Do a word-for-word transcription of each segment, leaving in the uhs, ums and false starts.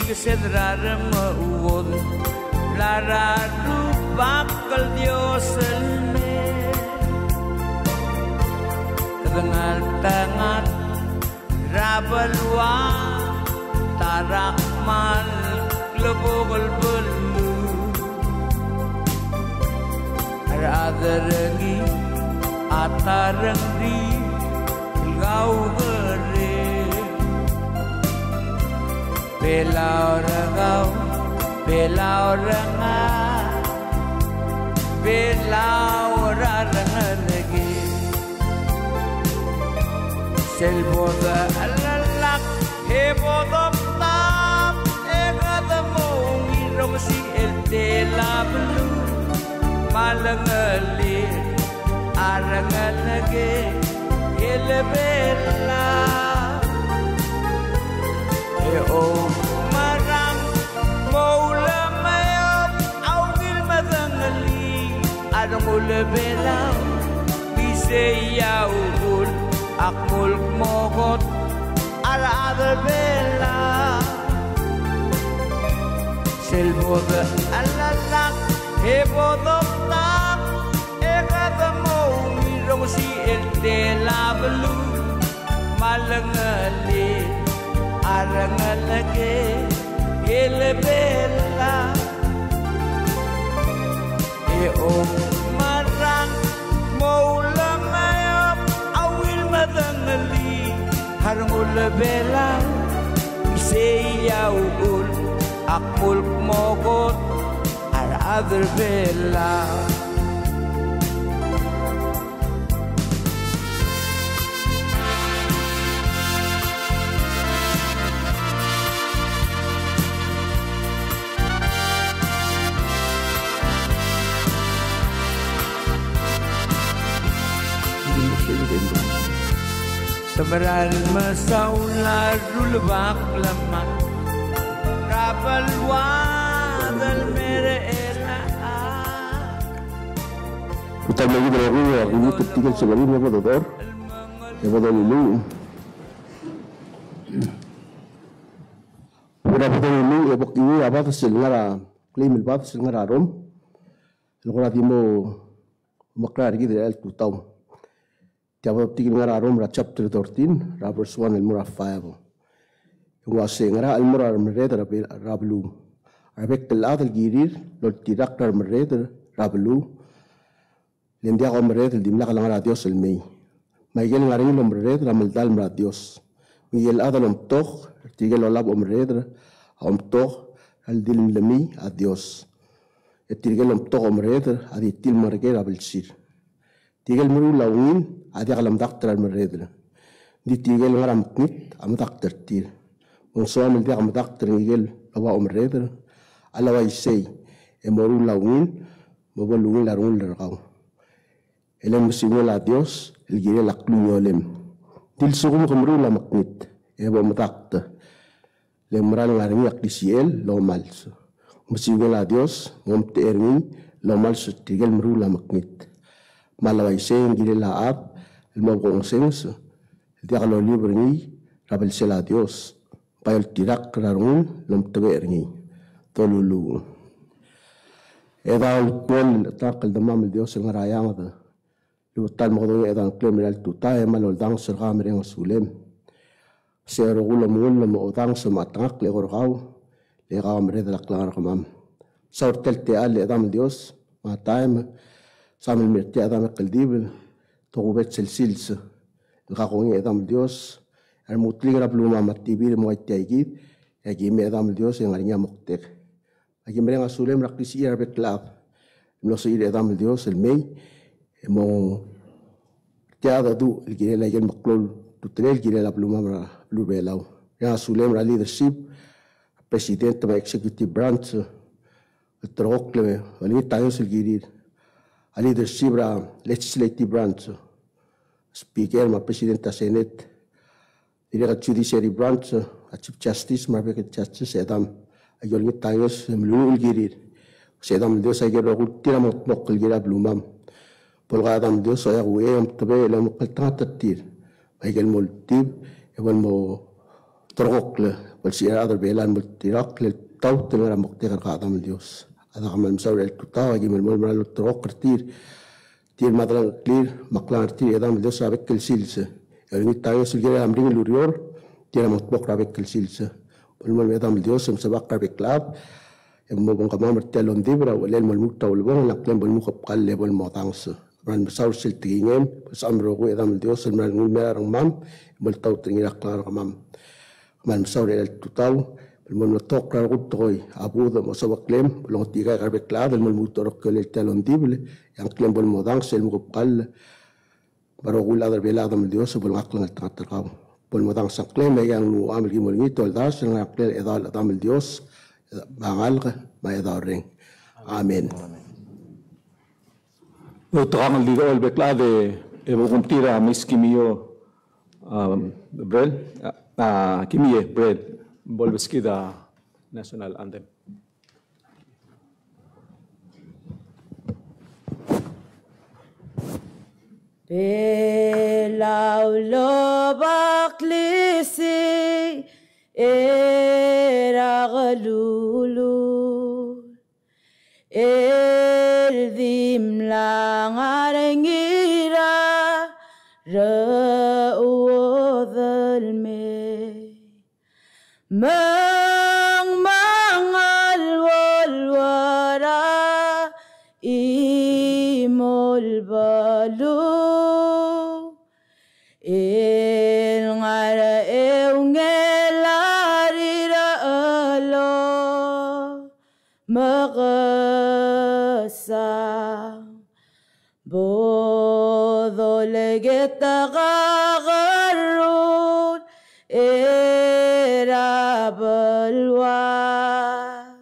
Kesed er a remechuodel er a Rubak el Dios el mei. Kedengal tengat er a beluu a ta er a kmal klebokel beluu. A rechad er ngii a ta er a rengrir el kaukerei. Belau er kau, Belau er ngak, Belau er a rengelekek. Sel bo de chelellak e bo dotap, e kede mo ungil el rongesii el tela beluu. Me a lengelekek a rengelekek el Belau. E oumerang mo ulemeob a ungil medengelii a rengul Belau. Isei a uchul a kmulk mo kot a rechad er Belau. Sel bo de chelellak e bo dotap, e kede mo ungil el rongesii el tela beluu. Me a lengelekek a rengelekek el Belau. E oumerang mo ulemeob a ungil medengelii a rengul Belau. Isei a uchul a kmulk mo kot a rechad er Belau. Te mera el mesaul a rulebak el lemad er a beluad el mei er chelechang. Kuk ta el mekngit el rokui a kuk tirke el sebechir me bo dodechor e bo doluluuch. Kora bo doluluuch e bo kiu a bades el ngar er a, claim el bades el ngar er a Rom el kora di mo mekrael er kid er chelecha el tutau. Tia bo dotik el ngar er a Rom er a chapter thirteen, er a verse one el mo er a five. E ng uase ngera el mo er a remerreder er a be-, er a beluu. A rebek el chad el kirir el oltirakl er a remerreder er a beluu. Le ng diak a omerreder el dimlak lengar er a Dios el mei. Me aike el ngar er ngii el omerreder a meldalem er a Dios. Me aike el chad el omtok er tirke el olab omerreder a omtok er a ledilemolem a Dios. E tirke el omtok omerreder a di tir el mo er ker er a belsir. Tirke el meruul a ungil a diak lemedakt er a remerreder. Ng di tirke el ngar er a mekngit a medakt er tir. Me ng soam el diak medakt er ngike el oba omerreder a le uaisei e moruul a ungil me bo lungil a rengul er kau. E le ng mesiungel a Dios el kirel a klungiolem. Ng di lsekum ke meruul a mekngit e bo medakt, le ng mera el ngar er ngii a klisichel el omals. Ng mesiungel a Dios me ng omtechei er ngii el omals er tirke el meruul a mekngit. Me a le uaisei e ng kirel a chad el mo kongesenges el diak lolib er ngii er a belsel a Dios, bai oltirakl er a rengul el omtebechel er ngii. Doluluuch. Chedaol Paul el chetengakl el Demam el Dios el ngar er a eanged, lulebet el mo kedongii a chedaol ngklem er chelecha el tutau e kmal oldanges er kau e mereng a sulem. Sei a rokui el omengull el mo odanges me a chetengakl el eko er kau le kau a merreder er a klengar er kemam. Saul er tia el techall el Chedam el Dios, me a taem, Samuel Mertia Chedam e Kldibel, tokubets el sils el kakongei a Chedam el Dios, e a remutelik er a belumam a tibir el mo uaitiakid, e aki mei a Chedam el Dios e ngar er ngii a moktek. Aki mereng a sulem er a klisichir a rebek el chad el mlo sebechir a Chedam el Dios el mei e mo er tia a dedu el kirel aike el meklou el ultutelel el kirel a belumam er a beluu er a Belau. Mereng a sulem er a leadership, president me a executive branch, el terekokl e olengit a ngeso el kirir. A leadership er a legislative branch, speaker me a president er a Senate, dirrek el judiciary branch, a chief justice me a rebek el justice, Chedam, aki olengit a ngeso e meluluuch el kirir. Chedam el Dios, aike el rokui el tir a mengetmokl el kirel a belumam. Bo lak a Chedam el Dios a okiu e omtebechel e omekngeltengat er tir. Aike el mo oltib e bo el mo ulterekokl, bo lsebechir a rechad er Belau el mo oltirakl el taut el ngar er a moktek er kau Chedam el Dios. A daka kmal mesaul er a tutau, aki melemolem el olterekokl er tir, tir me a delengcheklir, me a klengar er tir, Chedam el Dios er a bek el sils. E olengit a Dios el kirel a meringel el ureor, tir a mo tmokl er a bek el sils. Melemolem Chedam el Dios, e mesebechakl er a bek el chad, e mo obengkemam er tia el ongdibel er a uchelel el mo lmuut er a ulebongel, e a ngklem bo lmuut er a kall e bo lmodanges. Kmal mesaul er sel tekingem, bo lsebecham el rokui Chedam el Dios el mera el ngii el mei er a rengmam, e mo oltaut er ngii er a klengar er kemam. Kmal mesaul er a tutau, el mo lotokl er a rokui el tekoi, a budech me a sobeklem, bo longetikaik er a bek el chad el mo lmuut er a orekelel tia el ongdibel, e a ngklem bo lmodanges el lmuut er a kall, me a rokui el chad er Belau Chedam el Dios, bo lengakl a klengeltengat er kau. Bo lmodanges a ngklem, e a ngklem a ki mo olengit el oldars el ngar er a ngklel a Chedaol Chedam el Dios, me a ngalek, me a Chedaorreng. Amen. Outekangel el dirrek el bek el chad e bo kumtir a Miss Kimio, um, Brel, a, Kimie Brel, bo lebeskid a national anthem. Belau el oba klisiich er a kelulul, el di mla ngar er ngii er a rechuodel mei. Me ng mengeluolu er a chimo el beluu, el ngar er a eungel a rirellii el omekesang. Bo dolekoi a kakerruul er a beluad,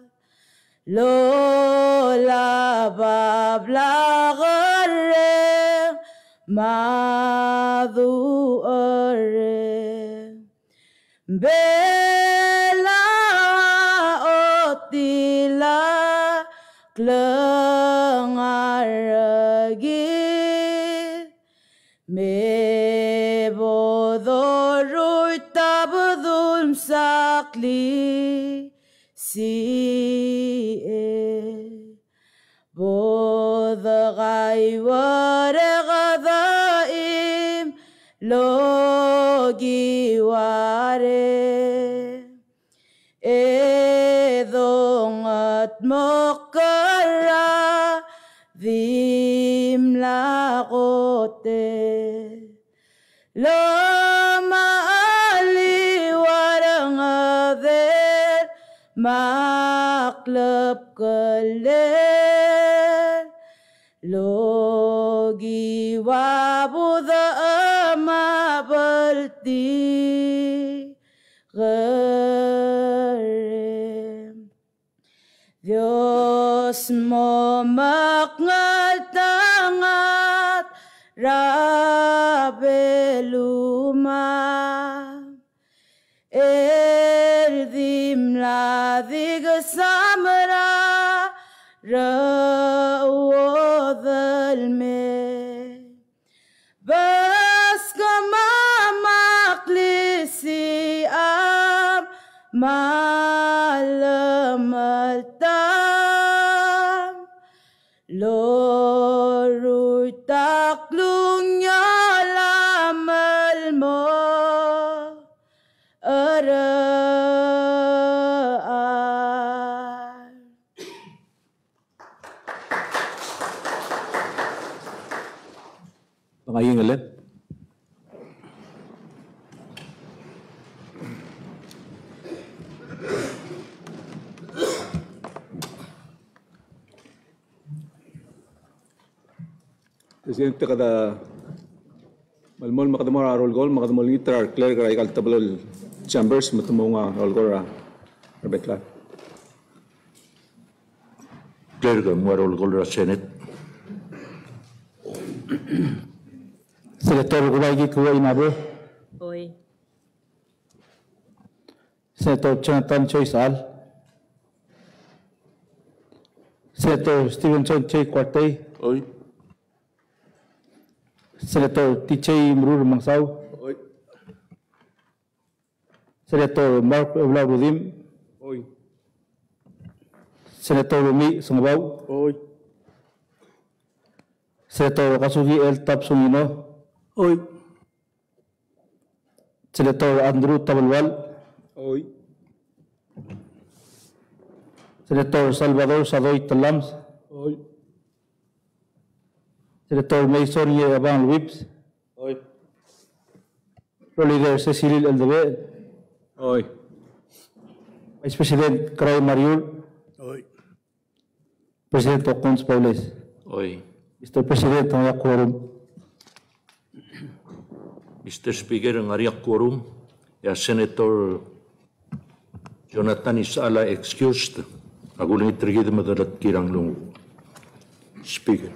el olab a blak el reng me a ducherreng. Belau a otil a klengar er kid, me bo doruul a bedul msa klisiich. Bo dekaingeseu er kede chimo el okiu a reng, e dongetmokl er a dimlak kot el omecheliu a renged el me a klebkellel, el okiu a budech me a bltikerreng. Dios mo mekngeltengat er a belumam, el di mla di kesam er a rechuodel mei. Beskemam a klisicham me a llemeltam, el oruul a klungiol a melemolem er a Ngaiingelel. President, kede melemolem me kede mo er a roll call, me kede mo olengit er a clerk er aika el teblo el chambers me te mo ua roll call er a rebek el chad. Clerk, mo ua roll call er a Senate. Senator Kubaiki Kuo Inabo. Oi. Senator Jonathan Choi Saal. Senator Stevenson Choi Kuartei. Oi. Senator T J Murur Mangsau. Oi. Senator Mark Eblau Rudimch. Oi. Senator Rumi Sengebau. Oi. Senator Kazuki L. Topps Sungino. Oi. Senator Andrew Tabelual. Oi. Senator Salvador Sadoi Tellames. Oi. Senator Mason Yabang Whipps. Oi. Floor Leader Secilil Eldebechel. Oi. Vice President Kerai Mariur. Oi. President Hokkons Baules. Oi. Mister President, ng ngar er ngii a quorum. Mister Speaker, ng ngar er ngii a quorum, e a Senator Jonathan Isala excused, a kulengit er kid me de letkii er a nglunguuch. Speaker.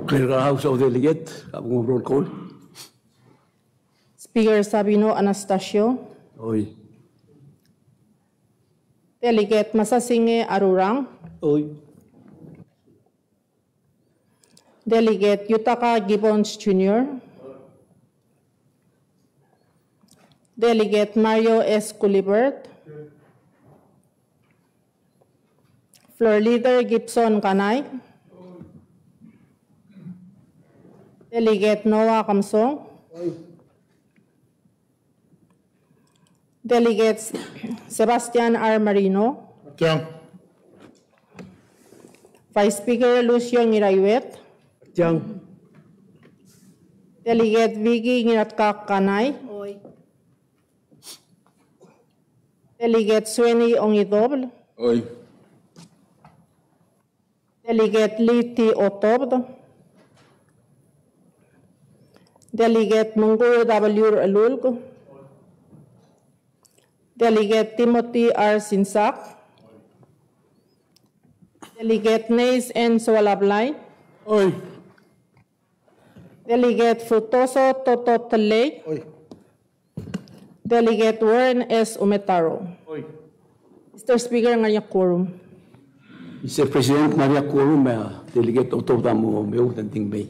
Clerk of House of Delegate, a bung roll call. Speaker Sabino Anastacio. Oi. Delegate Masasinge Arurang. Oi. Delegate Yutaka Gibbons Junior. Delegate Mario S. Gulibert. Floor Leader Gibson Kanai. Delegate Noah Kamsong. Delegate Sebastian R. Marino. Tiang. Vice Speaker Lucio Ngiraiwet. Tiang. Delegate Vicky Ngiratkak Kanai. Oi. Delegate Swenny Ongidobel. Oi. Delegate Lee T. Otobed. Delegate Mengkur W. Elulk. Delegate Timothy R. Sinsak. Delegate Nace N. Soalablai. Oi. Delegate Fructuoso Toto Tellei. Oi. Delegate Warren S. Umetaro. Oi. Mister Speaker, ng ngar er ngii a quorum. Mister President, ng ngar er ngii a quorum, e a Delegate Otobed a mo meoud e ng di mei.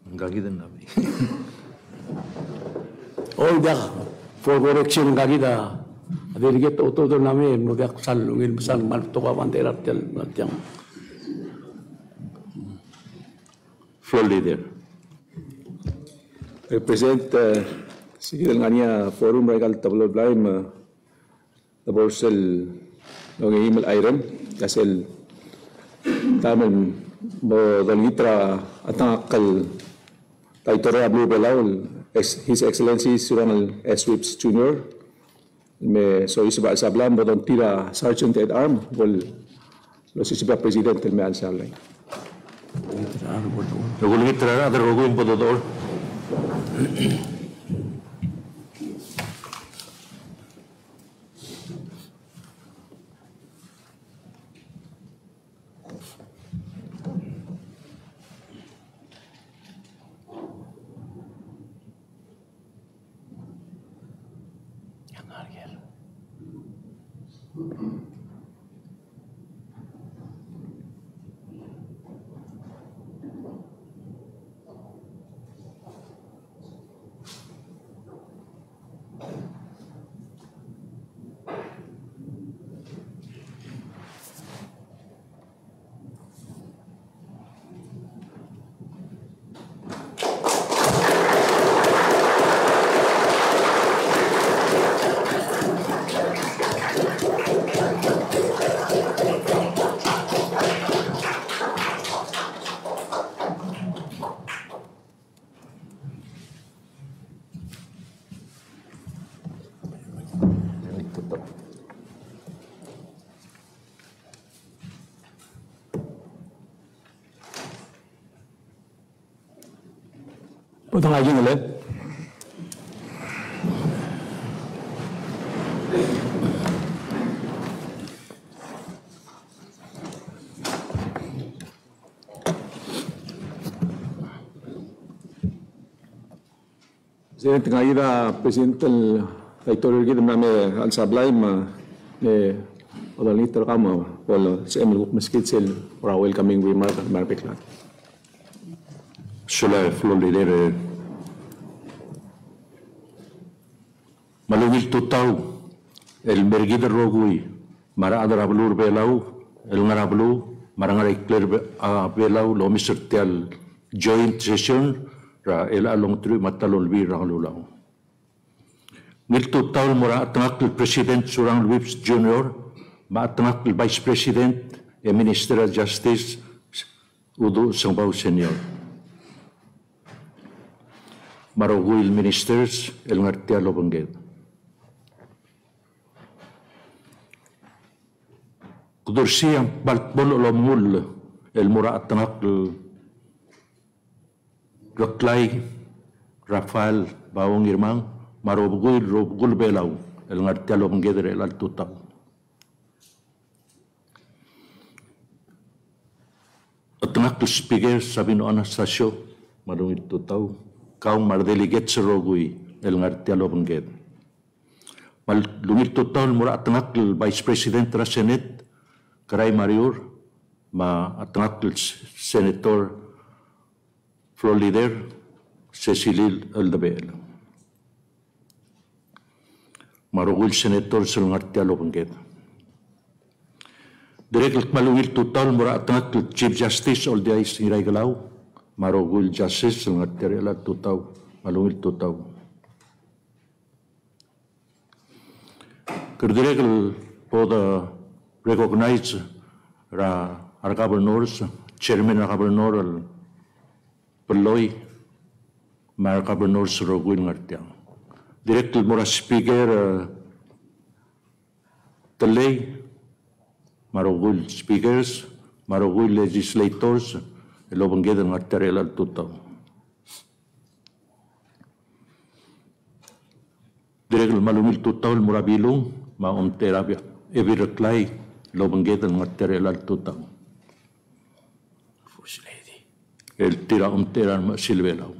Ng kakid el mei. Oi, diak, for correction, ng kakid a Delegate Otobed el mei, ng diak sal ungil, sal mal betok a bandera er tia el tiang. Floor Leader. Eh, President, eh, se kid el ngar er ngii a quorum er aika el teblo el blai me, eh, de bo er sel ongeim el item, e sel taem el mo dolengit er a tang a kal Title er a beluu er a Belau, el ex-, His Excellency Surangel S. Whipps Junior, me soiseb a chelsel a blai me bo dongtii a Sergeant at Arms, bo losiseb a President el mei er a chelsel a blai. Rokui el ngii a rechad el rokui me bo dodechor. President, ngii a President el Title er kid me a me a chelsel a blai me, e, odolengit er kau me bo lsebechem el kuk meskid sel ua welcoming remark me a rebek el chad. Sulang Floor Leader, me a ungil tutau el mer kid el rokui, me a rechad er a beluu er a Belau el ngar er a beluu, me a re ngar er a ikrel a Belau el omes er tia el joint session er a chelecha el ongeteruich me a ta el olbiil er a kelulau. Ungil tutau el mo er a chetengakl el President Surangel Whipps Junior, me a chetengakl el Vice President e Minister er a Justice Uduch Sengebau Senior, me a rokui el ministers el ngar tia el obengked. Kdu er sei a kmal dmolech el omengull el mo er a chetengakl el Reklai Raphael Bao Ngirmang, me a rokui el rokui el Belau el ngar tia el obengked er chelecha el tutau. Chetengakl el Speaker Sabino Anastacio, me a ungil tutau, kau me a re delegates el rokui el ngar tia el obengked. Me a ungil tutau el mo er a chetengakl el Vice President er a Senate, Kerai Mariur, me a chetengakl el Senator Floor Leader, Secilil Eldebechel, me a rokui el senators el ngar tia el obengked. Dirrek el kmal ungil tutau el mo er a chetengakl el Chief Justice Oldiais Ngiraikelau, me a rokui el justices el ngar tia er chelecha el tutau, me a ungil tutau. Kede dirrek el bo de recognize er a re governors, chairman er a governor el Belloi, me a re governors el rokui el ngar tiang. Dirrek el mo er a speaker, eh, Tellei, me a rokui el speakers, me a rokui el legislators el obengked el ngar tia er chelecha el tutau. Dirrek el kmal ungil tutau el mo er a Bilung, me a omtechei er a Ebil Reklai el obengked el ngar tia er chelecha el tutau. First Lady. El tir a omtechei er a Remechesil Belau.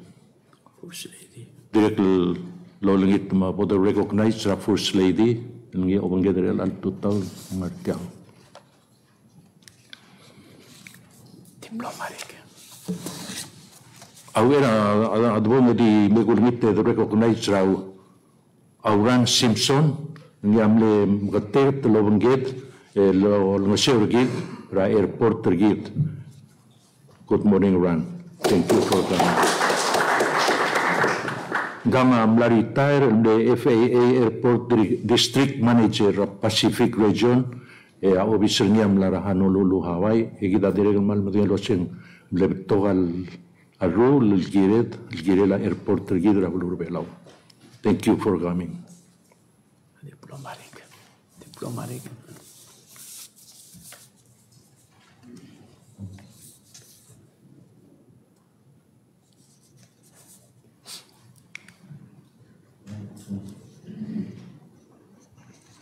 First Lady. Dirrek el olengit me bo de recognize er a First Lady el ngii a obengked er chelecha el tutau el ngar tiang. Diplomatic. A uchei er a, a, a debo me di me kulengit e de recognize er a Auran Simpson, ngii a mle meketeket el obengked, e, el olengeseu er kid er a airport er kid. Good morning, Auran. Thank you for coming. Ngkang a mla retire el mle F A A Airport Dri-, District Manager er a Pacific Region, e a obis er ngii a mla er a Honolulu, Hawaii, e kid a dirrek el kmal medengei el uasei ng mle betok a a rruul el kired, el kirel a airport er kid er a beluu er a Belau. Thank you for coming. Diplomatic. Diplomatic.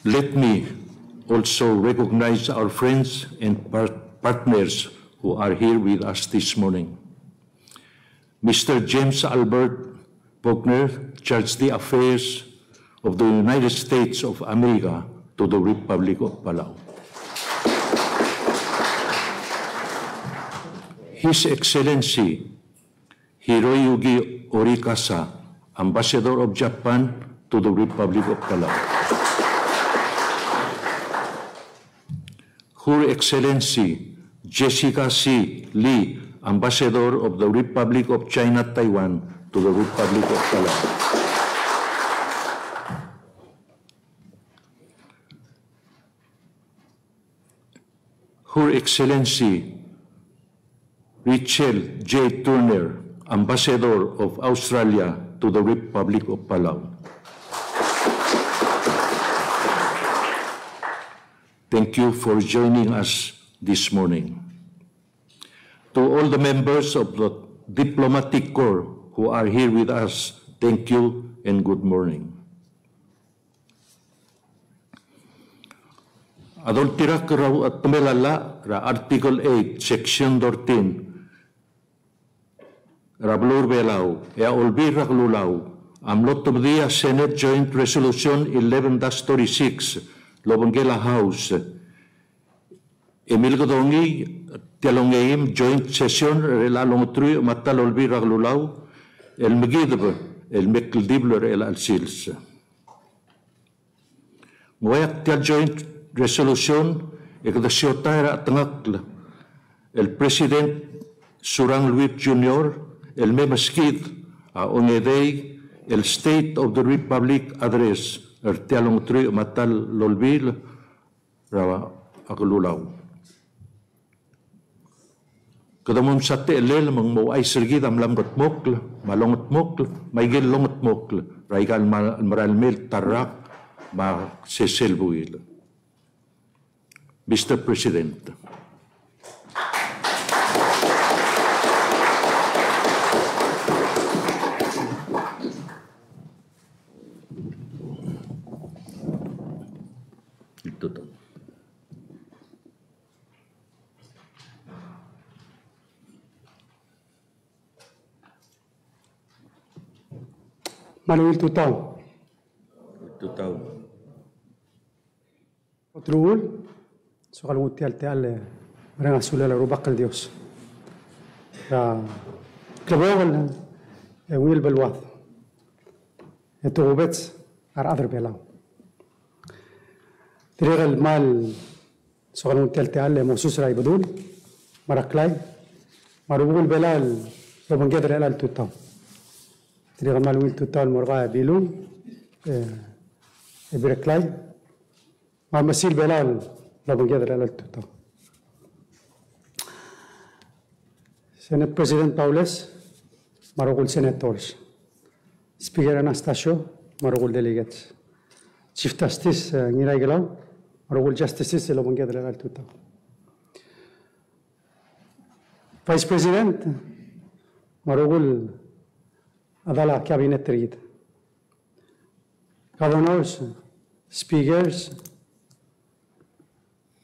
Let me also recognize our friends and par-, partners who are here with us this morning. Mister James Albert Bogner, Charge d'Affaires of the United States of America to the Republic of Palau. His Excellency Hiroyuki Orikasa, Ambassador of Japan to the Republic of Palau. Her Excellency Jessica C. Lee, Ambassador of the Republic of China, Taiwan, to the Republic of Palau. Her Excellency Richel J. Turner, Ambassador of Australia to the Republic of Palau. Thank you for joining us this morning. To all the members of the diplomatic corps who are here with us, thank you and good morning. A doltirakl er a uchetemel a llach er a Article eight, Section thirteen, er a beluu er a Belau, e a Olbiil er a Kelulau a mlo tebedii a Senate Joint Resolution eleven dash thirty-six el obengkel a House, e milkedongii tia el ongeim joint session er chelecha el ongeteruich me a ta el Olbiil er a Kelulau el mekideb el mekldibel er chelecha el sils. Ng uaia tia el joint resolution e kede siotai er a chetengakl el President Surangel Whipps Junior el me meskid a ongedei el State of the Republic Address er tia el ongeteruich me a ta el Olbiil er a Kelulau. Kede mo msa techellel me ng mo ouchais er kid a mla mengedmokl, me a longedmokl, me a ikel longedmokl er aika el ma-, merael mei el ta el rak me a sesei el buil. Mister President. Me a ungil tutau. Tutau. Kot el uchul, soak el nguu tia el techall e mereng a sulel a Rubak el Dios er a klebokel e ungil beluad e tokubets a rechad er Belau. Dirrek el kmal soak el nguu tia el techall e mosus er a Ibedul me a Reklai me a rubekul Belau el obengked er chelecha el tutau. Dirrek el kmal ungil tutau el mo er kau e Bilung, e, e Bireklai, me a remesil Belau el obengked er chelecha el tutau. Senate President Baules, me a rokui el senators. Speaker Anastacio, me a rokui el delegates. Chief Justice, e, Ngiraikelau, me a rokui el justices el obengked er chelecha el tutau. Vice President, me a rokui el chedal a cabinet er kid. Governors, speakers,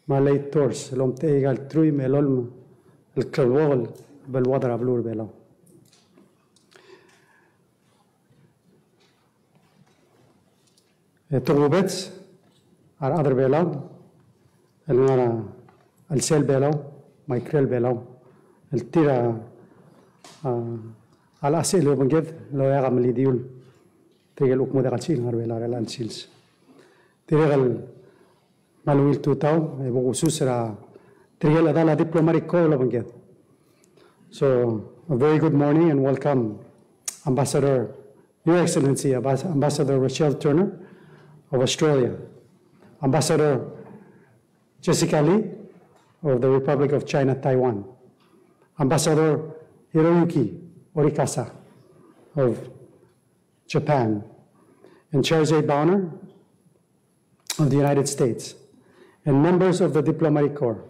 me a legislators, el omtechei aika el truich me a elolem el klebokel el beluad er a beluu er a Belau. E tokubets a rechad er Belau el ngar er a chelsel Belau me a ikrel Belau el tir a, a, a lechesechel e obengked el oeak a melidiul tirke el kuk mo diak el sebechir el ngar er Belau er chelecha el sils. Dirrek el kmal ungil tutau e bo kusus er tirke el chedal a diplomatic corps el obengked. So, a very good morning and welcome, Ambassador, Your Excellency, Ambas-, Ambassador Rochelle Turner of Australia, Ambassador Jessica Lee of the Republic of China, Taiwan, Ambassador Hiroyuki Orikasa of Japan, and Charles A. Bonner of the United States, and members of the diplomatic corps.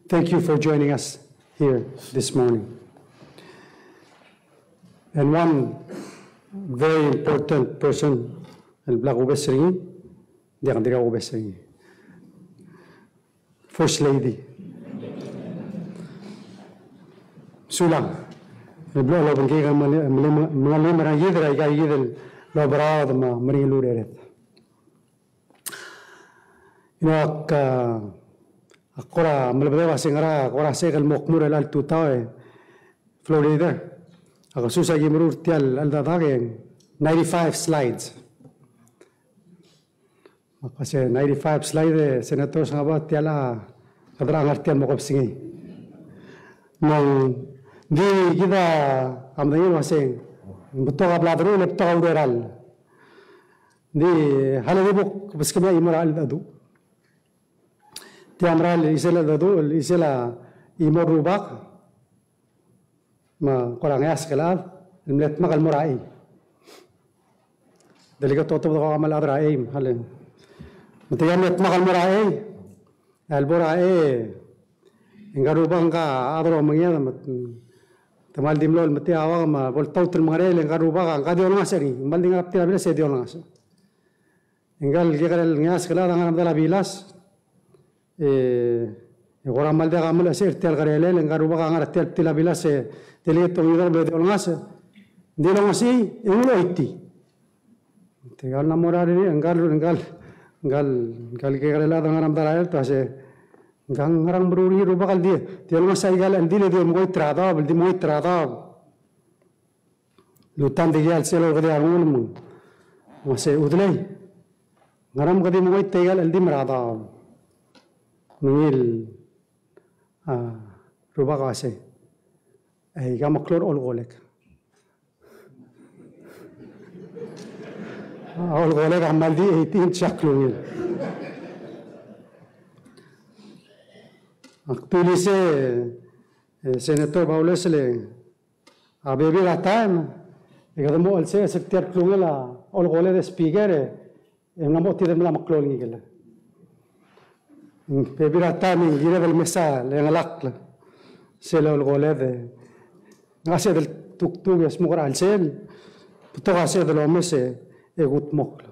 Thank you for joining us here this morning. And one very important person el bla kubes er ngii, diak, ng dirkak kubes er ngii. First Lady. Sulang. El bla lobengkek el mle-, mle-, mle-, mle-, mle-, er kid er aika kid el oberaod me a meringel el urered. You know, ak, ak kora melebedebek a se ngera, kora se el mo kmu er chelecha el tutau e, Floor Leader. Ak sus a ki meruul er tia el cheldecheduch e ninety-five slides. Me ak uase ninety-five slide e Senator Sengabau, tia el chad er a ngar tia el mo kebesengei. Me ng di kid a medengei el uase ng betok a bla deruul e betok a ureral. Ng di a le di bo kbeskemiu a chimo er a cheldecheduch. Tia a mera el chisel a cheldecheduch, el chisel a chimo el rubak. Me kora ngeasek el chad el mle dmak el mo er a chei. Delegate Otobed, kau a kmal chad er a chei, me a le. Me tia a mle dmak el mo er a chei. A lebo er a chei, e ngka el rubak a ngka a chad er a omenged, me te kmal di mlo el metii a uak me bo ltaut el mengereel, e ngka el rubak a ngka di olengasech er ngii, ng kmal di ngar er a bita el bilas e di olengasech. E ngka el kekerei el ngeasek el chad a ngar er a medal a bilas, e, e kora kmal diak a melechesech er tia el kerelel, e ngka el rubak a ngar er tia el bita el bilas e, te le tong idor me di olengasech, ng di olengasech, e ng uloitii. Te kau el mo er a rengrir, e ngka el, ngka el, ngka el, ngka el kekerei el chad a ngar er a medal a chei, te uase, Ng ngerang meruul er ngii el rubak el di, di olengasech aika el cheldil e di omengoit er a daob, el di mengoit er a daob. Lutan dikea el sel olkedei a rengul me ng uasei, "Udelei, ngera me ke di mengoit aika el cheldim er a daob?" Me ngii el, a, rubak a uasei, "Aika meklou el olekolek." A olekolek a kmal di eighteen inch a klungel. Ak dulii se, e, Senator Baules, le a bebil er a taem e kede mo chelsel er tia el klungel a olekoled e speaker, e e ng mla mo otidem el meklou el ngikel. Bebil er a taem e ng kired el mesa el chengelakl sel olekoled, e ng sebeched el tuktuk e smuker a chelsel, betok a sebeched el omes e kudmokl.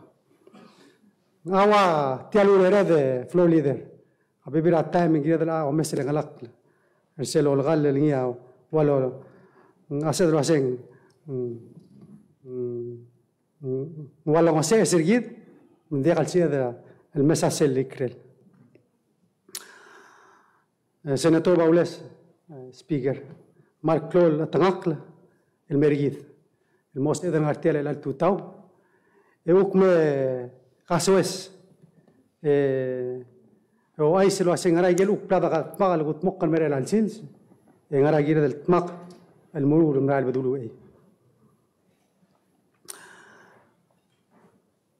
Ng ua tia el urered e floor leader, a bebil er a taem e ng kired el omes el chengelakl er sel olekall el ngii a ua lo, ng sebeched el uaseng, mm, mm, ng ua longeseches er kid, me ng diak el sebeched el mesa sel ikrel. E, Senator Baules, e, Speaker, me a reklou el chetengakl el mer kid el mo sebeched el ngar tia el chelecha el tutau, e kuk me kasoes, e, e ouchais el uasei ngera ikel kuk bla de dmak el kudmokl el mer chelecha el sils, e ngera kired el dmak el meruul el merael el bedul uchei.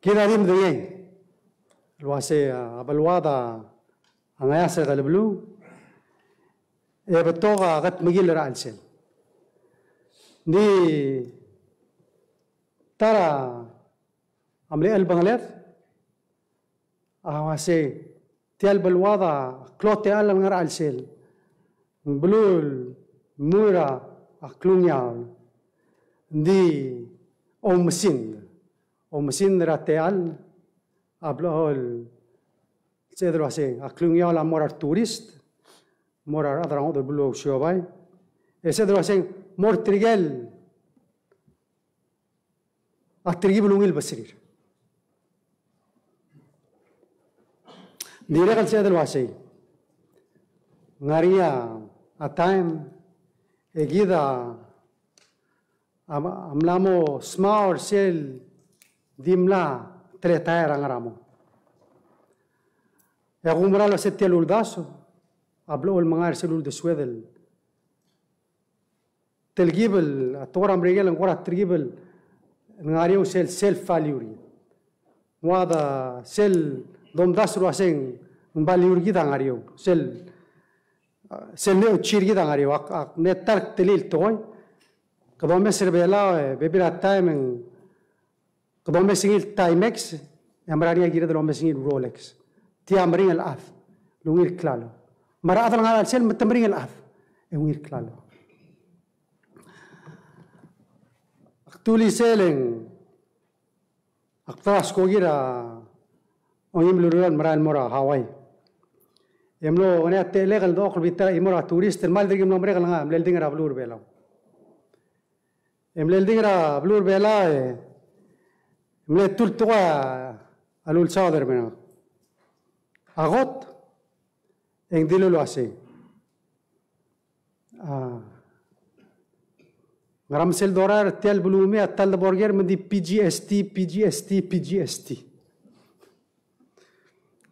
Kid a di medengei el uasei a beluad a ngeasek el beluu e betok a kedmekill er a chelsel. Ng di ta er a mle chelebengeled a uasei tia el beluad a klou a techall el ngar er a chelsel. Ng beluu el mui er a klungiaol. Ng di oumesingd. Oumesingd er a techall a blechoel, sebeched el uasei a klungiaol a mo er a returist, mo er a rechad er a ngodech el beluu el ousiobai. E sebeched el uasei mo er tirke el a telkib el ungil besirir. Ng dirrek el sebeched el uasei ng ngar er ngii a taem e kid a, a, a mla mo smaod er sel di mla teletael er a ngar er a mong. E ak oumera el uasei tia el uldasu a blechoel mengai er sel uldesued el telkib el, a tekoi er a Merikel e ng kora telkib el ngar er eou sel self value er kid. Ng ua de sel domdasu el uasei ng value er kid a ngar er eou. Sel, a, sel nechuchi er kid a ngar er eou. Ak, ak mle ta er a ktelil el tekoi. Kede omes er a Belau, e, bebil er a taem e ng kede omes er ngii el Timex, e a mera er ngii a kired el omes er ngii el Rolex. Tia a meringel chad el ungil klalo. Me a rechad el ngar er a chelsel me te meringel chad e ungil klalo. Ak dulii sel e ng ak ta er a skoki er a ongim el ureor el merael el mo er a Hawaii. E mlo ngar er ngii a techellek el dechokl el bita el chimo er a turist el kmal dirk mlo merek el ngar, mle oldingel er a beluu er a Belau. E mle oldingel er a beluu er a Belau e mle tuu el tekoi a lulsaod er a mera. A kot e ng dilu el uasei, a, ngera me sel dorael er tia el beluu me a ta el debo er ker me ng di P G S T, P G S T, P G S T.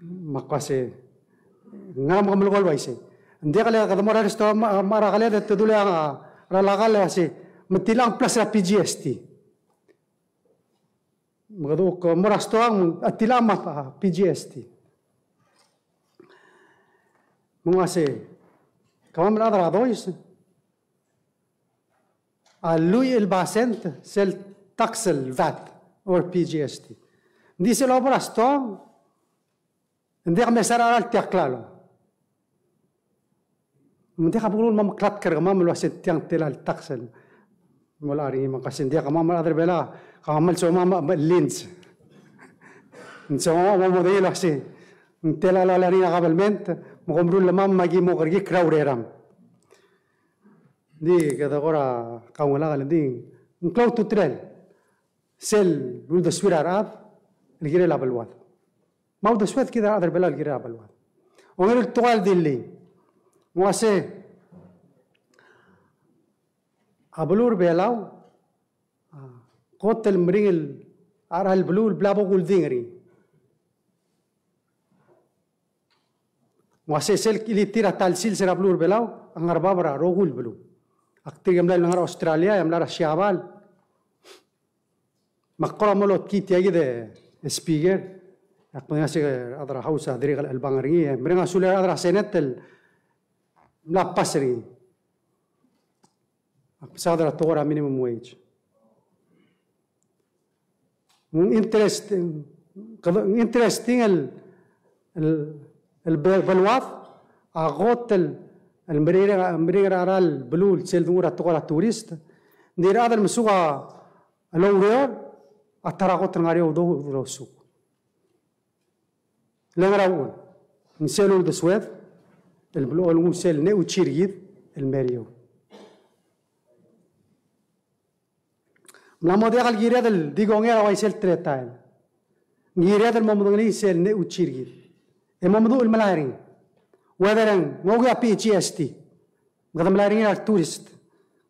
Me ak uasei, ngera me ke melekoi el uaisei? Ng diak le kede mo er a restaurant me a, me a rakeled e te dulii a, a, er a lakal el uasei, me tiang plus er a P G S T. Me kede kuk mo er a stoang, a tiang me a P G S T. Me ng uasei, kemam el chad er a Dois a lluich el basent sel tax el vat or P G S T. Ng di sel obo er a stoang, ng diak mesa er a cheral tia klalo. Me ng diak bo kuruul el mo meklatk er kemam el uasei tiang tela el tax el mo locha er ngii. Me ak uasei ng diak, kemam el chad er a Belau, kemam el somam a chelins. Ng somam a mo modengei el uasei ng tela el locha er ngii a kabelment, me kom ruul el mei me aki mo kerekikl er a ureram. Ng di kede kora kaungelakl, ng di ng klou a ultutelel sel uldesuir a rechad el kirel a beluad. Me a uldesued kid a rechad er a Belau el kirel a beluad. Ongeru el tekoi el dilii. Ng uase a beluu er a Belau a kot el meringel a cheral beluu el bla bo kuldingel er ngii. Ng uase sel kilitir a ta el sils er a beluu er a Belau a ngar er a bab er a rokui el beluu. Ak tirke el mla el ngar er a Australia, e mla er a Siabal. Me ak kora mo lotkii tia kid e speaker. Ak medengei a se a rechad er a House a dirrek el chelebangel er ngii, e mereng a sulir a rechad er a Senate el mla pass er ngii. Ak mesaod er a tekoi er a minimum wage. Ng interesting, kede, ng interesting el, el, el be-, beluad a kot el, el meringel, meringel er a cheral beluu el sel donguu er a tekoi er a tourist. Ng di a rechad el mesuk a loureor a ta er a kot el ngar er eou a udoud el osuk. Le ngera uchul? Ng sel uldesued el blechoel nguu sel neuchi er kid el mer eou. Mla mo diak el kired el di kongei er a uaisei el teletael. Ng kired el mo medengelii sel neuchi er kid e mo meduch el melai er ngii. Whether e ng okiu a PGST, me kede melai er ngii er a retourist,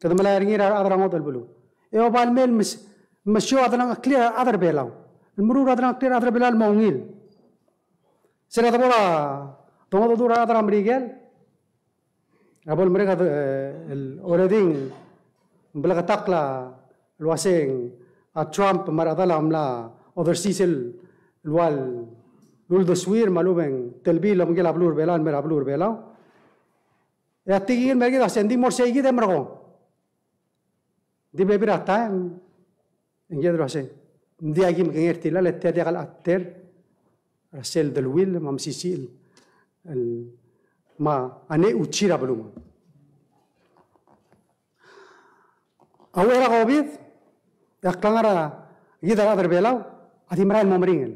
kede melai er ngii er a rechad er a ngodech el beluu, e oba el mei el mes-, mesiou a delengcheklir a rechad er a Belau, el meruul a delengcheklir a rechad er a Belau el mo ungil. Se er a debo er a dongedecheduch er a rechad er a Merikel, a bo lemerek a de-, e, el already ng bleketakl el uasei a Trump me a rechedal a mla overseas el ua luldesuir me a lechub e ng telbiil el obengkel a beluu er a Belau el mer a beluu er a Belau. E a tekingel el mer kid a se ng di mo er sei kid e merekong. Di bebil er a taem e ng kired el uasei, ng diak kim kengei er tia el, e tia diak el ater er sel deleuill me a mesisiich el, me a neuchi er a beluu. A uchei er a COVID, e a klengar er kid a rechad er a Belau a di merael el mo meringel.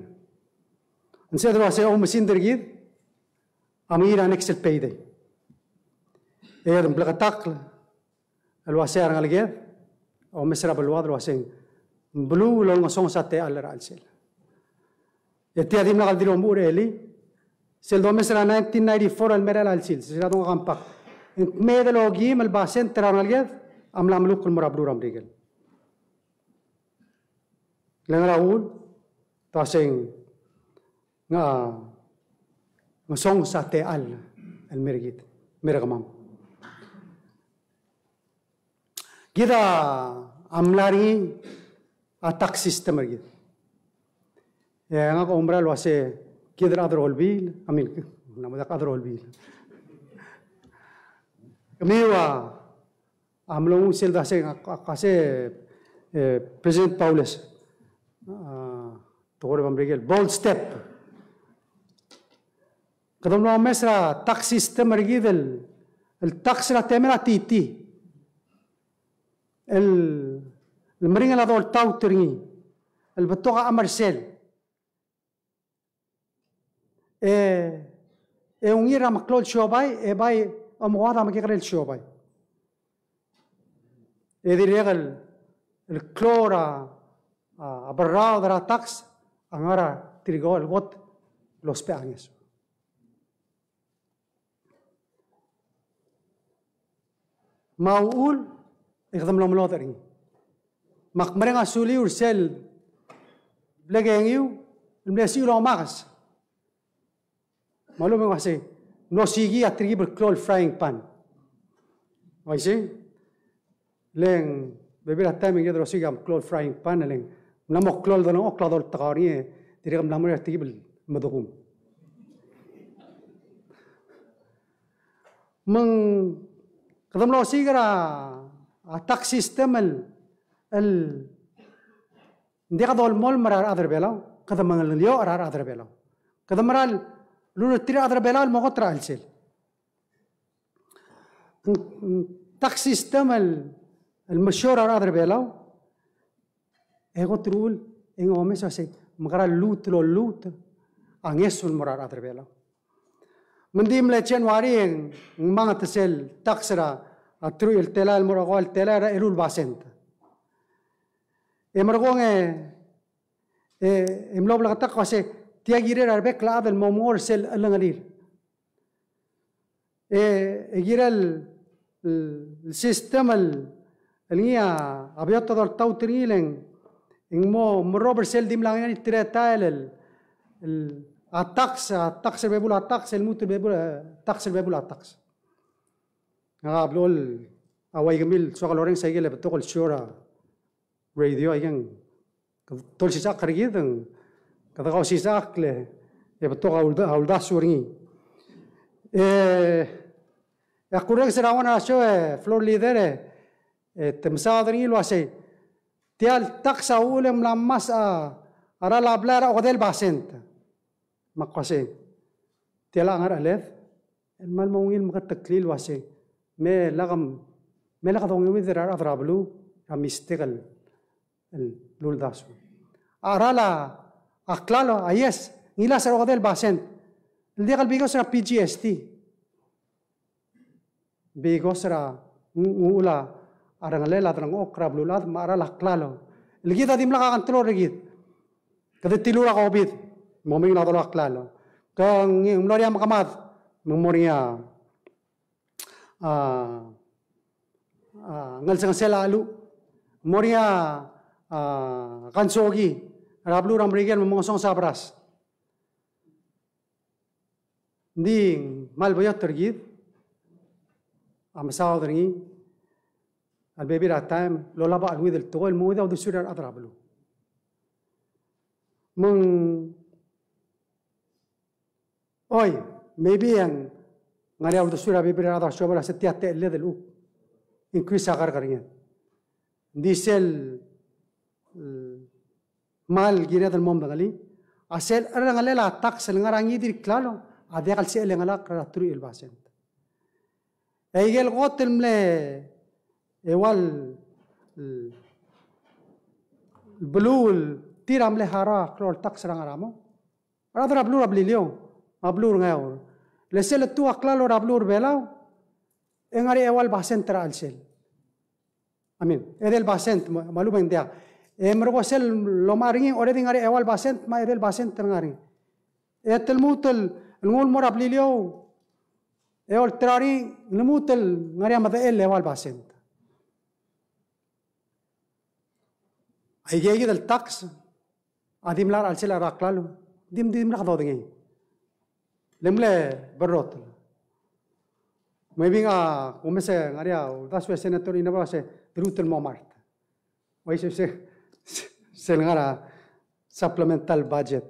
Ng sebeched el uasei oumesingd er kid a mengiil er a next el payday. E kede bleketakl el uasei a rengeleked a omes er a beluad el uasei ng beluu el olengesonges a techall er a chelsel. E tia dimlak el di lomuchel er a elii. Sel domes er a nineteen ninety-four el merael a chelsel, sel a donga compact, e ng kmeed el okeim el basent er a rengeleked a mla melukl el mo er a beluu er a Merikel. Le ngera uchul? Te uasei ng ngesonges a techall el mer kid, mer kemam. Kid a mla er ngii a tax system er kid. E ngak a oumera el uasei kid el chad er a Olbiil, I mean, ng mo diak chad er a Olbiil. Kemiu a a mlo nguu sel dase, a, a, a se, e, President Baules, a, tekoi er a Merikel, bold step. Kede mlo omes er a tax system er kid el, el tax er a temel a titi. El, el meringel a doltaut er ngii. El betok a chemersel. E, e ungil er a meklou el siobai, e bai omekoad a mekekerei el siobai. E dirrek el, el klou er a, a, a berraod er a tax a ngar er tirke el kot el ousbech a ngeso. Me a uchul, e kede mlo melodech er ngii. Me ak mereng a suliu er sel blekengiu el mle sebechiu el omakes. Me a lechub e ng uaisei, mlo siik a telkib el klou el frying pan. Uaisei, le ng bebil a taem e ng kired el osiik a meklou el frying pan, e le ng mla mo klou el delengchokl a doltekau er ngii, e dirrek el mla mo er a telkib el medekum. Me ng kede mlo osiik er a, a tax system el, el ng diak dolemolem er a rechad er a Belau, kede mengelioch er a rechad er a Belau. Kede mera el uletir a rechad er a Belau el mo kot er a chelsel. Ng, ng tax system el, el mesiou er a rechad er a Belau, e kot er a uchul e ng omes a sei, mekera el lluut el olluut a ngeso el mo er a rechad er a Belau. Me ng di mle January e ng manget sel tax er a, a truich el telael el mo er a kau el telael er a eru el basent. E merekong e, e, e mlo bleketakl el uasei, tia kirir a rebek el chad el mo mengol er sel chelengelir. E, e kirel el, el system el, el ngii a, a beot a doltaut er ngii el ng, ng mo, mo merrob er sel dimlak ngii a tiretael el, el, a tax, a tax er a bebul a tax, el lmuut el bebul, e, tax er a bebul a tax. Ngak a blechoel a ua ikemil soak el orrenges a ikel betok el show er a radio, aikang, kede olsisechakl er kid, e kede kausisechakl e betok a ulda-, a uldasu er ngii. E, e ak kurrenges er a one er a show, e floor leader, e, e te mesaod er ngii el uasei, tia el tax a uchul e ng mla ngmasech a, a cheral a blai er a okedei el basent. Me ak uasei, tia el ngar er a cheled, el kmal mo ungil meketeklii el uasei, me lak, me lak dongeuid er a rechad er a beluu er a mistake el, el uldasu. A cheral a klalo a, yes, ng ngilasech er a okedei el basent. El diak el because er a P G S T. Because er a ng-, ng-, uchul a rengelel a delengchokl er a beluulechad me a cheral a klalo. El kid a dimlak a control er kid. Kede dilu er a COVID, mo mei a dolekoi a klalo. Ke ng mlo er ngii a mekemad, me ng mo er ngii a, a, a ngelsengesel a cheluch. Mo er ngii a, a kansoki er a beluu er a Merikel me ng mo ngesonges a beras. Ng di ng kmal beot er kid a mesaod er ngii a lebebil er a taem el olab a cheleuid el tekoi el mo uid a uldesuir a rechad er a beluu. Me ng, oi, maybe e ng ngar er ngii a uldesuir a bebil er a rechad er a Siobai el uasei tia techelled el kuk increase a kerrekerngel. Ng di sel, e, kmal kired el mo medengelii a sel cherrengelel a tax el ngar er a ngii di el klalo a diak el sebechel el ngelakl er a teruich el basent. E aike el kot el mle eua el, e, beluu el tir a mle harau a klou el tax er a ngar er a mong, a rechad er a beluu er a Beliliou me a beluu er a Ngeaur. Le sel letuu a klalo er a beluu er a Belau e ng ngar er a eua el basent er a chelsel. I mean, edei el basent, me, me a lechub e ng diak. E merekong sel lomechar er ngii, already ng ngar er a eua el basent, me a edei el basent el ngar er ngii. E te lmuut el nguu el mo er a Beliliou, e olterau er ngii, lmuut el ngar er a medechel el eua el basent. Aike kid el tax a dimlak er a chelsel a cheral a klalo, di, dimlak dodengei. Le mle berrotel. Me ng bai ngak a kumes e ng ngar er ngii a uldasu e Senator Inabo a se, de lmuut el mo mart. Uaisei, se, se, sel ngar er a supplemental budget.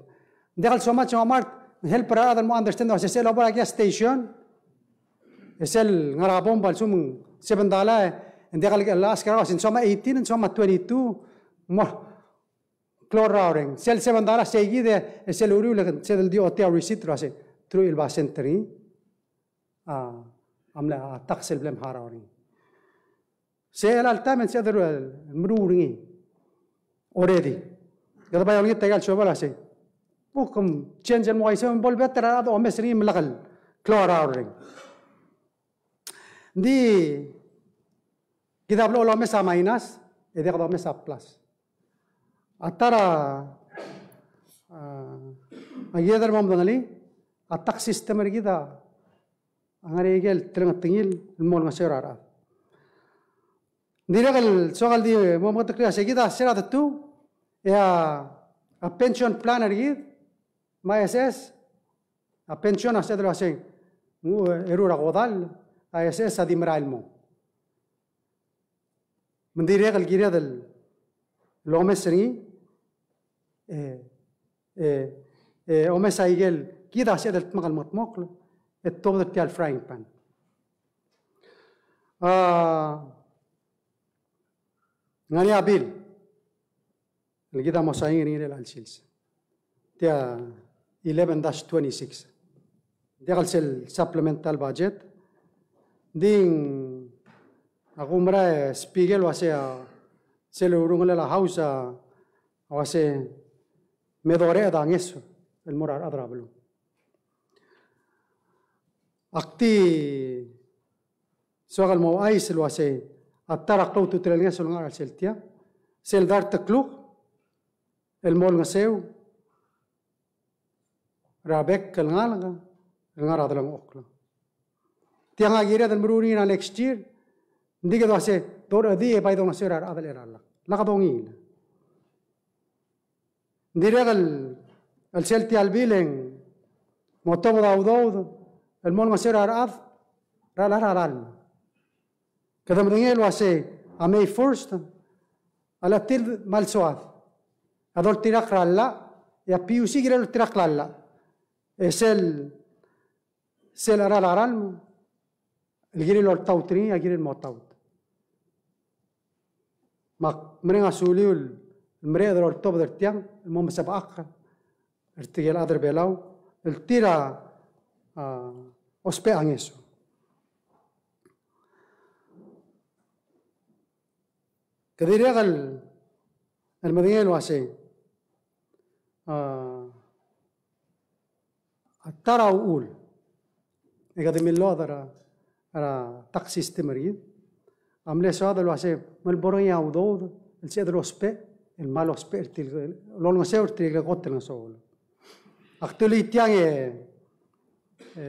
Ng diak el so much el mo mart, help er a rechad el mo understand, se, sel obo er a gas station, e sel ngar er a bomb a lsekum ng seven dollar, e ng diak el ask er a rechad, se ng soam a eighteen, ng soam a twenty-two, mo klou el rraureng. Sel seven dollar, sei kid e sel uriul e sel di ochotii a receipt el uasei teruich el basent er ngii a, a mle, a tax el bla leharau er ngii. Sel all time e ng sebeched el meruul er ngii already. Kede bai olengit aika el siobai el uasei, kuk change el mo uaisei me bo el better a rechad a omes er ngii me lak el klou a rraureng. Ng di kid a blechoel omes a minus, e diak domes a plus. A ta er a, a, a kired el mo medengelii, a tax system er kid a ngar er ngii a ikel telengetengil el mo olengeseu er a rechad. Ng dirrek el soak el di mo meketeklii a se kid a se er a detuu, e a, a pension plan er kid, me a S S, a pension a sebeched el uasei, ng, eru er a kodall, a S S a di merael el mong. Me ng dirrek el kired el omes er ngii, e, e, e, omes a ikel, kid a sebeched el dmak el mengetmokl, e tuobed er tia el frying pan. A, ng ngar er ngii a bill el kid a mo sain er ngii er chelecha el sils. Tia eleven dash twenty-six. Diak el sel supplemental budget. Ng di a kumerang e Speaker el uasei a sel urungelel a House a uasei me doreched a ngeso el mo er a rechad er a beluu. Ak di soak el mo ouchais el uasei a ta er a klou a ultutelel el ngeso el ngar er a chelsel tia, sel dart el kluk el mo olengeseu er a bek el ngalek el ngar er a delengchokl. Tiang a kired el meruul er ngii er a next year, ng di kede uasei, dorechedii e bai dongeseu er a rechad el chelecha el rak. Lak dongiil. Ng dirrek el, el sel tia el bill e ng mo tobed a udoud el mo olengeseu er a rechad er a chelecha el ralm. Kede medengei el uasei a May first a lechetil me a le soad a doltirakl er a llach, e a PUC a kirel oltirakl a llach. E sel, sel chelecha el ralm el kirir el oltaut er ngii a kirir el mo taut. Me ak mereng a suliu el mereched el oltobed er tiang el mo mesebechakl er tirke el chad er Belau el tir a, a, ousbech a ngeso. Kede dirrek el, el medengei el uasei, a, a ta er a uchul e kede milload er a, er a tax system er kid a mle soad el uasei me le bo er ngii a udoud el sebeched el ousbech, el kmal ousbech er tirke el, el olengeseu er tirke el kot el ngesoul. Actually tiang e, e,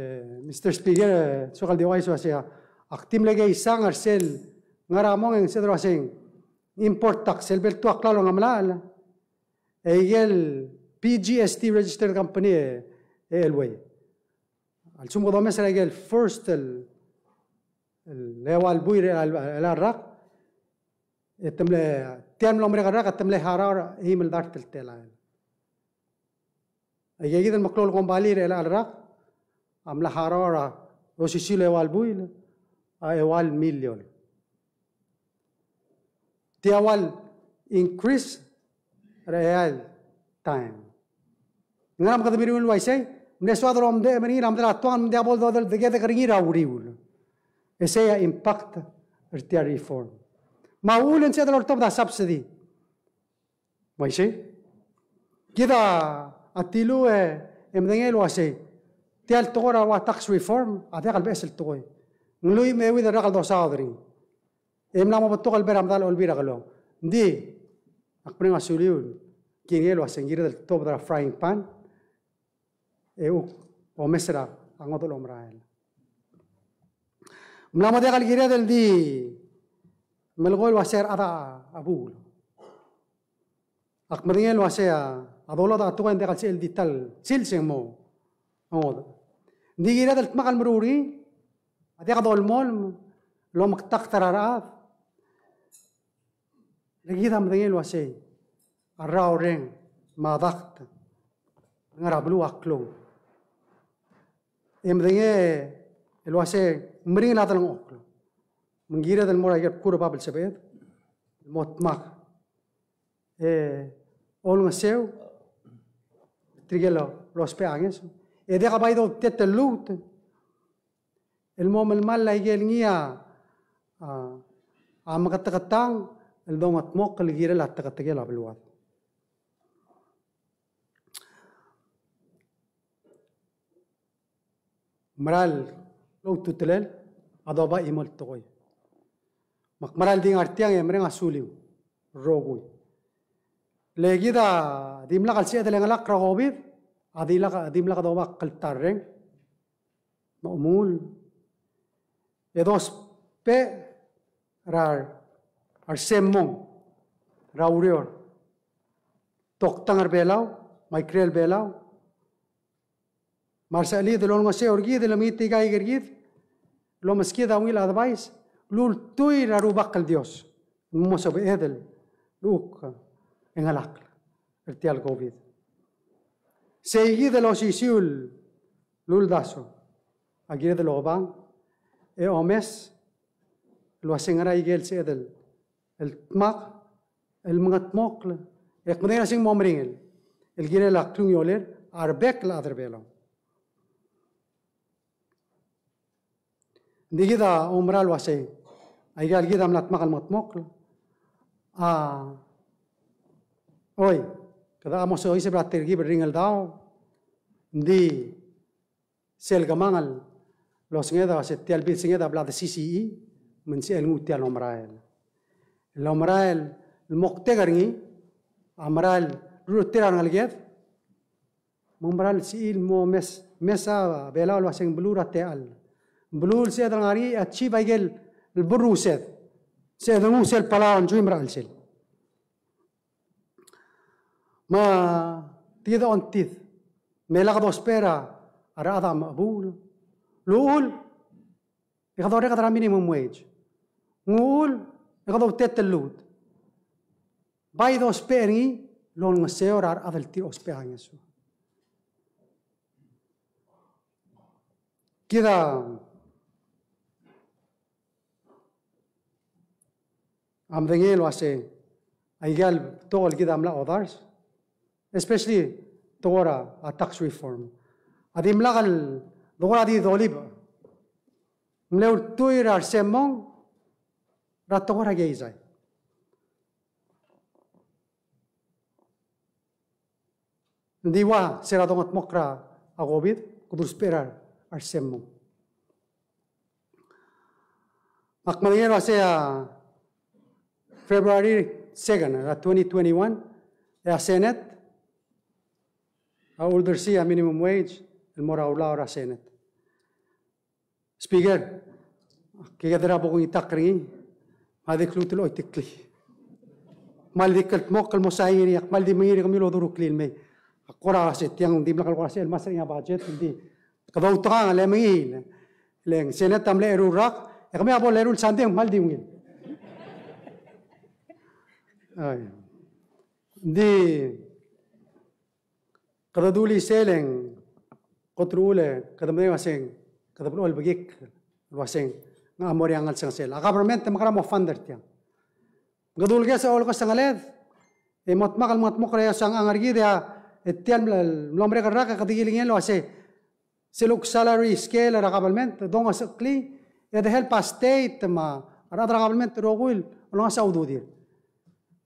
Mister Speaker, e, soak el di ouchais el uasei, ak di mle keisang er sel ngar er a mong e ng sebeched el uasei import tax, sel bo el tuu a klalo er a Ngemelachel, e ikel PGST registered company e, e Elway a lsekum kede omes er a ikel first el, el eua el buil er a, el, el rak, e te mle, tia el mlo merek el rak, e te mle harau er a eim el dart el telael. Aike kid el meklou el kombalii er chelecha el rak a mla harau er a osisiu el eua el buil a eua el miliol. Tia ua el increase er a eai el taem. Ngera me kede meruul el uaisei? Mle soad el omdechem er ngii er a medal a tuang, me ng diak bo el dodel dekedek er ngii er a uriul. E sei a impact er tia el reform. Me a uchul e ng sebeched el oltobed a subsidy. Uaisei? Kid a tiluu e medengei el uasei, tia el tekoi er a ua tax reform a diak el beches el tekoi. Ng lluich me a euid el rak el dosaod er ngii. E mla mo betok el bo er a medal a Olbiil er a Kelulau. Ng di ak mereng a suliu el kingei el uasei ng kired el tuobed er a frying pan e kuk omes er a ngodech el omerael. Ng mla mo diak el kired el di melekoi el uasei a rechad a buul. Ak medengei el uasei a dolot a tekoi e ng diak el sebechel di ta el sils e ng mo ngodech. Ng di kired el dmak el meruul er ngii, a diak dolemolem el omekdakt er a rechad. Le kid a medengei el uasei a rrau el reng me a dakt el ngar er a beluu a klou. E medengei el uasei ng meringel a delengchokl. Me ng kired el mo er a ikel bkul er a bab el sebeched el mo dmak e olengeseu er tirke el lousbech a ngeso. E diak a bai dotiet el lluut el mo melemall a ikel ngii a, a, a meketeketang el dongedmokl el kirel a teketekel a beluad. Mera el ultutelel a doba chimo el tekoi. Me ak mera el di ngar tiang e mereng a suliu el rokui. Le kid a dimlak el sebeched el chengelakl er a COVID, a dimlak, a dimlak doba kltarreng. Me a chemuul e dousbech er a, er a resemmong er a ureor. Toktang er Belau, me a ikrel Belau. Me a resechelid el olengeseu er kid, el mengit ikaik er kid, el omeskid a ungil advice el ultuil er a Rubak el Dios. Ng mo sebeched el kuk chengelakl er tia el COVID. Sei kid el osisiu el uldasu a kired el obang e omes el uasei ngera ikel sebeched el, el dmak el mengedmokl, e kmo ng di ngar er sei ng mo meringel el kirel a klungiolel a rebek el chad er Belau. Ng di kid a oumera el uasei, aika el kid a mla dmak el mengedmokl a, oi, kede a mo soiseb er a telkib el ringeldau. Ng di sel kemanget el osenged a uasei tia el bilsenged a bla de CCE, me ng sebechel nguu tia el omerael. El omerael el moktek er ngii a mera el rurutir a rengeleked, me ng mera el sebechir el mo mes, mesa Belau el uasei ng beluu er a techall. Beluulechad el ngar er ngii e achieve a ikel berrused. Se de nguu sel Palau a join er a chelsel. Me tia kid a ongtid. Me lak dousbech er a rechad a mechebuul. Llechul, e kede orreked er a minimum wage. Nguchul, e kede outetelluut. Bai dousbech er ngii el olengeseu er a rechad el tir a ousbech a ngeso. Kid a medengei el uasei, aika el betok el kid a mla odars, especially tekoi er a tax reform. A dimlak el, tekoi er a di dolibech. Ng mle ultuil er a resemong er a tekoi er a keizai. Ng di ua se er a dongetmokl er a COVID, kede ousbech er a resemong. Ak medengei el uasei a February second er a twenty twenty-one, e a Senate a uldersii a minimum wage el mo er a ulau er a Senate. Speaker, kid a kede er a bo kungitakl er ngii, me a di kluut el oitikl. Kmal di kldmokl el mo sain er ngii, kmal di mengiil er kemiu el odureklii el mei. Ak kora se tiang, dimlak el kora se el mas er ngii a budget, ng di kede outekangel e mengiil. Le ng Senate a mle eru el rak, e kemiu a bo leru el sandei e ng kmal di ungil. Ai. Ng di kede dulii sel e ng kot er a uchul e kede medengei el uaseng, kede blechoel bekikl el uaseng, ng mo er ngii a ngelsengesel. A government a mekera mo fund er tiang. Kede ulkes a olkesengeled, e mo dmak el mengetmokl er a iosang er kid e a, e tia el mlo merek el rak e kede kilengei el uasei, sel kuk salary scale er a government, dongesecheklii, e de help a state me a rechad er a government el rokui el olengasech a ududir.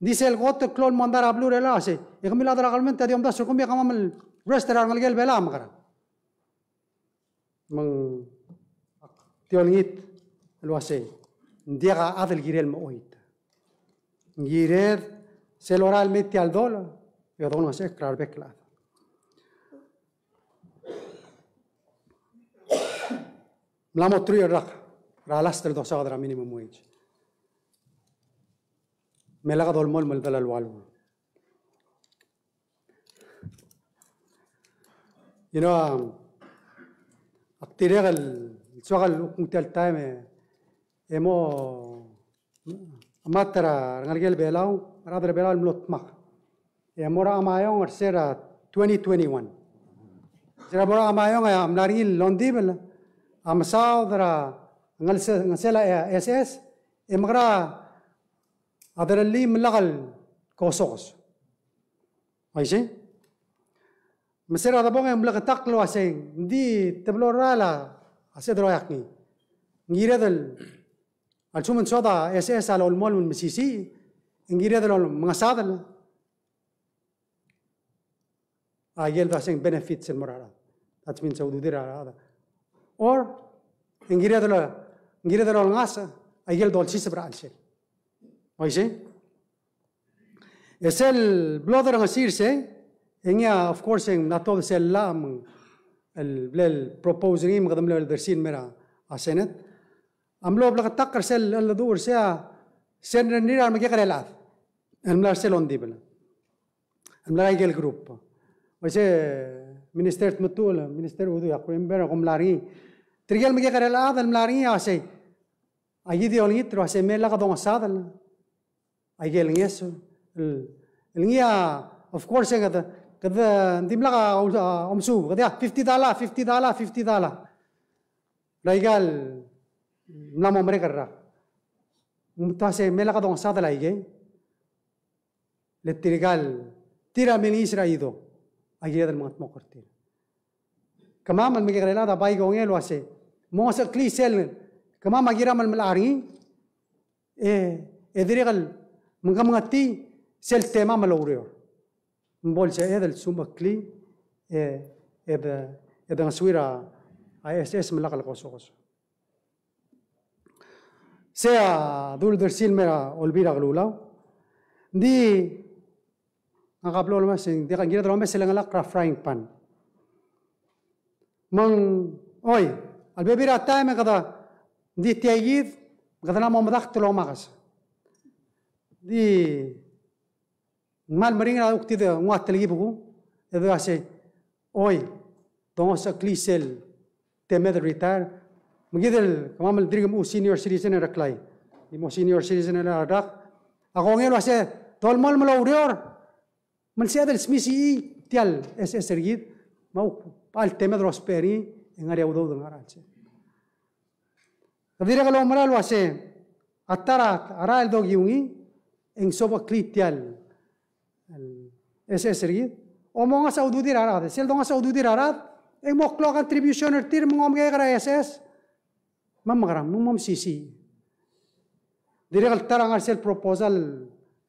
Ng di sel kot el klou el mondai er a beluu er a uasei, e kemiu el chad er a government a di omdasu er kemiu e kemam el rest er a rengelekel Belau a mekerang. Me ng di olengit el uasei, ng diak a chad el kirel el mechoit. Ng kired sel lorael el mei tia el dolech, e dolengesechekl er a rebek el chad. Mla mo truich el rak er a last el dosaod er a minimum wage. Me lak dolemolem el dela el ualu. You know, um, ak dirrek el soak el kuk nguu tia el taem e, e mo a mat er a rengelekel Belau, a rechad er a Belau el mlo dmak. E mo er a Chamayong er se er a twenty twenty-one. Se er a bo er a Chamayong e a mla er ngii el ongdibel a mesaod er a ngelse-, ngesel a SS, e mekera a derellii me lak el kosokos. Uaisei? Me se er a debong e ng bleketakl el uasei, ng di teblo el rael a sebeched el oeak ngii. Ng kired el a lsekum ng soad a SS a lolemolem el mesisiich, e ng kired el mengesadel a ikel daseng benefits el mo er a rechad. That means a ududir a rechad. Or, e ng kired el, ng kired el olengasech a ikel dolsiseb er a chelsel. Uaisei? E sel blo dorengesii er sei, e ngii a, of course, e ng mla tuobed sel llach me ng, el bla le propose er ngii me kede mle oldersii el mei er a Senate. A mlo bleketakl er sel cheldecheduch er sei a, sel rengrir a remekekerei el chad el mla er sel ongdibel el mla er a ikel group. Uaisei, Minister Tmetuchl, Minister Udui, ak remember, kom mla er ngii. Tirke el mekekerei el chad el mla er ngii a uasei, aki di olengit el uasei me lak dongesadel a ikel ngeso el, el ngii a, of course, e kede, kede ng dimlak a, a omesuub, kede a fifty dollar, fifty dollar, fifty dollar er a ikal mla mo merek el rak. Ng ta se me lak dongesadel a ikei. Le tirkal, tir a milengiis er a ido, a kired el mengetmokl er tir. Kemam el mekekerei el chad a bai kongei el uasei, mo ngesecheklii sel, kemam a kiram el melechar er ngii, e, e dirrek el mengkemengetii sel temam el oureor. Me bo el sebeched el sumecheklii, e, e de, e de ngesuir a SS me lak el kosokos. Sei a duldersii el mei er a Olbiil er a Kelulau. Ng di ngak a blo el uasei, ng diak, ng kired el omes e le ngelakl er a frying pan. Me ng, oi, A lebebil er a taem e kede, ng di tia kid, kede mla mo medakt el omakes. Di, ng kmal meringel a kuk di nguu a telkib kung, e de uasei, oi, dongesecheklii sel temed el retire. Me kid el kemam el dirk mo senior citizen er a klai. Di mo senior citizen er a rak. A kongei el uasei, dolemolem el oureor, me ng sebeched el smisichii tia el S S er kid, me a kuk, a temed el ousbech er ngii, e ng ngar er ngii a udoud el ngar er a chelsel. Kede dirrek el oumera el uasei, a ta er a, a rael el dokiu ngii, e ng sobecheklii tia el, el S S er kid. Omongasech a ududir a rechad, sel dongasech a ududir a rechad, e ng mo klou a contribution er tir me ng omekeek er a S S. Me mekerang, me ng mo mesisiich. Dirrek el ta er a ngar er sel proposal,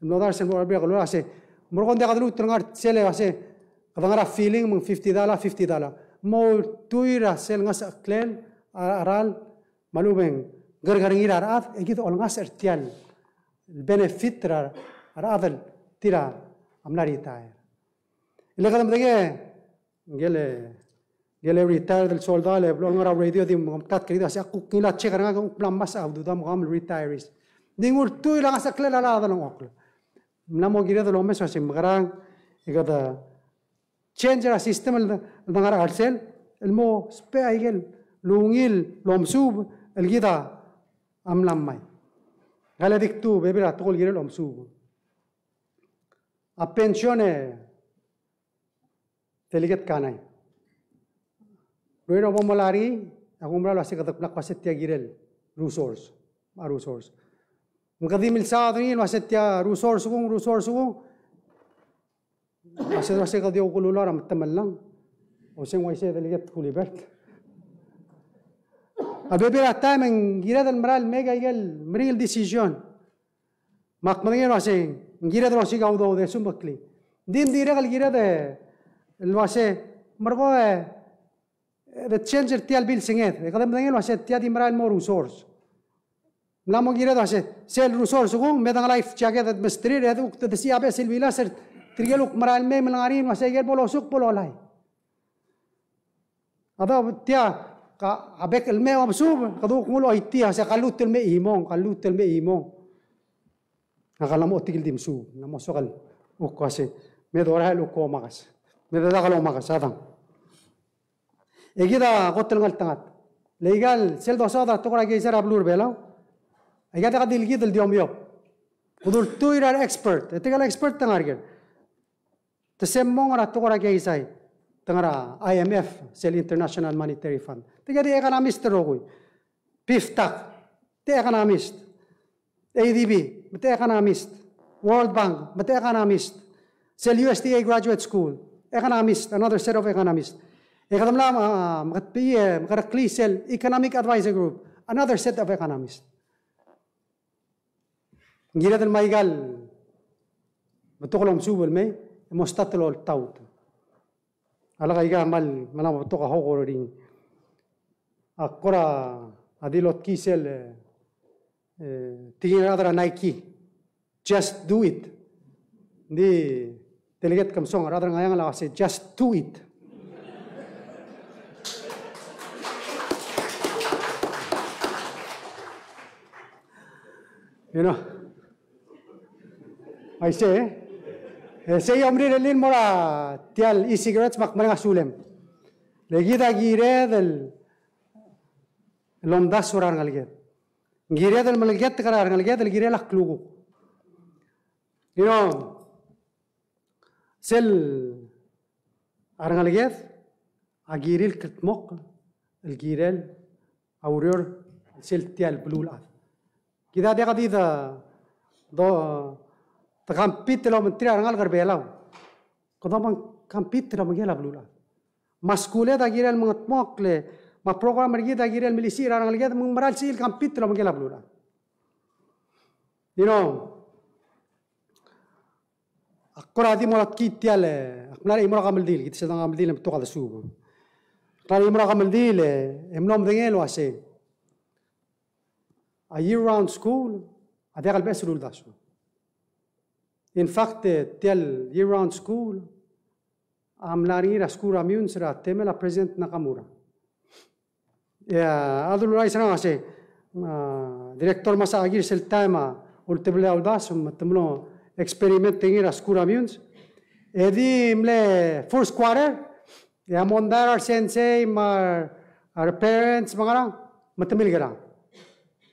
el mlo ta er sel mo er a bek el uasei, merekong e ng diak de lmuut el ngar er sel uasei, kede ngar er a filling me ng fifty dollar, fifty dollar. Mo ultuil er a sel ngesecheklel a, a rechad, me a lechub e ng kerker er ngii er a rechad, e kid olengasech er tia el benefit er a, a rechad el tir a mla retire. E le kede medengei, ngike el, ngike el retired el soldau el blo el ngar er a radio di mekemtkat er kid el uasei, ak kuk ngilai a check er ngak e kuk mla ngmasech a udoud me kemam el retirees. Di ng ultuil er a ngesecheklel a rechad el ngokl. Ng mla mo kired el omes el uasei mekerang, e kede change er a system el, el de ngar er a chelsel, el mo ousbech a ikel ungil el omesuub el kid a mla mei. Ngka el di kdu bebil er a tekoi el kirel omesuub. A pension e Delegate Kanai. Ruirobo Molari, a kuk mera el uasei kede mla kmo se tia kirel resource, a resource. Me kede di milsaod er ngii el uasei tia resource kung, resource kung. Uasei, uasei kede di oukululau er a metemellang. Oseng uaisei Delegate Gulibert. A bebil er a taem e ng kired el mera el make a ikel meringel decision. Me ak medengei el uasei, ng kired el osiik a udoud e sumecheklii. Ng di ng dirrek el kired el uasei, merekong e, e de change er tia el bilsenged. E kede medengei el uasei tia di merael el mo resource. Ng mla mo kired el uasei, sel resource kung, me dang life jacket e de mesterir, e de kuk de, de siabes el bilas er tirke el kuk merael el mei me lengar er ngii el uasei, ikel bo losuk bo lolai. A do tia, ka, a bek el mei a omesuub, kede kuk nguu el choitii, se ka lmuut el mei chimong, ka lmuut el mei chimong. Ngak a mla mo otik el di mesuub, ng mla mo soak el kuk uasei, me dorael el kuk omakes. Me dedak el omakes, a dang. E kid a kot el ngeltengat. Le ikal, sel dosaod a tekoi er a keizai er a beluu er a Belau. Aika diak di el kid el di omeob. Kede ultuil er a re expert, e tirke el expert te ngar er ker. Te se mong er a tekoi er a keizai, te ngar er a I M F, sel International Monetary Fund. Tirke di economist el rokui. PIFTAC, te economist. A D B, me te economist. World Bank, me te economist. Sel U S D A Graduate School, economist, another set of economists. E kede mla, ah, me kede, eh, me kede mekereklii sel Economic Advisor Group, another set of economists. Ng kired el mei a ikal betok el omesuub el mei, e mo start el oltaut. A lak aika a kmal, kmal betok a hokor er ngii. Ak kora di lotkii sel, eh, tekingel a rechad er a Nike. Just do it. Ng di Delegate Kemesong, a rechad er a Ngcheangel a uasei, just do it. You know? Aisei, e sei a omerirellii el mo er a tia el e-cigarettes me ak mereng a sulem. Le kid a kired el omdasu er a rengeleked. Ng kired el meleketek er a rengeleked el kirel a klukuk. You know, sel a rengeleked a kirir el kldmokl el kirel a ureor sel tia el beluulechad. Kid a diak di de, de, de compete el obengterir a rengalek er Belau. Kede obeng compete el obengkel a beluulechad. Me a skuuled a kirel mengedmokl, me a program er kid a kirel melisiich er a rengeleked me ng mera el sebechir el compete el obengkel a beluulechad. You know, ak kora di mo er a tkii tia el, ak mla er a chimo er a kemeldiil, kid sel dang kemeldiil e betok a desuub. Ak mla er a chimo er a kemeldiil e mlo medengei el uasei, a year round school a diak el beches el uldasu. In fact, e, tia el year round school a mla er ngii er a skuul er a Meyuns er a temel a President Nakamura. E a, a dulu el uaisei er a se, a, director me a se a kirir sel taem a ultebedii a uldasu, me te mlo experiment er ngii er a skuul er a Meyuns. E di mle first quarter, e a mondai er a resensei, me a re, a re parents, me a ngerang, me te milkerang.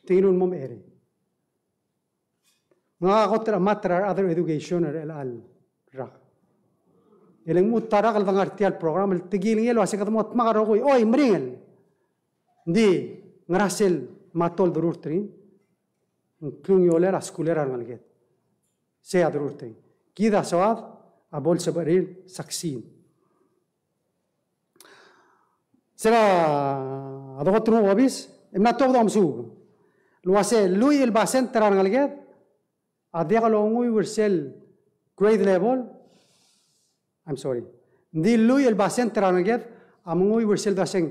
Te ngiluu el mo mecherei. Ngak a kot el chemat er a re other education er chelecha el rak. E le ng mo ta er a rak el dengar er tia el program, el tekingel el uase kede mo dmak el rokui, oi, meringel. Ng di, ngera sel mato el derurt er ngii, ng klungiolel a skuul er a rengeleked. Sei a derurt er ngii. Kid a soad a bo lsebechir el succeed. Sera a dokoterung obis, e mla tuobed a omesuub. El uase lluich el basent er a rengeleked a diak longuiu er sel grade level. I'm sorry. Ng di lluich el basent er a rengeleked a menguiu er sel daseng.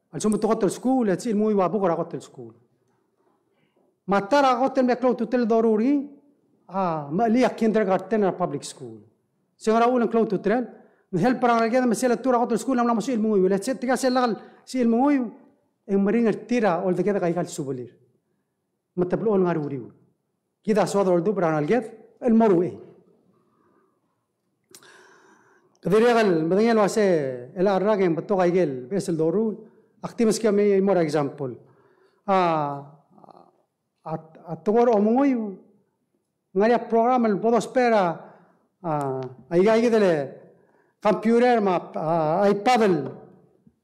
A lsekum te kot el skuul, e sebechir el menguiu a buk er a kot el skuul. Me a ta er a kot el mle klou a ultutelel el doruul er ngii, a, me chelii a kindergarten er a public school. Se ngera uchul e ng klou a ultutelel, ng help er a rengeleked me sel letuu er a kot el skuul, e ng mla mo sebechir el menguiu. Le se tirka sel lak el sebechir el menguiu, e ng meringel er tir a oldiked aika el subelir. Me te blechoel ngar er a uriul. Kid a soad el oldubech er a rengeleked el mo er a uchei. Kede dirrek el medengei el uase, el a rak e ng betok aike el beches el doruul, ak di meskemiu a mei mo er a example. A, a, a tekoi er a omenguiu, ng ngar er ngii a program el bo dousbech er a, a, aika, aika el computer me a, a, iPad el,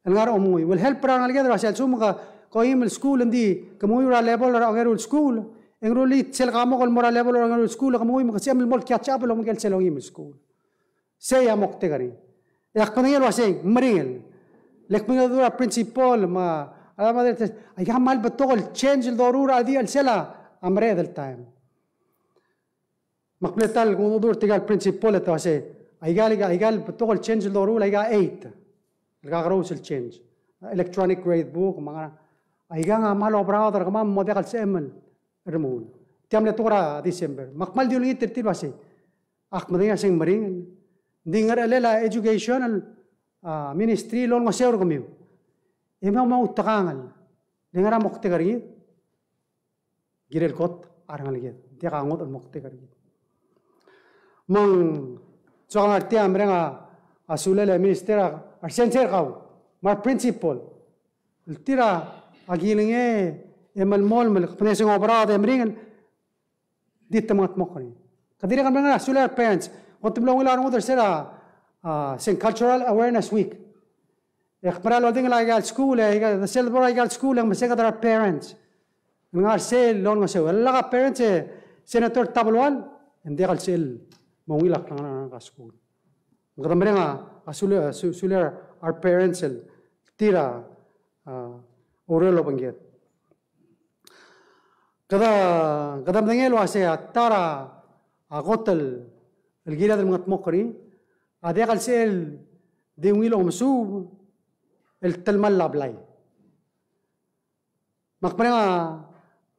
el ngar er a omenguiu. El help er a rengeleked el uase a lsekum ke, ke oim el skuul, ng di ke menguiu er a level er a ongeru el skuul, e ng rullii sel kamok el mo er a level er a ongeru el skuul, ke menguiu me ke sebechem el mo catch up el obengkel sel ongeim el skuul. Sei a moktek er ngii. E ak medengei el uasei, meringel. Le kmo ng dmu er a principal, me a, a, aika kmal betok el change el doruul er a di el sel a mereched el taem. Me ak mle ta el kmo ng dmu er tirka el principal e te uasei, aika el, aika el betok el change el doruul, aika eight. El kakerous el change. Electronic grade book, me a ngerang. Aika a kmal oberaod er kemam el mo diak el sebechem el remuul. Tia mle tekoi er a December. Me ak kmal di olengit er tir el uasei, ak medengei a se ng meringel. Ng di ngerechelel a education el, a, ministry el olengeseu er kemiu. E mo, mo outekangel. Le ngera moktek er ngii? Kirel kot a rengeleked. Ng diak a ngodech el moktek er ngii. Me ng soak el ngar tia, mereng a, a sulel a minister, a resensei er kau, me a re principal. El tir a kilengei e melemolem el kmo ng se ng oberaod e meringel, di te mengetmokl er ngii. Kede dirrek el mereng a sulel a re parents. Kot el mlo ungil a rengud er sel a, a, se ng Cultural Awareness Week. E ak mera el oldingel aika el skuul, e aika, sel bo er aika el skuul, e ng meseked er a re parents. Ng ngar sel olengeseu. E lak a parents e Senator Tabelual, e ng diak el sel mo ungil a klengar er a skuul. Kede mereng a, a sulel, su-, sulel a re parents el tir a, a, oureor el obengked. Kede, kede medengei el uasei a ta er a kot el, el kired el mengetmokl er ngii, a diak el sel di ungil omesuub el telemall a blai. Me ak mereng a,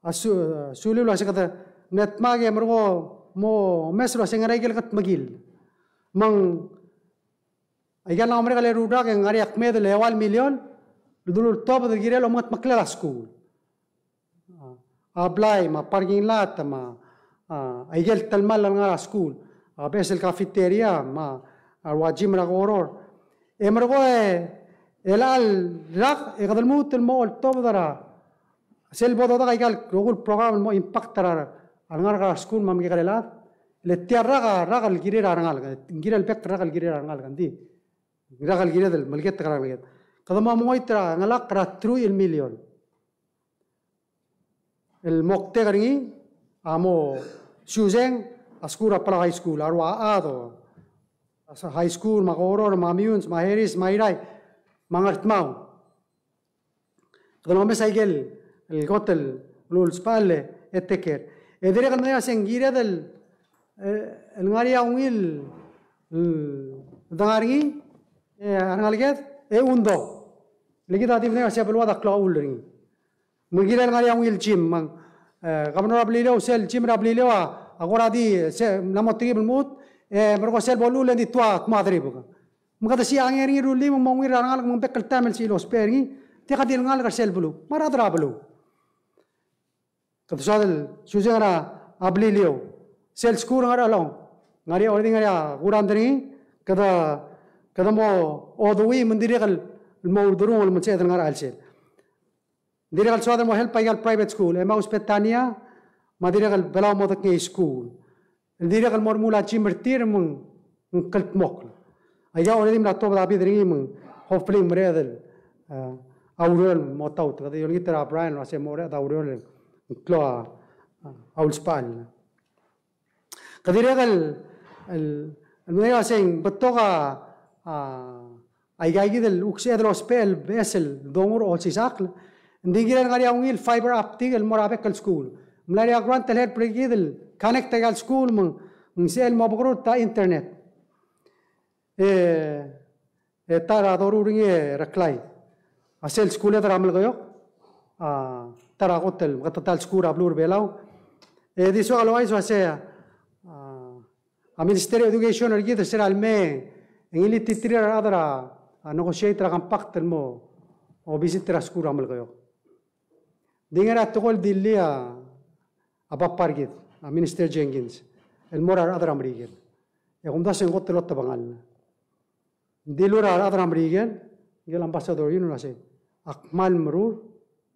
a su-, suliu el uasei kede mle dmak e merekong mo omes el uasei ngera ikel kedmekill. Me ng aika el ngar er a merek el eru el rak e ng ngar er ngii a kmeed el eua el milion el dulu el tuobed el kirel omengetmeklel a skuul. A, a blai, me a parking lot, me a, a, aike el telemall el ngar er a skuul, a beches el cafeteria, me a, a rua gym er a Koror. E merekong e, e chelecha el rak, e kede lmuut el mo oltobed er a, sel bo dodak aika el rokui el program el mo impact er a, a lengar er a skuul me a mekekerei el chad. Le tia el rak a, rak el kirir a rengalek, ng kirel bek el rak el kirir a rengalek, ng di. Rak el kired el meleketek er a rengeleked. Kede mo mengoit er a ngelakl er a truich el milion. El moktek er ngii a mo siuseng a skuul er a Palau High School, a rua chad, a high school, me a Koror, me a Meyuns, me a Harris, me a Irrai, me a Ngardmau. Kede omes aike el kot el ulsbechall e take care. E dirrek el medengei a se ng kired el, el ngar er ngii a ungil el dengar er ngii, e a rengalek e undo. Le kid a di medengei a se a beluad a klou a chull er ngii. Me ng kirel ngar er ngii a ungil gym, me ng, e, governor er a Beliliou, sel gym er a Beliliou a, a kora di, se, mla mo tekib el lmuut, e, merekong sel bo luchul e ng di tua, tua deribek. Me kede siang er ngii el rullii, me ng mo ungil er a rengalek, me ng bek el taem el sebechir el ousbech er ngii, Tia kede di el ngalek er sel beluu, me a rechad er a beluu. Kede soad el suseng er a Beliliou, sel skuul er a Ngerchelong, ng ngar er ngii already, ng ngar er ngii a kurand er ngii, kede, kede mo oduii me ng dirrek el mo ulderung el mo sebeched el ngar er a chelsel. Ng dirrek el soad el mo help aika el private school, Emmaus Bethania, me a dirrek el Belau Modekngei School. El dirrek el mo remuul a gym er tir me ng kldmokl. Aika already mla tuobed a bid er ngii me ng hopefully ng mereched el, eh, a ureor el mo taut. Kede di olengit er a Brian el uasei mo mereched a ureor el klou a, a ulsbechall. Kede dirrek el, el, el medengei el uasei ng betok a, a, aika kid el kuk sebeched el ousbech el beches el dongur a olsisechakl. Ng di kirel ngar er ngii a ungil fiber optic el mo er a bek el skuul. Ng mla er ngii a grant el help er kid el connect aika el skuul me ng sebechel el mo bekerurt a internet. E, e ta er a doruul er ngii e Reklai, a sel skuuled er a Melekeok, a, ta er a kot el meketeketang el skuul er a beluu er a Belau. E di soak el ouchais el uasei, a, a Minister er a Education er kid er se er a lemei e ng ngiltiterir a rechad er a, a, negotiate er a compact el mo, o, visit er a skuul er a Melekeok. Ng di ngar er a tekoi el dillii a, a papa er kid, a Minister Jenkins, el mo er a rechad er a Merikel. E kumdasu e ng kot el otebengall. Ng dilu er a rechad er a Merikel, ngike el ambassador er ngii el uasei, ak kmal merur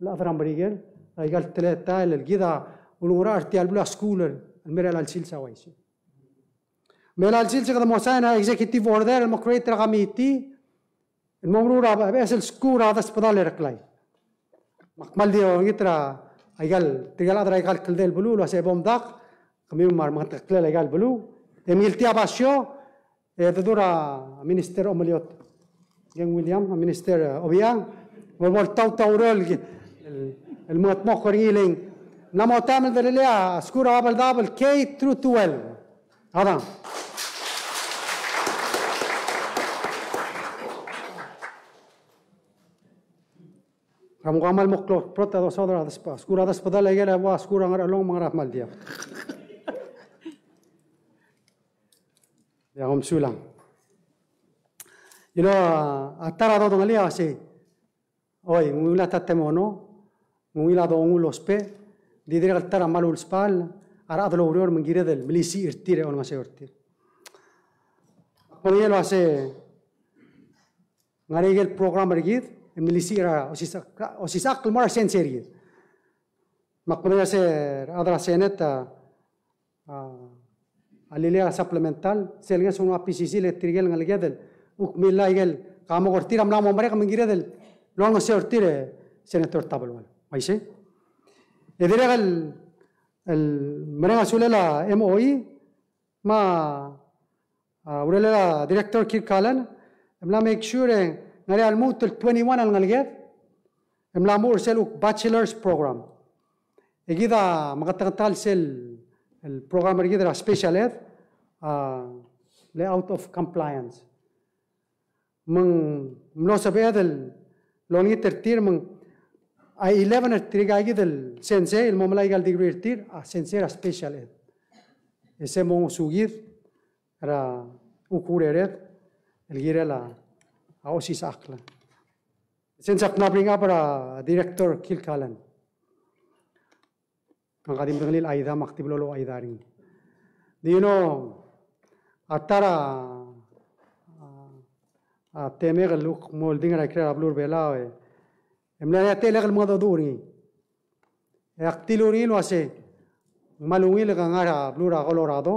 el chad er a Merikel er aika el teletael el kid a ulengerachel er tia el beluu a skuul el mei er chelecha el sils a uaisei. Me er chelecha el sils e kede mo sign a executive order el mo create er a committee el mo meruul a beches el skuul er a desbedall er a Reklai. Me ak kmal di olengit er aika el, tirka el chad er aika el kldei el beluu el uasei bo mdak, kemiu me a remengeteklel aika el beluu. E mngiltii a basio, e dedu er a Minister Omeliot, Ngireng William, a Minister, e, Obichang, me bo ltaut a ureor el, el, el mengetmokl er ngii el ng mla mo taem el delelii a skuul er a Babeldaob el K through twelve. Adang. Kom kmal mo klou el prot a dosaod er a desbe-, skuul er a desbedall, aike el ua skuul er a Ngerchelong me a Ngerachel me a Diab. Ia, kom sulang. You know, a ta er a dodengelii a sei, oi, ng ungil a tatemono, ng ungil a dongu el ousbech, di dirrek el ta er a kmal ulsbechall a rechad el oureor me ng kired el melisiich er tir e olengeseu er tir. Ak medengei el uasei ng ngar er ngii a ikel program er kid el melisiich er a osisechakl, osisechakl el mo er a sensei er kid. Me ak medengei el uasei a rechad er a Senate a, a, a lilii a supplemental, sel ngeso el nguu a PCC, le tirke el ngeleked el kuk millai a ikel kamok er tir a mla mo merek me ng kired el olengeseu er tir e Senator Tabelual. Uaisei. E dirrek el, el mereng a sulel a MOE, me a, a, urerel a Director Kilcullen, e mla make sure e ng ngar er ngii a lmuut el twenty-one el ngeleked el mla mo er sel kuk bachelor's program. E kid a meketeketang sel, el program er kid er a special ed, a, le out of compliance. Me ng mlo sebeched el olengit er tir me ng a eleven er tirka kid el sensei el mo melai a ikel degree er tir a sensei er a special ed. E se mo ngosukid er a kuk urered el kirel a osisechakl. Since ak mla bring up er a Director Kilcullen, me ng ka di medengelii el Aida me ak di blechoel ouchais er ngii. Do you know, a ta er a, a, a temek el kuk mo oldingel er a ikrel a beluu er a Belau e, e mla er ngii a techellek el mengedecheduch er ngii. E ak dilu er ngii el uasei ng kmal ungil e ke ngar er a beluu er a Colorado,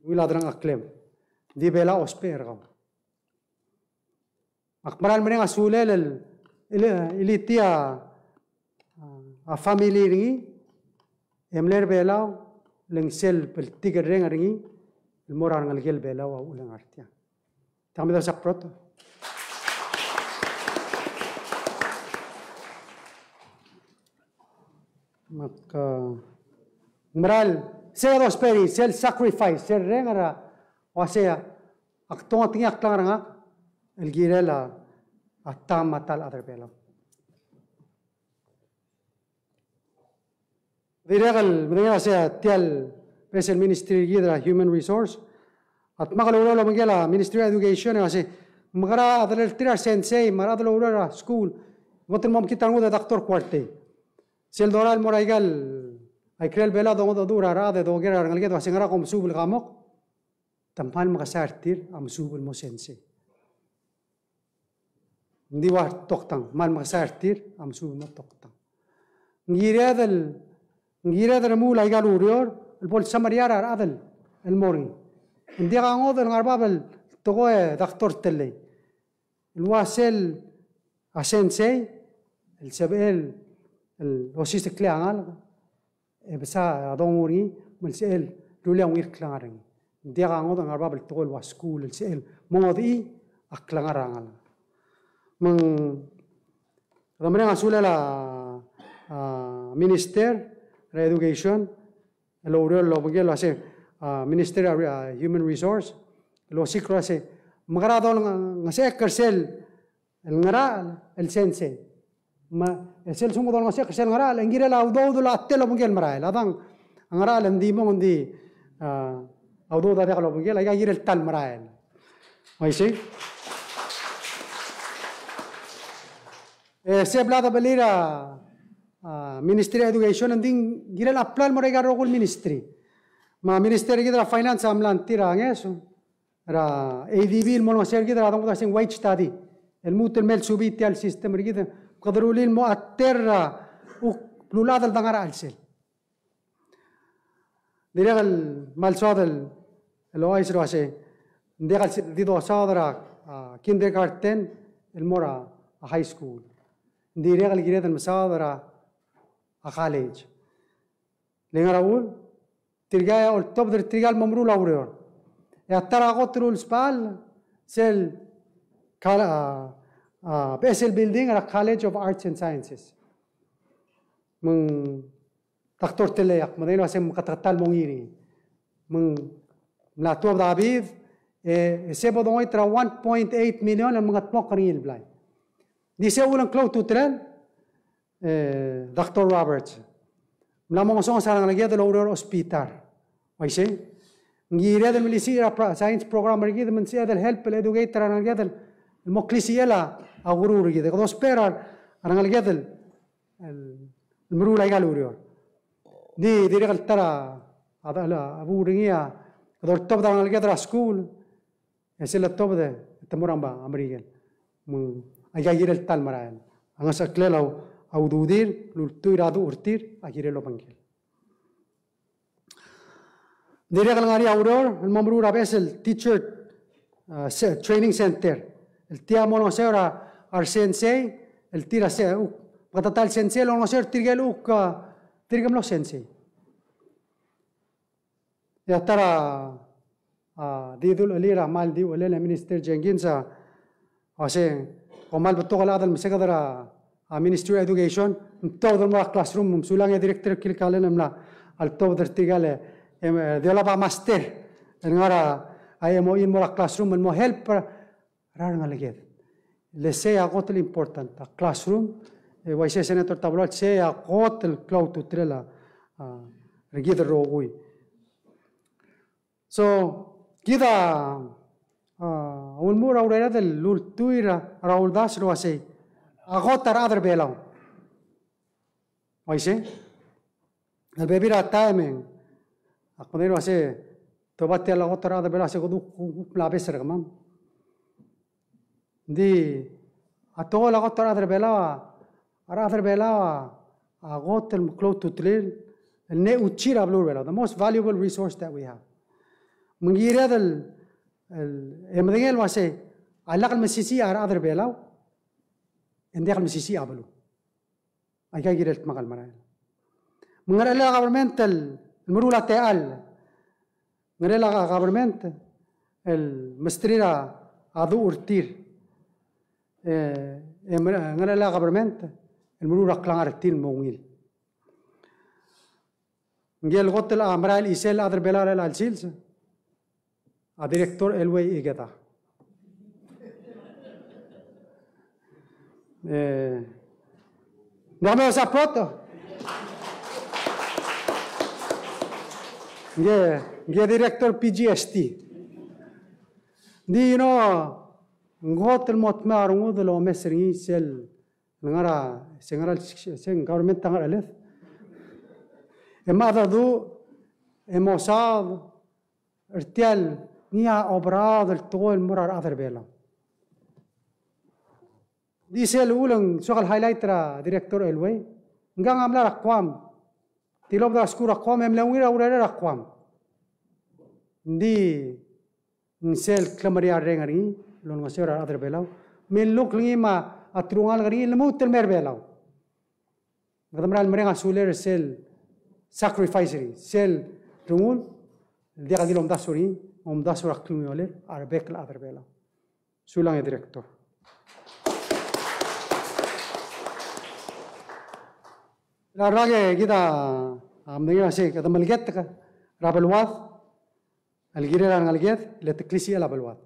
ungil a delengcheklem, di Belau a ousbech er kau. Ak meral mereng a sulel el, el, el ilitii a, a family er ngii e mle er a Belau, le ng sel bltikerreng er ngii el mo er a rengelekel Belau a uchul e ngar tiang. Tang me dosakprot. Me ak, a, meral, sel dousbech er ngii, sel sacrifice, sel reng er a, uasei a, ak tongetengii a klengar er ngak el kirel a, a ta me a ta el chad er a Belau. Dirrek el medengei el uasei a tia el beches el ministry er kid er a Human Resource a dmak el oureor el obengkel a Ministry of Education el uasei Mekera a delel tir a resensei, me a rechad el oureor er a skuul, ng kot el mo mekngit a rengud e Doctor Kuartei. Sel dorael el mo er aika el, a ikrel Belau a dongedecheduch er a rechad e doker a rengeleked el uasei ngera kom mesuub el kamok, te kmal mekesai er tir a mesuub el mo sensei. Ng di ua toktang, kmal mekesai er tir a mesuub el mo toktang. Ng kired el, ng kired el remuul aika el ureor el bo lsemeriar a rechad el mo er ngii. Ng diak a ngodech el ngar er a bab el tekoi e Doctor Tellei el ua sel a sensei el sebechel el osiseklii a ngalek e besa a dongu er ngii me ng sebechel el rullii a ungil klengar er ngii. Ng diak a ngodech el ngar er a bab el tekoi el ua skuul el sebechel el mo ngodechii a klengar er a ngalek. Me ng, kede mereng a sulel a, a Minister er a Education el oureor el obengkel el uasei, a, Minister er a, a, Human Resource, el osiik el uasei, mekera dolengesechek er sel el ngerachel el sensei. Me, e sel lsekum dolengesechek er sel ngerachel, e ng kirel a udoud el a tela obengkel el merael. A dang, a ngerachel e ng di mong, ng di, a, a udoud a diak lobengkel, aika kirel ta el merael. Uaisei? E se bla dechelir a, a, Ministry of Education, ng di ng kirel apply el mo er aika el rokui el ministry. Me a Minister er kid er a Finance a mla nguu tir a ngeso er a ADB el mo olengeseu er kid er a dongut el uasei ng wage study el lmuut el mei el subii tia el system er kid, me kede rullii el mo a tela er a kuk beluulechad el dengar er a chelsel. Dirrek el kmal soad el, el ouchais el uasei, ng diak el di dosaod er a, a, kindergarten el mo er a, a, high school. Ng dirrek el kired el mesaod er a, a, college. Le ngar er a uchul, tirka a oltobed er tirka el mo meruul a ureor. E a ta er a kot el ulsbechall, sel kal-, a, a, beches el building er a College of Arts and Sciences. Me ng Doctor Tellei, ak medengei el uasei ng meketeketang el mo er ngii. Me ng mla tuobed a bid, e, e se bo dongoit er a one point eight million el mengedmokl er ngii el blai. Di se uchul e ng klou a ultutelel, e, Doctor Roberts. Mla mo ngesonges a rengeleked el oureor er a hospital. Uaisei? Ng kired el melisiich er a pro-, science program er kid me ng sebeched el help el educate er a rengeleked el mo klisichel a ukeruul er kid. Kede ousbech er a rengeleked el, el meruul aika el ureor. Di, dirrek el ta er a, a, a, a buul er ngii a, kede oltobed a rengeleked er a skuul, e sel lotobed e te mo er a Merikel. Me ng aika kirel ta el merael. A ngesecheklel a u-, a ududir el ultuil er a duch er tir a kirel obengkel. Dirrek el ngar er ngii a ureor el mo meruul a beches el teacher, a, se-, training center. El tia a mo olengeseu er a, a resensei, el tir a se-, uk, meketeket el sensei el olengeseu er tirke el uk, a, tirke el mlo sensei. E a ta er a, a, di dulechelir a kmal di uchelel e Minister Jenkins a, a se, kom kmal betok el chad el meseked er a, a, Ministry of Education, ng tuobed el mo er a classroom, me sulang e Director Kilcullen el mla, a letobed er tirka el, em, e, di olab a master, el ngar er a, a, M O E el mo er a classroom, el mo help er a, er a rengeleked. Le sei a kot el important, a classroom, e uaisei Senator Tabloal, sei a kot el klou a ultutelel a, a, er kid el rokui. So, kid a, a, ulemuchel er a urered el ultuil er a, er a uldasu el uasei, a kot a rechad er a Belau. Uaisei? El bebil er a taem e ng, ak medengei el uasei, te oba tia el kot er a rechad er a Belau, se kede kuk, kuk mla obes er kemam. Ng di, a tekoi el kot er a rechad er a Belau, a rechad er a Belau a kot el meklou a ultutelel, el ngar er a beluu er a Belau, the most valuable resource that we have. Me ng kired el, el, e medengei el uasei, a lak el mesisiich a rechad er a Belau, e ng diak el mesisiich a beluu. Aika kirel dmak el merael. Me ng ngerchelel a government el meruul a techall. Ng ngerchelel a government el mesterir a duch er tir. E, e, ng ngerchelel a government el meruul a klengar er tir el mo ungil. Ngike el kot el, a, merael chisel a rechad er a Belau er chelecha el sils a Director Elway Ikeda. E, ng diak mesa prot. Ngike, ngike Director P G S T. Di, you know, ng kot el mo dmeu a rengud el omes er ngii sel ngar er a, se ngar er a, se ng government a ngar er a cheled. E mla dedu, e mo saod er tia el ngii a oberaod el tekoi el mo er a rechad er a Belau. Di sel uleng soak el highlight er a Director Elway. Ngkang a mla er a Guam. Tilobed er a skuul er a Guam, e mle ungil a urerel er a Guam. Ng di ng sel klemeriarreng er ngii el olengeseu er a rechad er a Belau. Me ng luk el ngii me a telungalek er ngii el lmuut el mei er a Belau. Me kede mera el mereng a sulel er sel sacrifice er ngii, sel rengul el diak di lomdasu er ngii, omdasu er a klungiolel a rebek el chad er a Belau. Sulang e Director. El rak e kid a, a, medengei el uasei kede meleketek er a beluad el kirel a rengeleked, le te klisichel a beluad.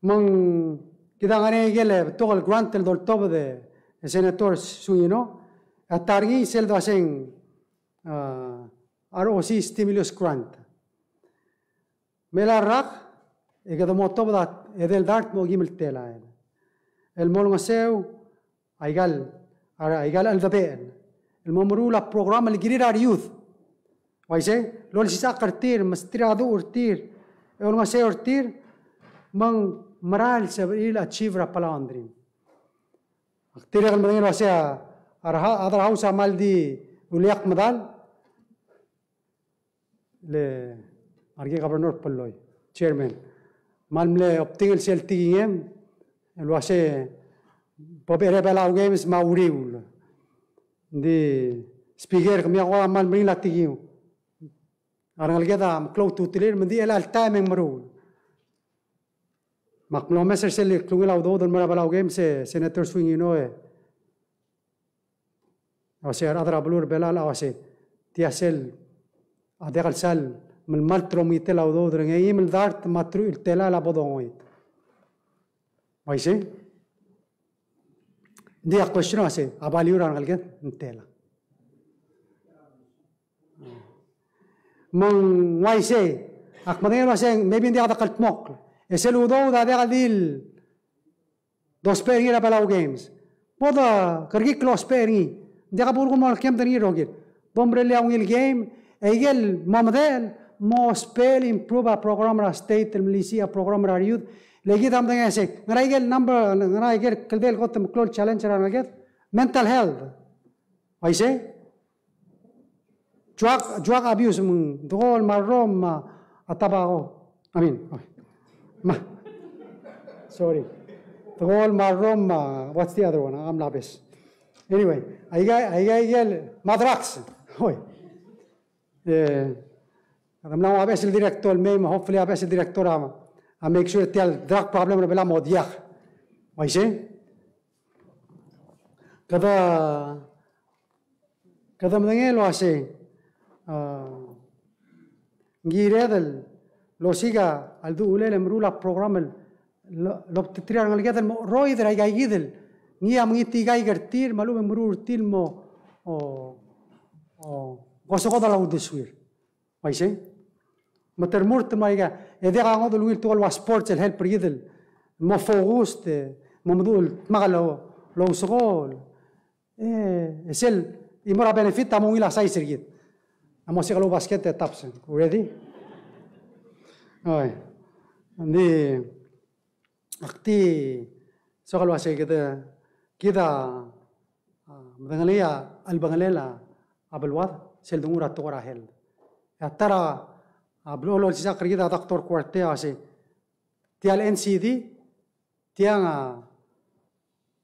Me ng kid a ngar er ngii a ikel betok el grant el doltobed e Senator Sungino, a ta er ngii sel dua se ng, a, R O C stimulus grant. Me a rak, e kede mo tobed a edei el dart me a okeim el telael el mo olengeseu aika el, a, aika el cheldebechel el mo meruul a program el kirir a re youth. Uaisei, el olsisechakl er tir, mesterir a duch er tir, e olengeseu er tir, me ng mera el sebechir el achieve er a Palauan Dream. Ak dirrek el medengei el uasei a, a re ha-, a rechad er a House a kmal di uleakl medal, le ngar er ngii a Governor Polloi, Chairman. Kmal mle obdingel sel tekingem el uasei bo becherei a Belau Games me a uriul. Ng di Speaker, kemiu a kora kmal meringel a tekingu. A rengeleked a meklou a ultutelir, me ng di chelecha el taem e ng meruul. Me ak mlo omes er sel klungel a udoud el mo er a Belau Games e Senator Sungino e a uasei a rechad er a beluu er a Belau a uasei tia sel a diak el sal melemalt el omengitel a udoud er ngii, eim el dart me a truich el telael a bo dongoit. Uaisei? Ng di a question a uasei, a value er a rengeleked ng tela? Me ng uaisei, ak medengei el uasei, maybe ng diak de kldmokl. E sel udoud a diak di el dousbech er ngii er a Belau Games. Bo de kerekikl el ousbech er ngii. Ng diak bo lsekum ng mo lekem er ngii el rokir. Bo mrellii a ungil game, e ikel mo medechel, mo ousbech el improve a program er a state, el melisiich a program er a re youth. Le kid a medengei el uasei, ngera ikel number, ngera ikel kldei el kot el meklou el challenge er a rengeleked? Mental health. Uaisei? Drug, drug abuse, me ng tekoi el marrom, a, a tobacco. I mean, oh, ma, sorry. Tekoi el marrom, a, what's the other one? Ak mla obes. Anyway, aika, aika, aika el, me a drugs. Oi. E, kede mla mo obes el director el mei, me hopefully obes el director a, a make sure tia el drug problem er a Belau a mo diak. Uaisei? Kede Kede medengei el uasei, a, ng kired el osiik a leduchulel e meruul a program el lo-, lobengterir a rengeleked el mo cheroid er aika kid el ngii a mengetikaik er tir me a lechub e ng meruul er tir el mo, o, o, ngosukodel a uldesuir. Uaisei? Me te remurt el mo aika, e diak a ngodech el ungil tekoi el ua sports el help er kid el mo focused, e mo meduch el dmak el o-, lousekool. E, e sel, e mo er a benefit a mo ungil a size er kid. A mo se klou basket e taps. Ready? Oi. Ng di, ak di soak el uasei kede, kid a, a, medengelii a chelebengelel a beluad sel dengu er a tekoi er a health. E a ta er a, a, blechoel olsisechakl er kid a Doctor Kuartei a uasei, tia el N C D, tiang a,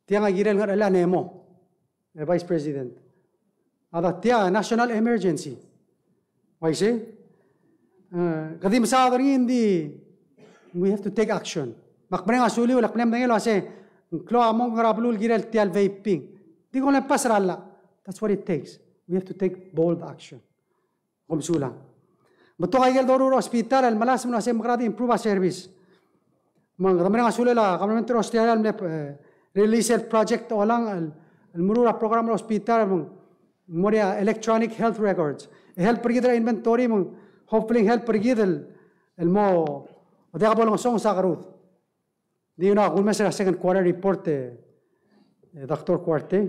tiang a kirel ngar er a chelecha el NEMO, e Vice President. A da tia National Emergency. Uaisei? E, kede di mesaod er ngii, ng di, we have to take action. Me ak mereng a suliu el ak mle medengei el uasei, ng klou a mong er a beluu el kirel tia el vaping. Di kuk le pass er a llach. That's what it takes. We have to take bold action. Kom sulang. Betok a ikel doruul er a hospital el melasem el uasei ng mekera di improve a service. Me kede mereng a sulel a government er a Australia el mle, e, release el project Olang el, el meruul a program er a hospital me ng mo er ngii a electronic health records. E help er kid er a inventory me ng hopefully help er kid el, el mo, diak bo lengesonges a kerud. Di ngak a kulemes er a second quarter report e, e Doctor Kuartei,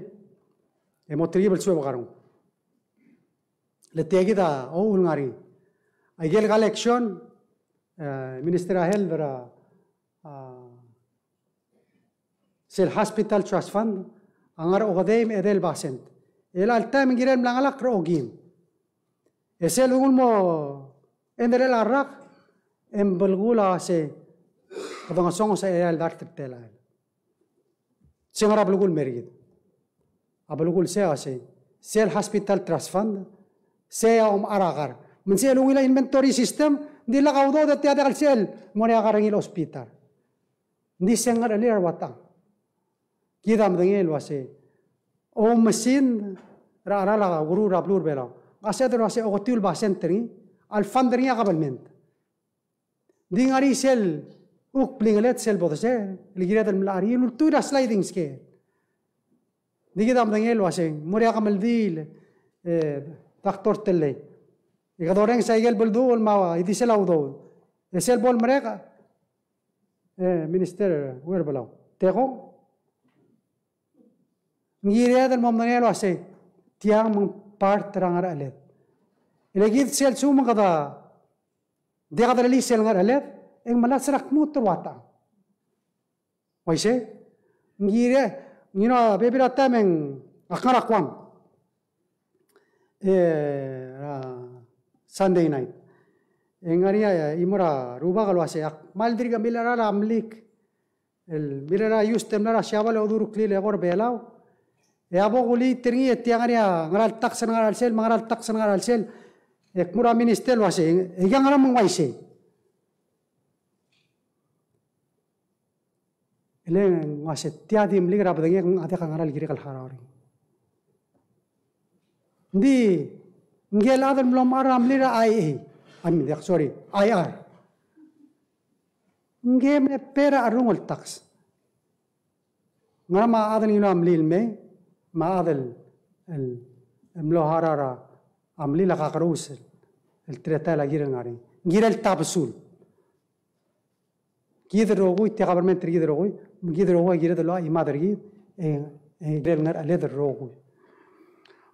e mo telkib el suebek a renguk. Le tia kid a uchul ngar er ngii. Aike el collection, e, Minister er a Health er a, a, sel Hospital Trust Fund, a ngar er a okedei me a edei el basent. E chelecha el taem e ng kirel mla chengelakl er a okeim. E sel denguu el mo end er chelecha el rak, e ng belkul a uasei, kede ngesonges a eai el dart er telael. Se ngera belkul el mer kid. A belkul sei a uasei, sel Hospital Trust Fund, sei a omechar a kar. Me ng sel ungil a inventory system, ng di lak a udoud e tia diak el sel mo er ngii a kar er ngii el hospital. Ng di se ng ngerechelir a rua tang. Kid a medengei el uasei, oumesingd er a cheral a ukeruul er a beluu er a Belau. Ng sebeched el uasei oketiu el basent er ngii a le fund er ngii a kabelment. Ng di ngar er ngii sel kuk blingeled sel bo dosa el kired el melai er ngii el ultuil er a sliding scale. Ng di kid a medengei el uasei, mo er ngii a kemeldiil, e, Doctor Tellei. E kede orrenges aike el belduchel me a ildisel a udoud. E sel bo lemerek, e, Minister Uherbelau, te kuk ng kired el mo medengei el uasei, tiang me ng part er a ngerecheled. E le kid sel lsekum kede diak kede release el ngerecheled, e ng melasech er a kmut el rua tang. Uaisei, ng kired, you know, a bebil er a taem e ng, ak ngar er a Guam. E, er a Sunday night. E ng ngar er ngii a, e, chimo er a rubak el uasei, ak kmal dirk milecherar a mlik el milecherar a used el mla er a Siabal e odureklii el eko er a Belau. E a bo kuleet er ngii e tia ngar er ngii a ngera el tax el ngar er a chelsel, me a ngera el tax el ngar er a chelsel. E kmu er a minister el uasei, e ngera me ng uaisei. E le ng uasei tia di mlik er a bedengek, ng diak a ngera el kirek el harau er ngii. Ng di, ngike el chad el mlo mechar a mlir er a I A, I mean, diak, sorry, I R. Ngike mle pay er a cherrungel tax. Ngera me a chad el ngiluu a mlil mei, me a chad el, el, el mlo harau er a mlil a kakerous el, el teletael a kirel ngar er ngii. Ng kirel tabesul. Kid el rokui, tia government er kid el rokui, kid el rokui a kired el locha chimad er kid, e, e kirel ngerecheled el rokui.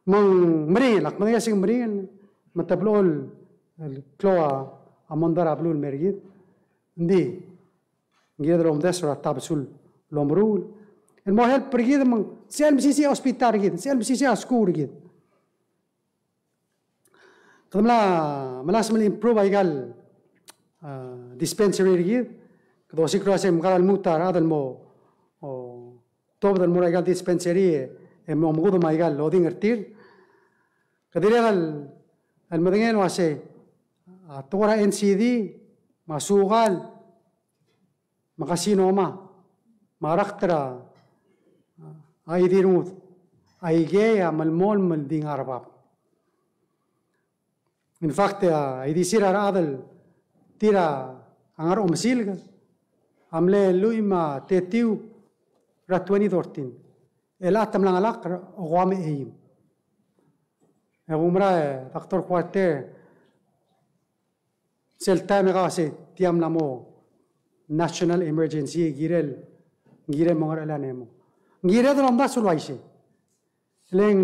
Me ng meringel, ak medengei el uasei ng meringel, me te blechoel el klou a mondai er a beluu el mer kid. Ng di, ng kired el omdasu er a tabesul el omeruul el mo help er kid me ng sel mesisiich a hospital er kid, sel mesisiich a skuul er kid. Kede mla, melasem el improve aika el, a, dispensary er kid. Kede osiik el uasei mkar a lmuut a rechad el mo, o, tuobed el mo er aika el dispensary e, e mo mekudem aika el oding er tir. Kede dirrek el, el medengei el uasei, a, tekoi er a N C D, me a sukal, me a carcinoma, me a rakt er a, a, a idirngud, aikei a melemolem el di ngar er a bab. In fact, a, a ildisir a rechad el tir a ngar er a omesilk a mle lluich me a tetiu er a twenty thirteen. El a te mla ngelakl er a okeuang me a eim. E kumerang, e, Doctor Kuartei, sel taem e kau a sei tia mla mo national emergency, kirel, kirel mo ngerechelel a NEMO. Ng kired el omdasu el uaisei. Le ng,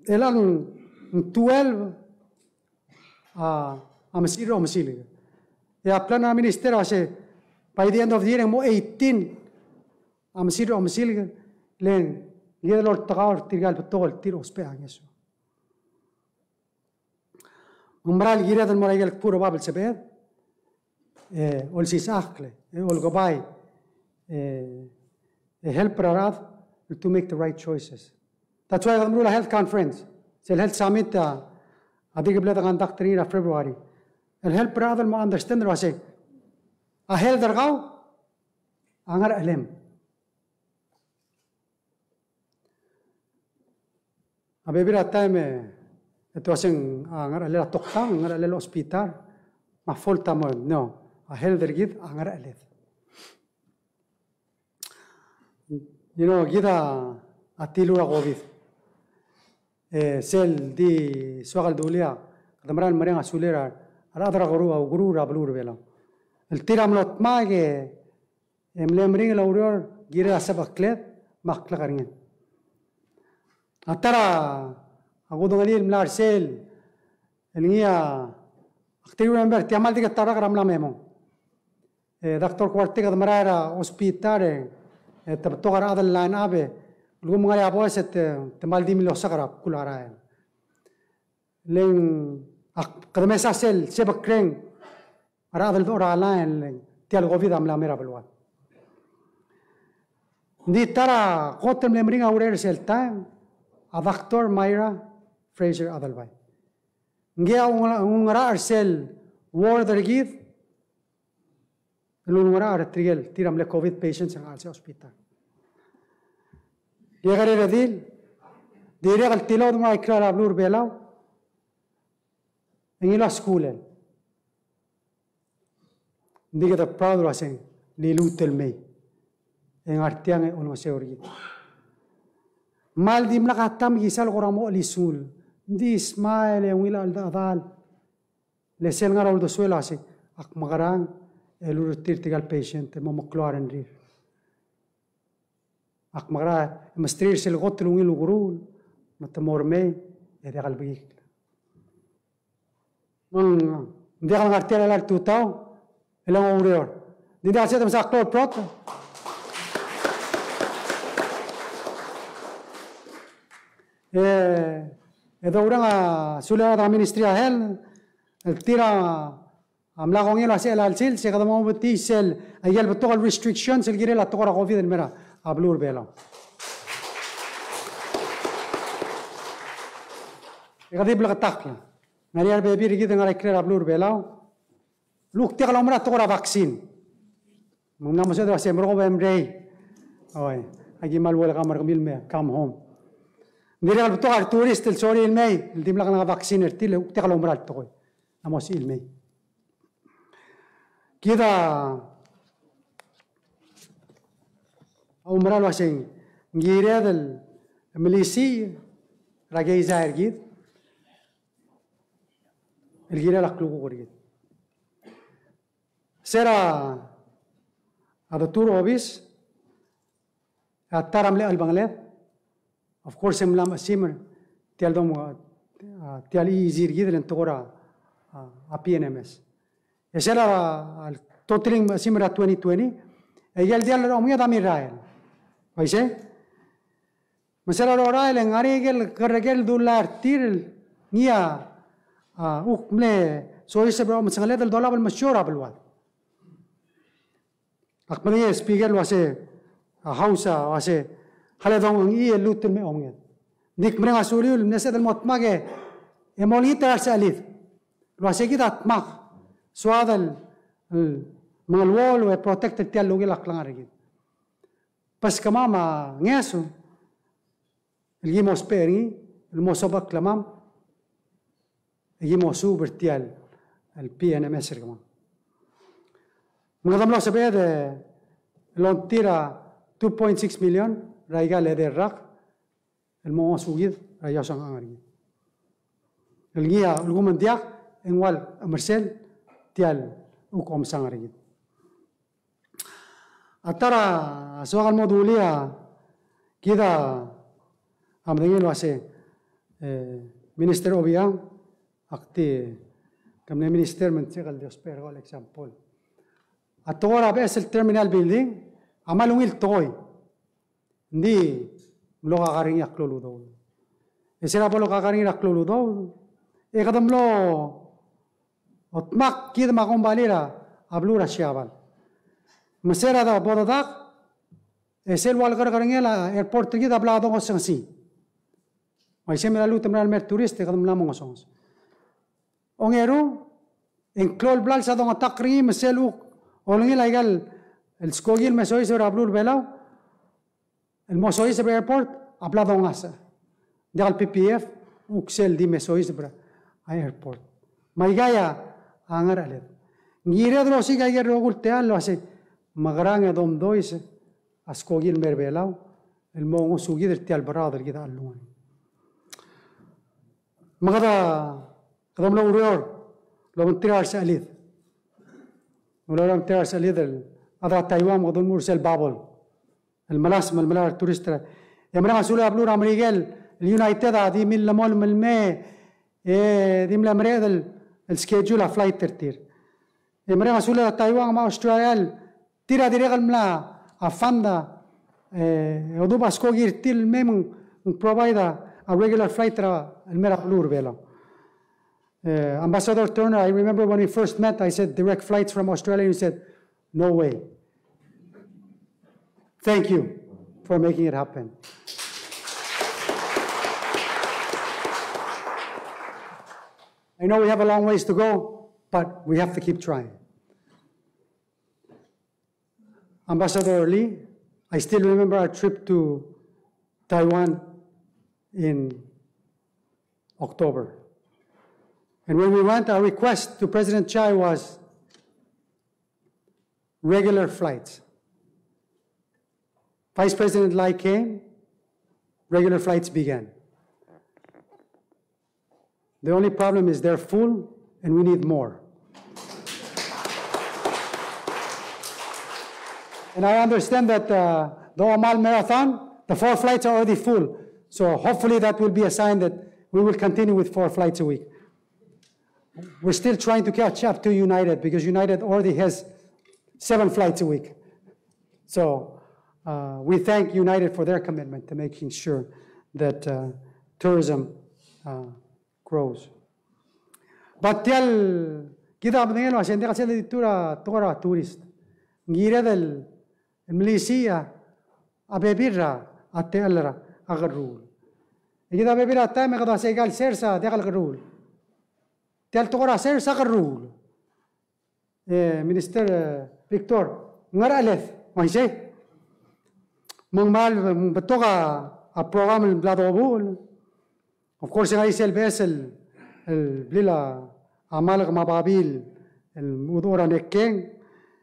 e le ng twelve a, a mesiich er a omesilk. E a plan er a minister a sei, by the end of the year, e ng mo eighteen a mesiich er a omesilk, le ng kired el oltekau er tirka el betok el tir a ousbech a ngeso. Me ng mera el kired el mo er aike el kbu er a bab el sebeched, e, olsisechakl, e, olekebai, e, e help er a rechad to make the right choices. That's why kede meruul a health conference, sel health summit a, a dirk bla de conduct er ngii er a February. El help er a rechad el mo understand el uasei a health er kau a ngerechelem. A bebil er a taem e te uasei ng, a, ngerechelel a toktang, ngerechelel a hospital, me a fault a mo, no, a health er kid a ngerecheled. You know, kid a, a tiluu er a COVID. E sel di soak el dulii a, kede mera el mereng a sulir a rechad er a ukeruul, a ukeruul er a beluu er a Belau. El tir a mlo dmak e E mle meringel a ureor el kirel a sebechekled me a klekerngel. A ta er a kudengelii el mla er sel, el ngii a, ak di remember, tia kmal di ke ta er a rak er a mla me mong. E, Doctor Kuartei, kede merael er a hospital e, e te betok a rechad el line up e, lsekum ng ngar er ngii a boes e te, te kmal di milosek er a bkul a rael. Le ng, ak, kede mesa sel, sebekreng a rechad el dechor er a line, le ng tia el COVID a mla mei er a beluad. Ng di ta er a kot el mle meringel a ureor er sel taem, a Doctor Myra Fraser Adelbai. Ngii a ung-, ulengerachel er sel ward er kid, el ulengerachel er tirke el tir a mle COVID patients el ngar er sel hospital. E a kerel a redil, dirrek el tilobed el mo er a ikrel a beluu er a Belau, e ngiluu a skuul el. Ng di kede proud el uasei ng liluut el mei. E ngar tiang e olengeseu er kid. Kmal dimlak a taem e kisa el kora mo chelisngul. Ng di smile e ungil a cheldechedal. Le sel ngar er a uldesuel a uasei, ak mekerang el urerir tirke el patient el mo meklou a rengrir. Ak mekerang e mesterir sel kot el ungil ukeruul, me te mo remei, e diak el bekikl. Me ng diak el ngar tia el tutau, e le ng oureor. Ng di diak el sebeched el mesa klou el prot. E, e doureng a sulir a rechad er a Ministry of Health, el tir a mla kongei el uasei a chelsel, se kede mo betii sel, a ikel betok el restrictions, el kirel a tekoi er a COVID el mei er a beluu er a Belau. E kede di bleketakl. Ng ngar er ngii a rebebil er kid el ngar er a ikrel a beluu er a Belau. Luk diak el oumera tekoi er a vaccine. Me ng mla mo sebeched el uasei, merekong e mrei. Oi, aki kmal welcome er kemiu el me come home. Ng dirrek el betok a retourist el sorir el mei, el dimlak a vaccine er tir, luk diak el oumera el tekoi. A mo sebechir el mei. Kid a oumera el uasei, ng kired el melisiich er a keizai er kid, el kirel a klukuk er kid. Se er a, a detuu er a obis, a ta er a mle chelebangeled, of course, e ng mla mechesim er tia el dom, a, tia el E E Z er kid el tekoi er a, a, a P N M S. E se er a, a, totaling mechesim er a twenty twenty, e ikel diall er a omenged a mirrael. Uaisei? Me se er a lorael e ng ngar er ngii a ikel kerreker el dulai er tir el ngii a, a, kuk mle soiseb er a omesengeled el dolab el mesiou er a beluad. Ak medengei a speaker el uasei, a, House a uasei, a le dongchengchii el lmuut el me omenged. Ng di kmereng a suliu el mle sebeched el mo dmak e, e mo olengit er a resechelid el uasei kid a dmak, soad el, el mengeluolu e protect er tia el ungil a klengar er kid. Beskemam a ngeso el ki mo ousbech er ngii el mo sobeklemam, e ki mo suub er tia el P N M S er kemam. Me kede mlo sebeched el ongtir a two point six million er aika el edei el rak el mo ngosukid er a iosang er kid. El ngii a lsekum ng diak e ng ua el mersel tia el kuk omsang er kid. A ta er a soak el mo dulii a kid a medengei el uasei, e, Minister Obichang, ak di, ke mle minister me ng sebechek el di ousbech er kau el example. A tekoi er a beches el terminal building a kmal ungil tekoi. Ng di mlo kakar er ngii a klou el udoud. E se er a bo lo kakar er ngii a klou el udoud, e kede mlo dmak kid me a kombalii er a beluu er a Siabal. Me se er a bo dedak, e sel ua lekerkerengel a airport er kid a bla dongesengesii. Me isei me a lluut el merael el mer a tourist e kede mla mo ngesonges. Ongeru, e ng klou el blals a dongetakl er ngii me sel kuk olengil aika el skoki el me soiseb er a beluu er a Belau el mo soiseb er a airport a bla dongasech. Ng diak el P P F, kuk sel di me soiseb er a airport. Me aika a ngerecheled. Ng kired el osiik aike el rokui el techall el uasei, mekerang e domdois a skoki el mer a Belau el mo ngosukid er tia el beraod el kid a chelungel. Me kede, kede mlo oureor el obengterir a resechelid. Mlo oureor el obengterir a resechelid el chad er a Taiwan me kede mo er sel bubble el melasem el melai a retourist er a. E mereng a sulel a beluu er a Merikel el United a di millemolem el mei, e di mle mereched el, el schedule a flight er tir. E mereng a sulel a Taiwan me a Australia el tir a dirrek el mla fund a, e, oduba skoki er tir el mei me ng, me ng provide a, a regular flight er a, el mei er a beluu er a Belau. Uh, Ambassador Turner, I remember when we first met, I said, "Direct flights from Australia." You said, "No way." Thank you for making it happen. I know we have a long ways to go, but we have to keep trying. Ambassador Lee, I still remember our trip to Taiwan in October. And when we went, our request to President Chai was regular flights. Vice President Lai came, regular flights began. The only problem is they're full and we need more. And I understand that, uh, the Omal Marathon, the four flights are already full. So hopefully that will be a sign that we will continue with four flights a week. We're still trying to catch up to United because United already has seven flights a week. So, uh, we thank United for their commitment to making sure that, uh, tourism, uh, grows. But tia el kid a medengei el uasei ng diak el sel di tuu er a tekoi er a tourist. Ng kired el melisiich a bebil er a techall er a kerruul. E kid a bebil er a taem e kede uasei aika el sers a diak el kerruul. Tia el tekoi er a sers a kerruul. E, Minister, e, Victor, ngercheled, uaisei. Me ng kmal, me ng betok a, a program el bla dobuchel. Of course, ng ngar er sel beches el, el blil a, a malk me a babii el, el udoud er a nekkeng.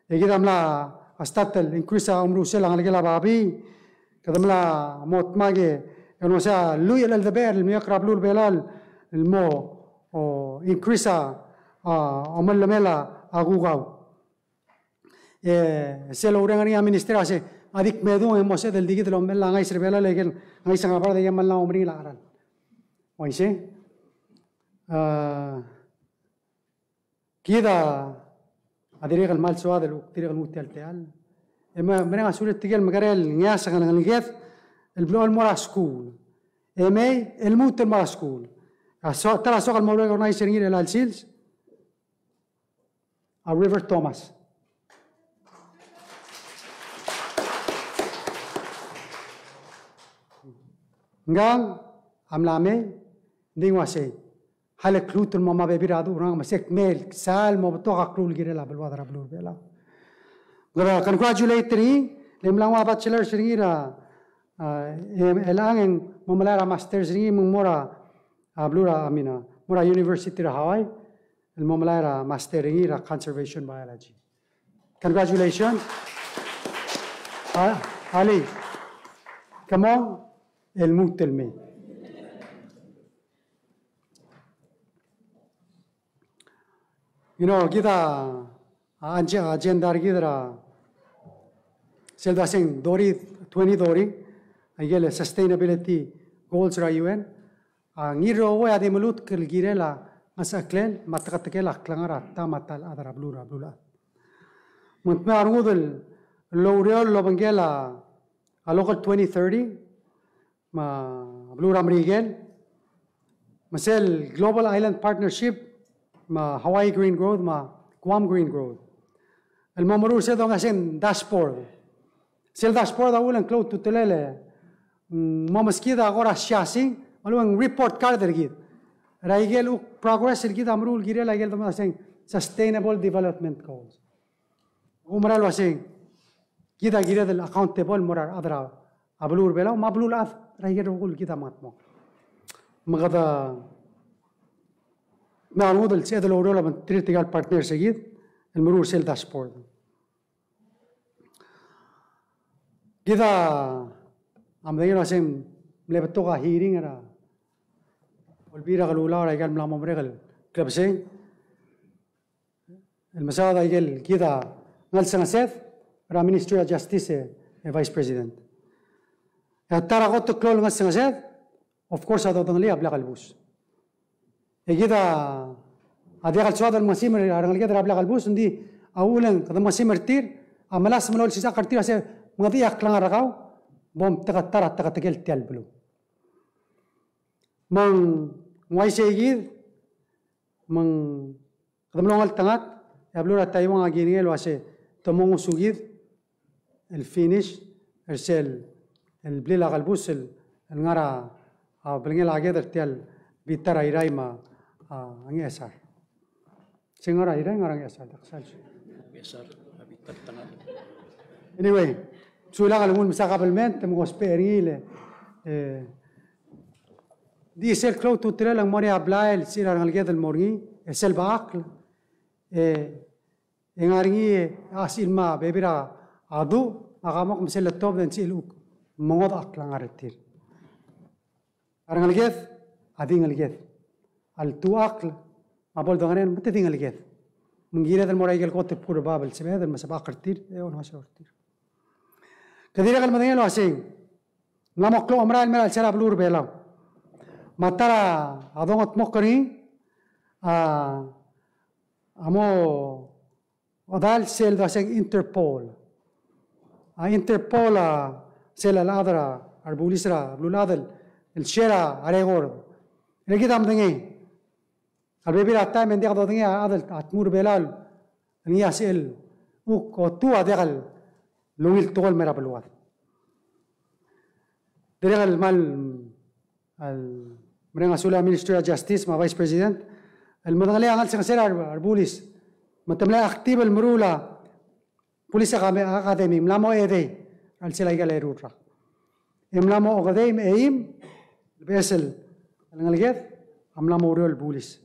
E kid a mla, a start el increase a omerusel a ngelekel a babii. Kede mla mo dmak e, e ng uasei a lluich el cheldebechel el meiekl er a beluu er a Belau el mo, o, increase a, a, omellemel a, a kukau. E sel oureng er ngii a minister a se, a di kmedung e mo sebeched el di kid el omellii a ngais er a Belau el ikel ngais a ngebard e ikel mla mo meringel a cheral. Uaisei. A, kid a dirrek el kmal soad el kuk dirrek el nguu tia el techall. E me, mereng a sulir tirke el mekerei el ngeasek el ngeleked el blechoel el mo er a skuul. E mei, e lmuut el mo er a skuul. A so, ta er a soak el mo recognize er ngii er chelecha el sils a River Thomas. Ngkang a mla mei, ng di uasei, a lak lmuut el mo me a bebil er a duch er ngak me se kmei el sal mo betok a klou el kirel a beluad er a beluu er a Belau. Ng kora congratulate er ngii, le mla nguu a bachelor's er ngii er a, a, e, chelechang e ng mo melai er a master's er ngii me ng mo er a, a, beluu er a, I mean, a, mo er a University er a Hawaii, el mo melai er a master er ngii er a conservation biology. Congratulations. A, alii, ke mong, e lmuut el mei. You know, kid a, a, age-, agenda er kid er a sel dua se ng thirty, twenty thirty, a ikel sustainability goals er a U N, a ngii el rokui a di melutk el kirel a ngesecheklel me a teketekel a klengar er a ta me a ta el chad er a beluu er a beluulechad. Me ng dmeu a rengud el oureor el obengkel a, a Local twenty thirty, me a beluu er a Merikel, me sel Global Island Partnership, me a Hawaii Green Growth, me a Guam Green Growth. El mo meruul sel dongaseng dashboard. Sel dashboard a uchul e ng klou a ultutelel e, mm, mo meskid a kora siasing, me a lechub e ng report card er kid er a ikel kuk progress er kid a meruul el kirel a ikel dongaseng Sustainable Development Goals. Oumera el uaseng, kid a kired el accountable el mo er a rechad er a beluu er a Belau, me a beluulechad er a ikel rokui el kid a mengetmokl. Me kede, me a rengud el sebeched el oureor el obengterir tirka el partners er kid, el meruul sel dashboard. Kid a medengei el uaseng mle betok a hearing er a Olbiil er a Kelulau er a ikel mla mo merek el klebesei. El mesaod a ikel kid a ngelsengesed, er a Ministry of Justice e, e Vice President. E a ta er a kot el klou el ngesengesed, of course, a dodengelii a blil a kelebus. E kid a, a diak el soad el mesimer a rengeleked er a blil a kelebus, ng di a uchul e ng kede mesimer er tir, a melasem el olsisechakl er tir a se, mengedechii a klengar er kau, bo mteketar a teketekel tia el beluu. Me ng uaisei kid, me ng kede mlo ngeltengat, e a beluu er a Taiwan a kilengei el uase te mo ngosukid el finish er sel, el blil a kelebus el, el ngar er a, a, belngel a ked er tia el bita er a Irrai me a, a, Ngchesar. Se ngar er a Irrai, ngar er a Ngchesar, dak sal. Ngchesar, a bita er a Taiwan. Anyway, sulang el nguu el mesa kabelment, me ng ousbech er ngii el, e, di sel klou a ultutelel e ng mo er ngii a blai el sebechir a rengeleked el mo er ngii, e sel bechakl, e, e ngar er ngii a sebechir me a bebil er a duch, me a kamok me sel letobed e ng sebechir el kuk mengodech a klengar er tir. A rengeleked, a di ngeleked. A ltuchakl, me a bo ledengerenger, me te di ngeleked. Me ng kired el mo er a ikel kot el bkur el bab el sebeched el mesebechakl er tir, e olengeseu er tir. Ke dirrek el medengei el uasei, ng mla mo klou a omerael el mei er a chelsel a beluu er a Belau. Me a ta er a dongetmokl er ngii, a, a mo odal sel dua se ng Interpol. A Interpol a sel a rechad er a, a rebulis er a beluulechad el share a record. E le kid a medengei. A lebebil er a taem e ng diak dodengei a chad el tmuu er a Belau el ngii a sel kuk otuu a diak lungil tekoi el mei er a beluad. Dirrek el kmal mereng a sulel a Ministry of Justice me a Vice President el medengelii a ngelsengesel a rebulis. Me te mla active el meruul a police academy, mla mo edei er a chelsel aika el eru el rak. E mla mo okedei me a eim el beches el ngeleked a mla mo oureor el bulis.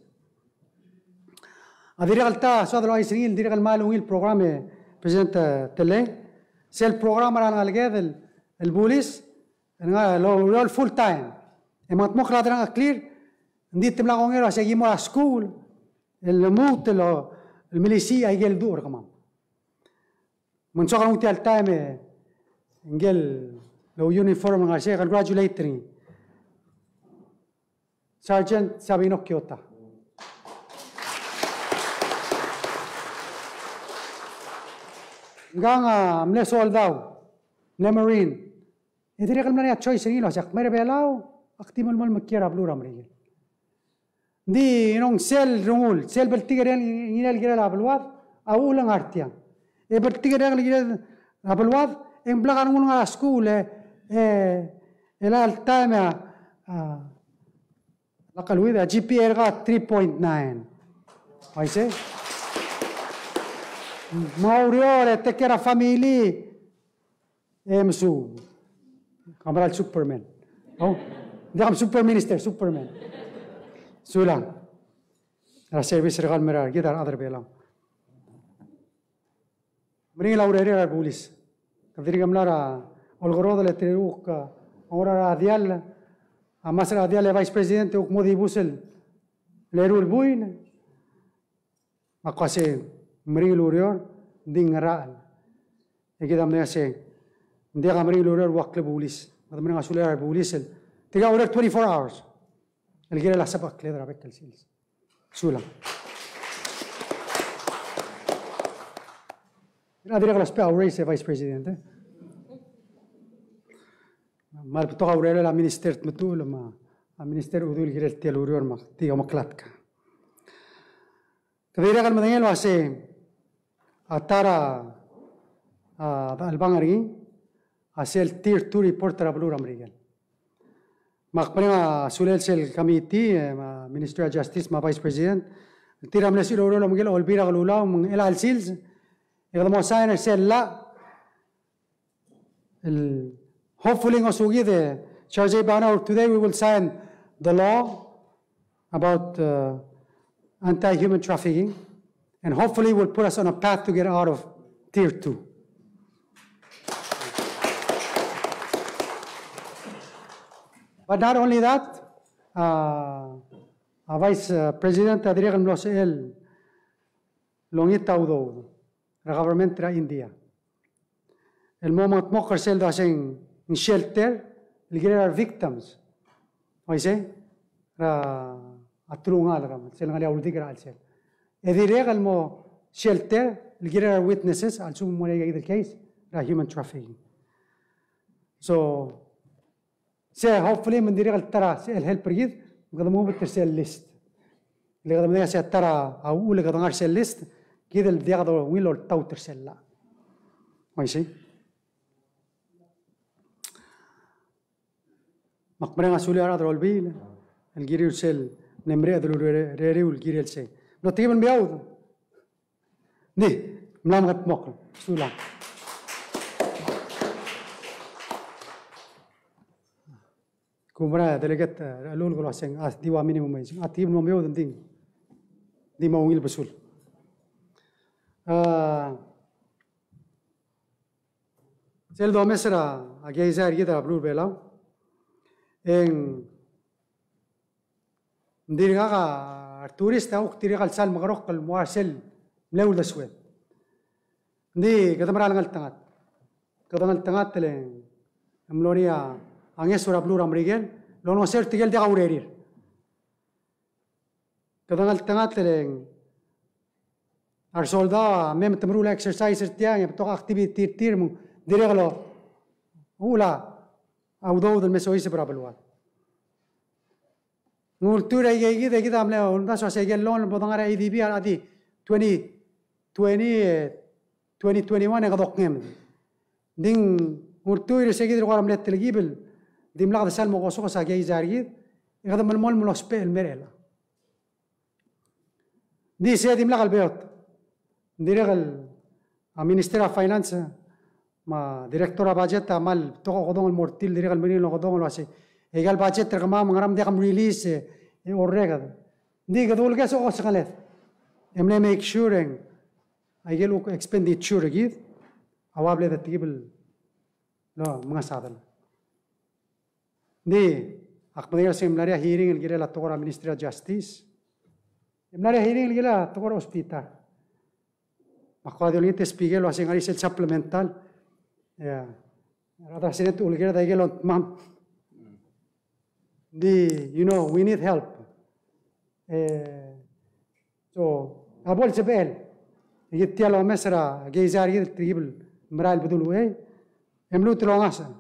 A dirrek el ta soad el ouchais er ngii el dirrek el kmal ungil program e President, e, Tellei. Sel program er a rengeleked el, el bulis, el ngar er a lo, lo full time. E mengetmokl er a delengcheklir, ng di te mla kongei el uase ki mo er a skuul el lmuut el, el melisiich aike el duch er kemam. Me ng soak el nguu tia el taem e ngike el uniform el ngar er sei, congratulate er ngii. Sergeant Sabino Kiota. Ngkang a mle soldau, mle Marine. E dirrek el mla er ngii a choice er ngii el uase ak mei er a Belau, ak di melemolem el kiei er a beluu er a Merikel. Ng di ngar er ngii sel rengul, sel bltikerreng el kirel a beluad, a uchul e ng ngar tiang. E bltikerreng el kirel a beluad, e ng blak a rengul el ngar er a skuul, e, e, el all time a, a, lak a luid, a G P A er ngii a three point nine. Uaisei? Me a ureor, e take care a family, e mesuub. Kmal Superman. Oh, ng diak a Super Minister, Superman. Sulang. Er a service er kau el mei er kid a rechad er a Belau. Meringel a urerir a rebulis. Kede dirk mla er a olekerodel e te kuk, a, ongor er a diall, a master er a diall e Vice President e kuk mo dibus el eru el buil. Me ak uase ng meringel ureor, ng di ngerachel. E kid a medengei el uase ng diak a meringel ureor el ua klebulis. Me kede mereng a sulel a rebulis el tirka el oureor twenty-four hours el kirel a sebechekl er a bek el sils. Sulang. Ng dirrek el ousbech a raise e Vice President, e. Me a le betok a urerel a Minister Tmetuchl me a Minister Udui el kirel tia el ureor me ak di omeklatk. Kede dirrek el medengei el uase a ta er a, a, chelebangel er ngii a sel Tier two report er a beluu er a Merikel. Me ak mereng a sulel sel committee, e, me a Ministry of Justice me a Vice President, tir a mle sebechir el oureor el omekel a Olbiil er a Kelulau me ng chelecha el sils e kede mo sign er sel llach el, hopefully, ng osukid e, Charge Bana, or today we will sign the law about, uh, anti-human trafficking, and hopefully will put us on a path to get out of tier two. But not only that, uh, a Vice, uh, President a dirrek el mlo sebechel el ongit a udoud er a government er a India. el mo mengetmokl er sel dua se ng shelter el kirel a re victims. Uaisei, er a telungalek, sel ngar er a uldik er a chelsel. E dirrek el mo shelter el kirel a re witnesses a lsekum ng mo er a ikakid el case er a human trafficking. So, se hopefully me ng dirrek el ta er a sel help er kid, me kede mo move er sel list. Le kede medengei a se ta er a uchul e kede ngar er sel list, kid el diak de ungil oltaut er sel llach. Uaisei. Me ak mereng a sulir a rechad er a Olbiil el kiriu sel mle mereched el ureriu el kirel sei. Mlo tekib el meoud. Ng di, mla mengetmokl. Sulang. Kumera a delegate, eh, Rechelulk el uaseng, a di ua minimum wage. A tekib el mo meoud, ng di, di mo ungil besul. A, sel domes er a keizai er kid er a beluu er a Belau, e ng dirkak a re tourist a kuk dirkak el sal mekerokl el mo er sel mle uldesued. Ng di kede mera el ngeltengat. Kede ngeltengat el ng mlo er ngii a ngeso er a beluu er a Merikel el olengeseu er tirke el diak a urerir. Kede ngeltengat el ng a re soldau a mei me te meruul a exercise er tiang, e betok a activity er tir, me ng dirrek el uchul a udoud el me soiseb er a beluad. Ng ultuil er a ikakid, e kid a mle ulemdasu el uasei ikel loan el bo dengar er a ADB a di twenty twenty, e, twenty twenty-one e kede okngemel. Ng di ng ultuil er se kid el kora mle telkib el dimlak de sal mo kosokes a keizai er kid, e kede melemolem el ousbech el mei er chelechang. Ng di sei a dimlak el beot. Ng dirrek el, a, Minister of Finance, me a Director of Budget a kmal betok a okedong el mo er tir el dirrek el meringel el okedong el uasei, e aika el budget er kemam, ngera me ng diak mrelease, e, e orreked. Ng di kede ulkes a osekeled e mle make sure e ng aike el expenditure er kid a ua bla de tekib el mengesadel. Ng di, ak medengei el uasei ng mla er ngii a hearing el kirel a tekoi er a Ministry of Justice. E ng mla er ngii a hearing el kirel a tekoi er a hospital. Me ak kora di olengit e Speaker el uasei ng ngar er ngii sel supplemental. Yeah. A rechad er a Senate a uleker a daikel ongtemam. Ng di, you know, we need help. E, so, a bo el sebechel. E kid tia el omes er a keizai er kid el tekib el merael el bedul uchei. E mluut el ongasech.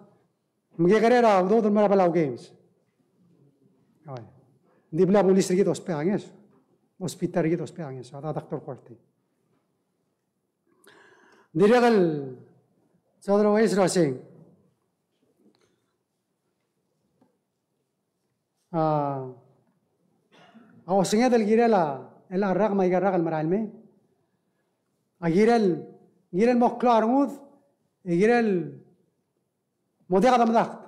Me kekerei er a udoud el mo er a Palau Games. Oi. Ng di blil a bulis er kid a ousbech a ngeso. Hospital er kid a ousbech a ngeso. A Doctor Korte. Ng dirrek el saod er a uaisei er a uasei, a, a osenged el kirel a, el rak me aika el rak el merael mei. A kirel, kirel mo klou a rengud, e kirel mo diak de medakt.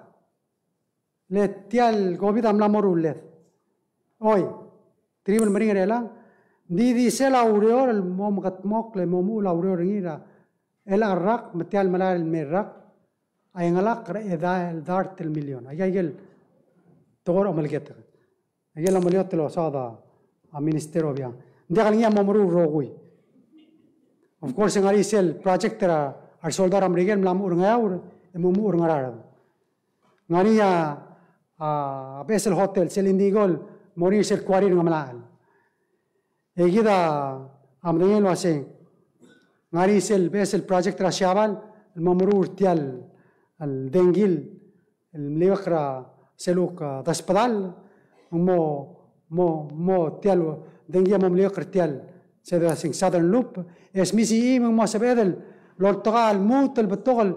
Le tia el COVID a mla mo rulled. Oi, tekib el meringel er chelechang, ng di di sel a ureor el mo mekedmokl e mo muchel a ureor er ngii er a chelecha el rak me tia el melai el mei el rak a chengelakl er a edei el dart el million. Aika, aike el tekoi er a omeleketek. Aike el omeliot el losaod a Minister Obichang. Ng diak el ngii a mo meruul el rokui. Of course, e ng ngar er ngii sel project er a resoldau er a Merikel el mla muchel er a Ngeaur, e mo muchel er a Ngaraard. Ng ngar er ngii a, a beches el hotel, sel Indigo el mo er ngii sel quarry er a Ngemelachel. E kid a medengei el uasei, ng ngar er ngii sel beches el project er a Siabal el mo meruul er tia el dengki el meliuekl er a sel kuk, a, desbedall, mo, mo, mo tia el dengki a mo meliuekl er tia el, sel uasei Southern Loop, e smisichii me ng mo sebeched el oltekau a lmuut el betok el,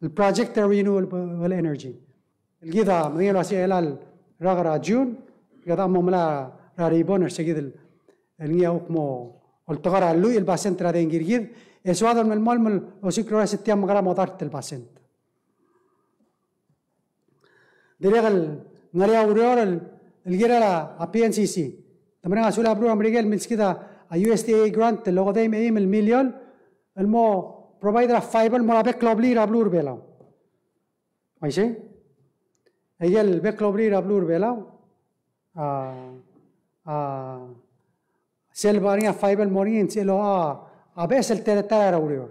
el project er a renewable energy. El kid a medengei el uasei chelecha el rak er a June, kede mo melai er a ribbon er se kid el, el ngii a kuk mo oltekau er a lluich el basent er a dengki er kid, e soad el melemolem el osiik el uase tia el mekerang a mo dart el basent. Dirrek el ngar er ngii a ureor el, el kirel a PNCC. Te mereng a sulir a beluu er a Merikel el milskid a USDA grant el okedei me a eim el million el mo provide er a fiber el mo er a bek el obliil er a beluu er a Belau. Uaisei? Aike el bek el obliil er a beluu er a Belau, a, a, sel bo er ngii a fiber el mo er ngii, sel locha a beches el teletael er a ureor.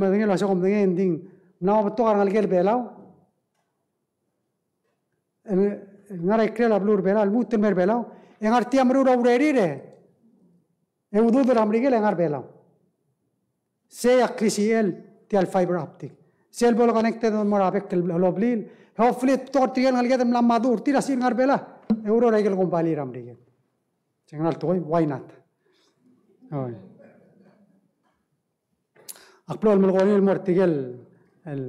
medengei el uasei kom medengei e ng di ng mla mo betok a rengelekel Belau el, el ngar er a ikrel a beluu er a Belau, el lmuut el mei er a Belau, e ngar tia meruul a urerir e, e ududir a Merikel e ngar er a Belau. Sei a klisichel tia el fiber optic. Sel bo le connected el mo er a bek el oblil. Hopefully, betok er tirke el ngeleked el mla madu er tir a sel ngar er a Belau e oureor er a ikel kombalii er a Merikel. Se ng ngar er a tekoi, why not? Oi. Ak blo el melekoi el mo er tirke el, el,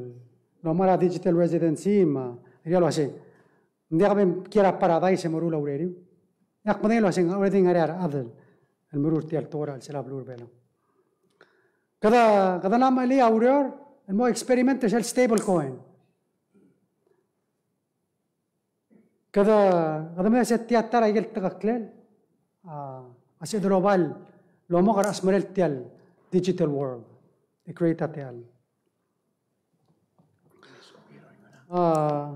el omechar a digital residency me a, tirke el uasei. Ng diak bo mkiei er a paradise e meruul a ureriu. E ak medengei el uasei ng already ngar er ngii a rechad el meruul tia el tekoi er a chelsel a beluu er a Belau. Kede, kede mla mechelii a ureor el mo experiment er sel stable coin. Kede, kede mesa tia ta er a ikel tekeklel a, a sebeched el oba el omok er a chesmerel tia el digital world. E create a tia el A,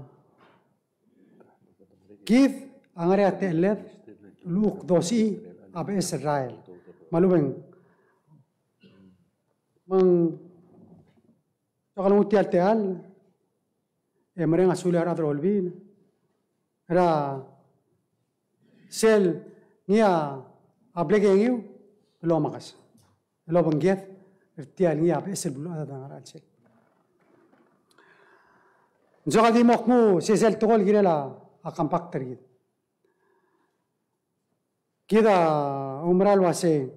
kid a ngar er a techelled el kuk dosiik a beches el rael. Me a lubeng. Me ng soak el nguu tia el techall e mereng a sulir a rechad er a Olbiil er a sel ngii a blekengiu el omekes el obengked er tia el ngii a beches el beluulechad el ngar er a chelsel. Ng soak a di mo kmu sesei el tekoi el kirel a compact er kid. Kid a oumera el uasei,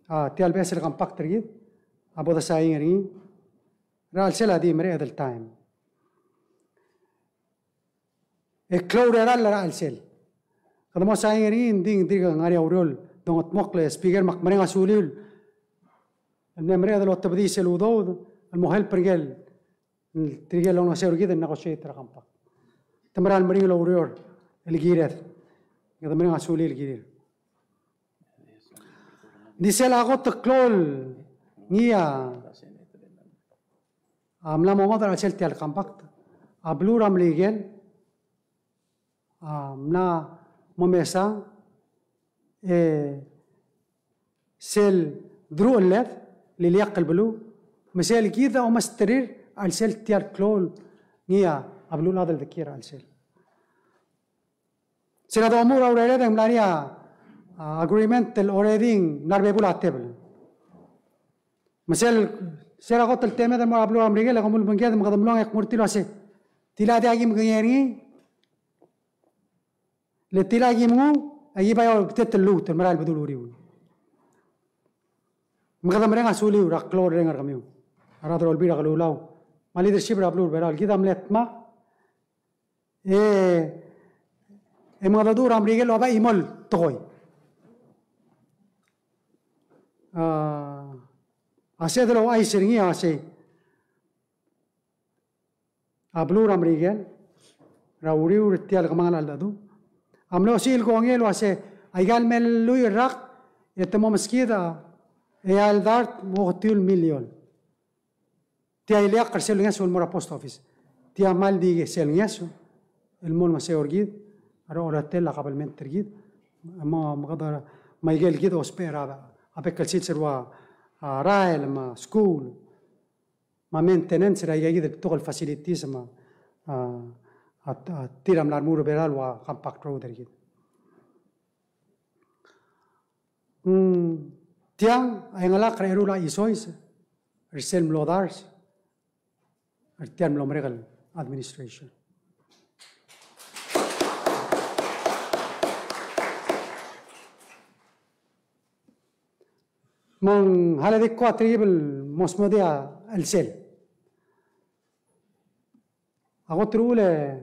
a, tia el beches el compact er kid a bo de sain er ngii er a chelsel a di mereched el taem. E klou el ralm er a chelsel. Kede mo sain er ngii, ng di, ng dirk ngar er ngii a ureor el dongetmokl e Speaker, me ak mereng a suliu el mle mereched el otebedii sel udoud el mo help er ngii el, tirke el olengeseu er kid el negotiate er a compact. Te mera el meringel oureor el kired. Kede mereng a suliu el kirir. Di sel a kot el klou el ngii a, a mla mo ngodech er a chelsel tia el compact, a beluu er a Merikel a mla mo mesa, e sel deruchelled el ileakl el beluu, me sel kid a omesterir a chelsel tia el klou el ngii a beluulechad el dekiei er a chelsel. Sel domuchel er a urered e ng mla er ngii a, a, agreement el already ng mla er a bebul a tebel. Me sel, sel kot el temed el mo er a beluu er a Merikel e kom ulebengked me kede mlo ngak mo er tir el uasei, tila diak kim kengei er ngii, le tila kim nguu, e ki bai olbidetel el lmuut el merael el bedul uriul. Me kede mereng a suliu er a klou el reng er kemiu a rechad er a Olbiil er a Kelulau me a leadership er a beluu er a Belau el kid a mle dmak e, e mengedecheduch er a Merikel el oba chimo el tekoi. A, a sebeched el ouchais er ngii a sei, a beluu er a Merikel er a uriul er tia el kemanget el cheldecheduch a mlo osiik el kongei el uasei, aika el me lluich el rak e te mo meskid a eai el dart me a oketiu el miliol. Tia ileakl er sel ngeso el mo er a post office. Tia kmal di sel ngeso el mo olengeseu er kid er a orretel a kabelment er kid. Me, me kede, me aike el kid a ousbech er a, a bek el sils el ua, a, rael me a skuul me a maintenance er aika kid el betok el facilities me a, a, a, a tir a mla remuul er a Belau el ua compact road er kid. Mm, tiang a chengelakl er a eru el chisois er sel mlo dars er tia el mlo merek el administration. Me ng hale di kuk a trip el mo smodii a chelsel. A kot er a uchul e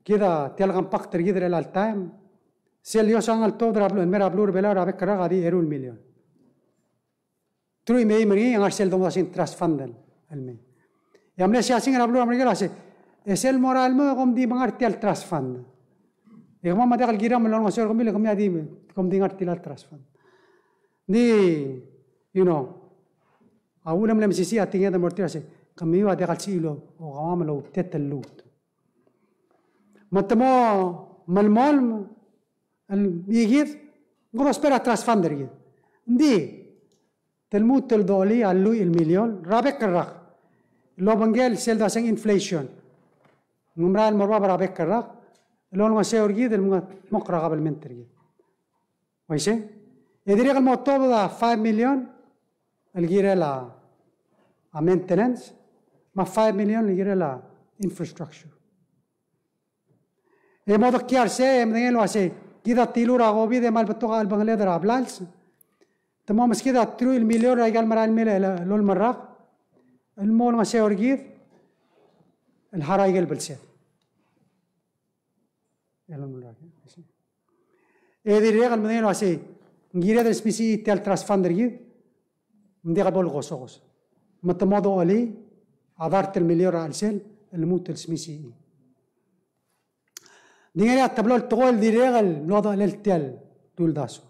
kid a tia el compact er kid er chelecha el taem, sel iosang el tuobed er a beluu, el mei er a beluu er a Belau er a bek el rak a di eru el milion. Truich me a eim er ngii a ngar sel domdasu el trust fund el mei. E a mle siasing er a beluu er a Merikel a sei, e sel mo er a lemo e kom di mengar tia el trust fund. E kemam a diak el kiram el olengeseu er kemiu le kemiu a di, kom di ngar tia el trust fund. Di, you know, a uchul e mle mesisiich a tekinged el mo er tir a sei, kemiu a diak el sebechir el okemam el outetel el lmuut. Me te mo melemolem el ikid, ng kede ousbech er a trust fund er kid. Ng di, te lmuut el dolii a lluich el miliol er a bek el rak el obengkel sel dua se ng inflation. Ng merael el mo er bab er a bek el rak el olengeseu er kid el mengetmokl er a kabelment er kid. Uaisei? E dirrek el mo tuobed a five million el kirel a, a maintenance, me a five million el kirel a infrastructure. E mo dekaingeseu er sei, e medengei el uasei, kid a tiluu er a COVID e kmal betok a chelebangeled er a blals. Te mo meskid a truich el miliol er aika el merael mei el, el, el olemolem el rak el mo olengeseu er kid el harau aike el belsed. E dirrek el medengei el uasei, ng kired el smisichii tia el trust fund er kid, me ng diak bo lekosokes. Me te mo dolii a dart el miliol er a chelsel el lmuut el smisichii. Di ngar er ngii a teblo el tekoi el dirrek el mlo dechelel tia el uldasu.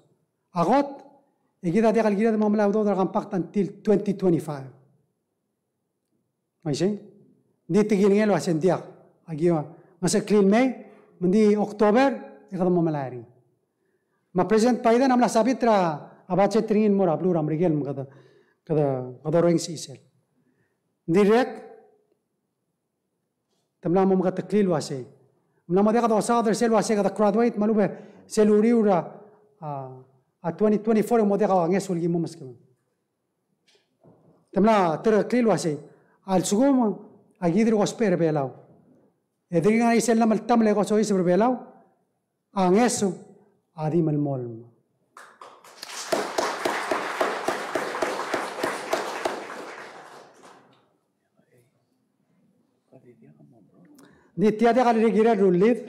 A kot, e kid a diak el kired el mo melai a udoud er a compact until twenty twenty-five. Uaisei? Ng di tekingel el uasei ng diak. Aki ngesecheklii el mei, me ng di October, e kede mo melai er ngii. Me a President Biden a mla submit er a budget er ngii el mo er a beluu er a Merikel me kede, kede, kede orrenges er sel. Ng dirrek, te mla mo meketeklii el uasei, Ng mla mo diak dosaod er sel uasei kede graduate me a lechub e sel uriul er a, a, a twenty twenty-four e ng mo diak a ngeso el ki mo meskemam. Te mla terkeklii el uasei, a lsekum a ki dirk ousbech er a Belau, e dirk ngar er ngii sel llemeltamel e ko soiseb er a Belau, a ngeso a di melemolem. Ng di tia diak el kirel el rullid,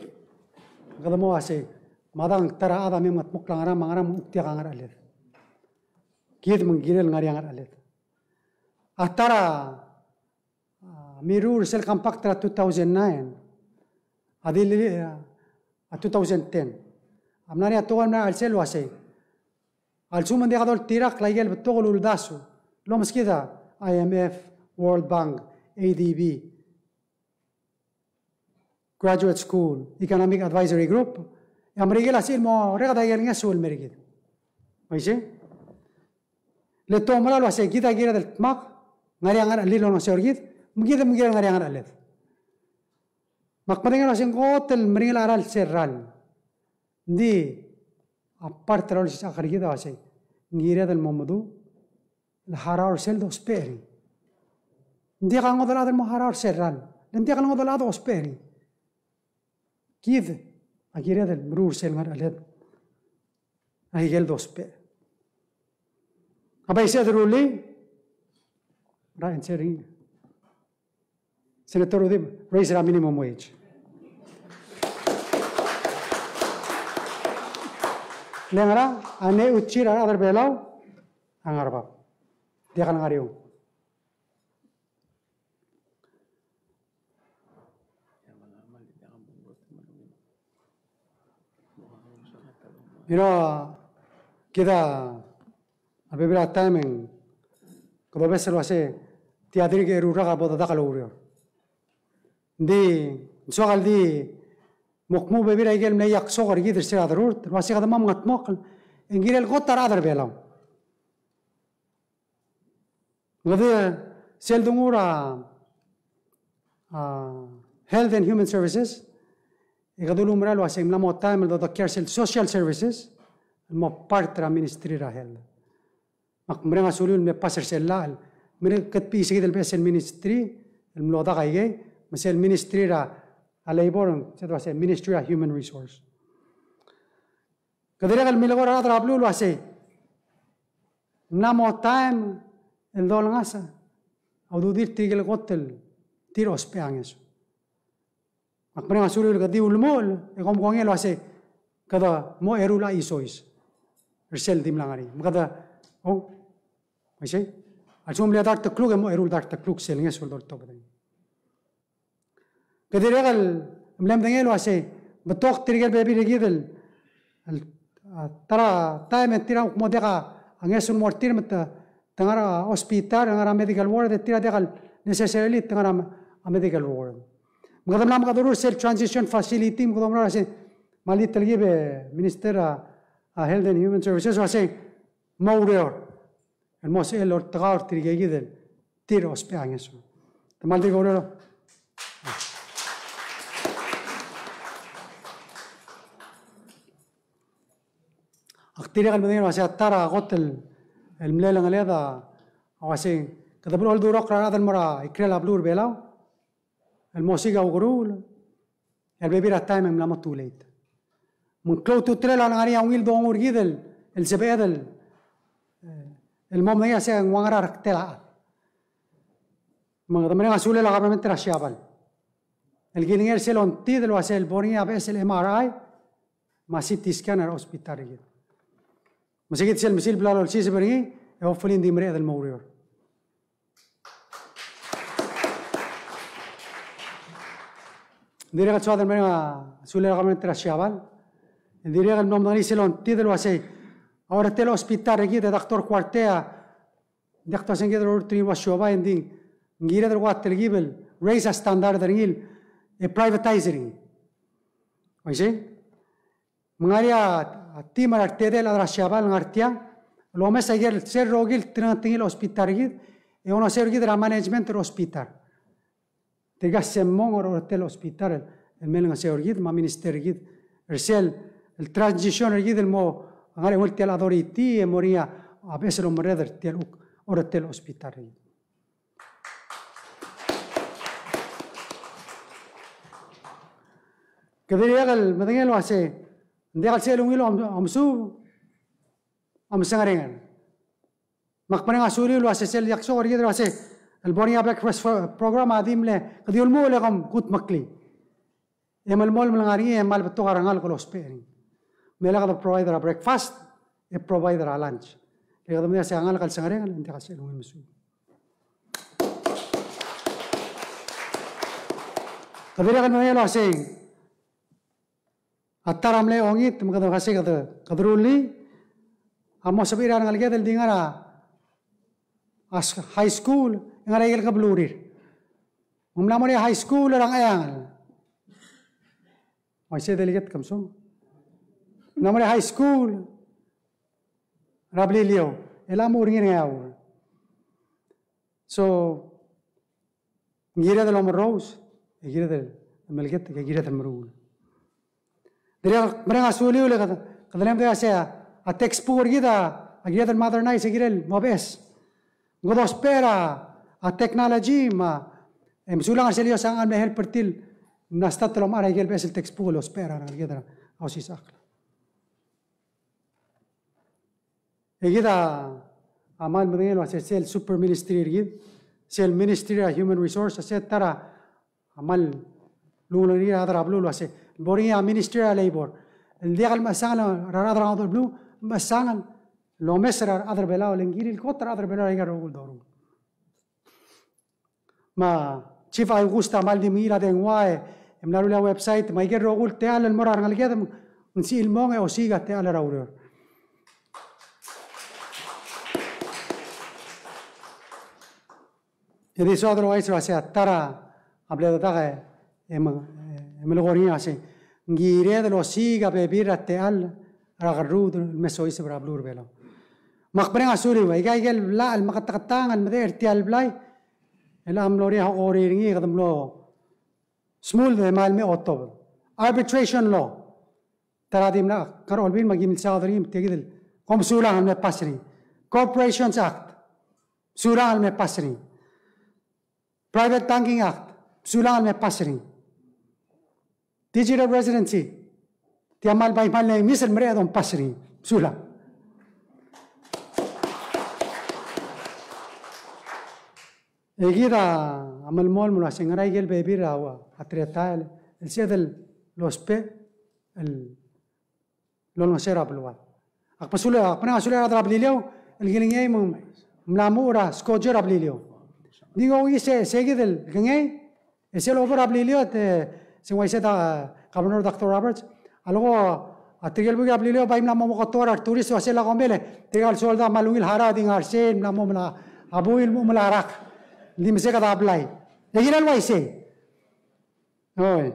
kede mo uasei, me a dang ta er a chad a mei me ng mengedmokl a ngerang, me a ngerang me ng kuk diak a ngercheled. Kid me ng kirel ngar er ngii a ngercheled. A ta er a, a, mirruul er sel compact er a two thousand nine, a di, a, a two thousand ten. A mla er ngii a tekoi el mla er a chelsel uasei, a lsekum ng diak doltirakl a ikel betok el uldasu el omeskid a I M F, World Bank, A D B, Graduate School, Economic Advisory Group, e a Merikel a sebechir el mo orreked a ikel ngeso el mer kid. Uaisei? Le te oumera el uasei kid a kired el dmak, ngar er ngii a ngerchelir el olengeseu er kid, me kid me ng kired el ngar er ngii a ngercheled. Me ak medengei el uasei ng kot el meringel a cheral sel ral. Ng di a part er a olsisechakl er kid a uasei, ng kired el mo meduch el harau er sel dousbech er ngii. Ng diak a ngodech el chad el mo harau er sel ral, le ng diak a ngodech el chad el ousbech er ngii. Kid a kired el meruul er sel ngercheled a ikel dousbech. A bai se de rullii, ra answer er ngii. Senator Udim, raise er a minimum wage. Le ngerang, a ngechuchir a rechad er a Belau a ngar er a bab. Diak el ngar er eou. Miro, kid a bebil er a taem e ng kede obes el uasei tia dirk eru el rak a bo dedak el oureor. Ng di, ng soak el di mo kmu bebil er a ikel mle iaksok er kid er se er a derurt el uasei kede mo mengedmokl e ng kirel kot a rechad er a Belau. Ng di sel dengar er a, a, Health and Human Services, e kede ulemuchel el uasei ng mla mo taem el dodekial sel social services el mo part er a Ministry er a Health. Me ak mereng a sulel el mle pass er sel llach el, me kede beches e kid el beches el ministry el mlo dak a ikei, me sel Ministry er a, a Labor, se el uasei Ministry er a Human Resource. Kede dirrek el milekoi er a rechad er a beluu el uasei ng mla mo taem el dolengasech a ududir tirke el kot el tir a ousbech a ngeso. Ak mereng a sulel kede di ulemuchel e kom kongei el uasei kede mo eru el chisois er sel di mla ngar er ngii. Me kede, o, uaisei, a lsekum ng mle dart el kluk e mo eru el dart el kluk sel ngeso el doltobed er ngii. Kede dirrek el mle medengei el uasei, betok tirke el bebil er kid el, el, a, ta er a taem e tir a kuk mo diak a ngeso el mo er tir me te, te ngar er a hospital, ngar er a medical ward, e tir a diak el necessarily te ngar er a medical ward. Me kede mla mekederuul er sel transition facility, me kede oumera el uasei, me a little kid e Minister er a, a Health and Human Services, uasei, mo oureor el mo sebechel el oltekau er tirke kid el tir a ousbech a ngeso. Te kmal dirk oureor. Ak dirrek el medengei el uasei a ta er a kot el, el mle lengeled a uasei kede blechoel el durokl er a rechad el mo er a ikrel a beluu er a Belau el mo siik a ukeruul, e a bebil er a taem e ng mla mo too late. Me ng klou a ultutelel a lengar er ngii a ungil dongu er kid el, el sebeched el, el mo medengei el uasei ng ua ngera a rektel a chad. Me kede mereng a sulel a kabelment er a Siabal el kilengei er sel ongtid el uasei bo er ngii a beches el M R I me a C T scan er a hospital er kid. Me se kid sel mesil bla lolsiseb er ngii, e hopefully ng di mereched el mo oureor. Ng dirrek el soad el mereng a sulel a kabelment er a Siabal. Ng dirrek el mlo medengei sel ongtid el uasei a oretel a hospital er kid e Doctor Kuartei a, ng diak tosengkid el orurt er ngii el ua siobai, ng di ng kired el kuk telkib el raise a standard er ngii e privatize er ngii. Uaisei? Me ng ngar er ngii a team er a retedei el chad er a Siabal el ngar tiang el omes a ikel sel rokir el tengetengel a hospital er kid e olengeseu er kid er a management er a hospital. Tirka sel mong er a oretel a hospital el el me olengeseu er kid me a minister er kid er sel, el transition er kid el mo ngar er ngii tia el authority e mo er ngii a beches el omerreder er tia el uk, orretel hospital. Kede dirrek el medengei el uase, ng diak el sel ungil a omesuub, a mesengerenger. Me ak mereng a suliu el uase sel diak soak er kid el uase, el bo er ngii a breakfast program a di mle, kede di ulemuchel e kom kudmeklii. E melemolem el ngar er ngii e kmal betok a rengalek el ousbech er ngii. Me lak de provide er a breakfast, e provide er a lunch. Le kede medengei el uase a ngalek el sengerenger, ng diak el sel ungil mesuub. Kede dirrek el medengei el uase, a ta er a mle ongit, me kede uase kede, kede rullii, a mo sebechir a rengeleked el di ngar er a, a s-, high school, e ngar er a ikel keblurir. Me ng mla mo er a high school er a Ngcheangel. Uaisei delegate Kemsong. Ng mla mo er a high school er a Beliliou, e le mo er ngii er a Ngeaur. So, ng kired el omerrous, e kired el melekoi, e kired el meruul. Dirrek el mereng a suliu le kede, kede mle medengei el uase a textbook er kid a kired el modernize e kirel mo beches. Me kede ousbech er a technology me a, e mesulang er sel iosang el mle help er tir el mla start el omechar a ikel beches el textbook el ousbech er a rengeleked er a osisechakl. E kid a, a kmal medengei el uase sel super ministry er kid, sel ministry er a human resource, a se ta er a kmal lungil er a rechad er a beluu el uase, bo er ngii a ministry er a labor. El diak el mechesang er a rechad er a ngodech el beluu, mechesang el omes er a rechad er a Belau, le ng kirir el kot er a rechad er a Belau er aika el rokui el doruul. Me a Chief Augusta a kmal di mengiil a dengua e mla rullii a website, me aike el rokui el techall el mo er a rengeleked me ng sebechir el mong e osiik a techall er a ureor. E di soak el ouchais el uase a ta er a bleketakl e me-, e melekoi er ngii el uase ng kired el osiik a bebil er a techall er a kerruul el me soiseb er a beluu er a Belau. Me ak mereng a suliu, aika ikel blai el meketeketang el medechel er tia el blai, el a mlo er ngii a okeureor er ngii e kede mlo smuld e kmal me otobed. Arbitration law. Ta er a di mla kar olbil me aki milsaod er ngii me tia kid el, kom mesulang el me pass er ngii. Corporations Act. Mesulang el me pass er ngii. Private Banking Act. Mesulang el me pass er ngii. Digital residency. Tia kmal bai kmal mle ngii sel mereched el ompass er ngii. Sulang. E kid a melemolem el uase ng ngera ikel bebil er a, a teletael el sebeched el ousbech el olengeseu er a beluad. Ak mesulang, ak mereng a suliu er a rechad er a Beliliou el kilengei me ng mla muchel er a skojo er a Beliliou. Ng di nguu sei, sei kid el kengei, e sel obo er a Beliliou, e se ng uaisei a, Governor Doctor Roberts a leko, a tirke el buik er a Beliliou a bai mla mo meketeketang er a tourist, uase lak omel e tirka el soldau me a lungil harau a di ngar sei, mla mo mla, a buil mo mla rak. Di meseked a blai. E kirel uaisei. Oi.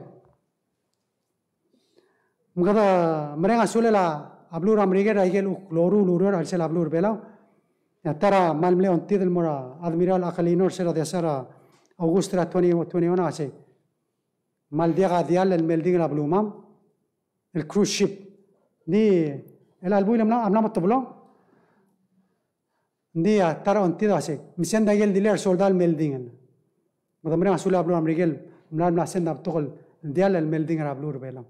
Me kede mereng a sulel a beluu er a Merikel er a ikel kuk loruul el ureor er a chelsel a beluu er a Belau. E a ta er a kmal mle ongtid el mo er a Admiral Aquilino er sel diak a August er a twenty twenty-one a uase, kmal diak a diall el melding er a belumam el cruise ship. Ng di, el a lebuil e mla, mla mo teblo. Ng di a ta er a ongtid a uase, me send a ikel diall er a soldau el melding. Me kede mereng a sulel a beluu er a Merikel, mla, mla send a betok el diall el melding er a beluu er a Belau.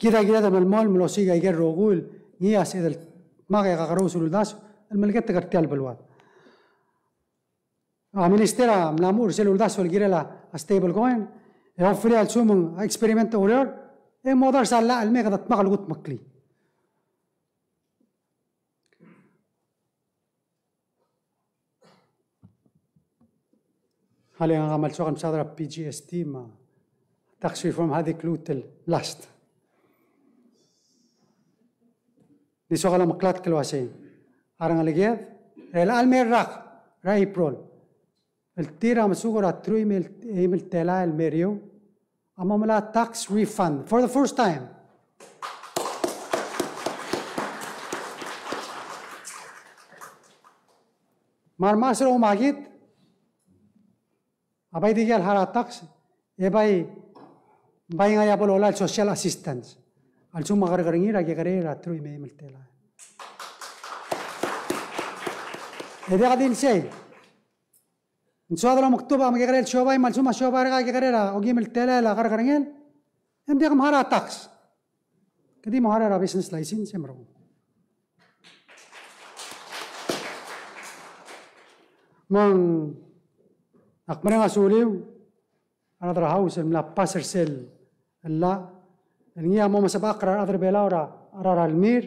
Kid a kired el melemolem el osiik a ikel rokui el ngii a sebeched el dmak e kakerous el uldasu el meleketek er tia el beluad. A minister a mla muchel er sel uldasu el kirel a stable coin, e hopefully a lsekum ng experiment a ureor, e modars a llach el mei e kede dmak el kudmeklii. Alii, ngak a kmal soak el mesaod er a P G S T me a tax reform a di kluut el last. Ng di soak el omeklatk el uasei, a rengeleked er chelecha el mei el rak er a April, el tir a mesuk er a teruich me a eim el telael el mei er eou, a mo melai a tax refund for the first time. Me a remaster a umakit, a bai dikea el harau a tax, E bai, bai ngar er ngii a bo lolai el social assistance. A lsekum a kerrekerngir a kekerei er a truich me a eim el telael. E diak di le sei. Ng soad el omekdubech a mekekerei el siobai, me a lsekum a siobai er ngak a kekerei er a okeim el telael a kerrekerngel, e ng diak mhara tax. Ke di mo harau er a business license e merekong. Me ng ak mereng a suliu a rechad er a House el mla pass er sel llach el ngii a mo mesebechakl er a rechad er a Belau er a, er a, er a Lmir,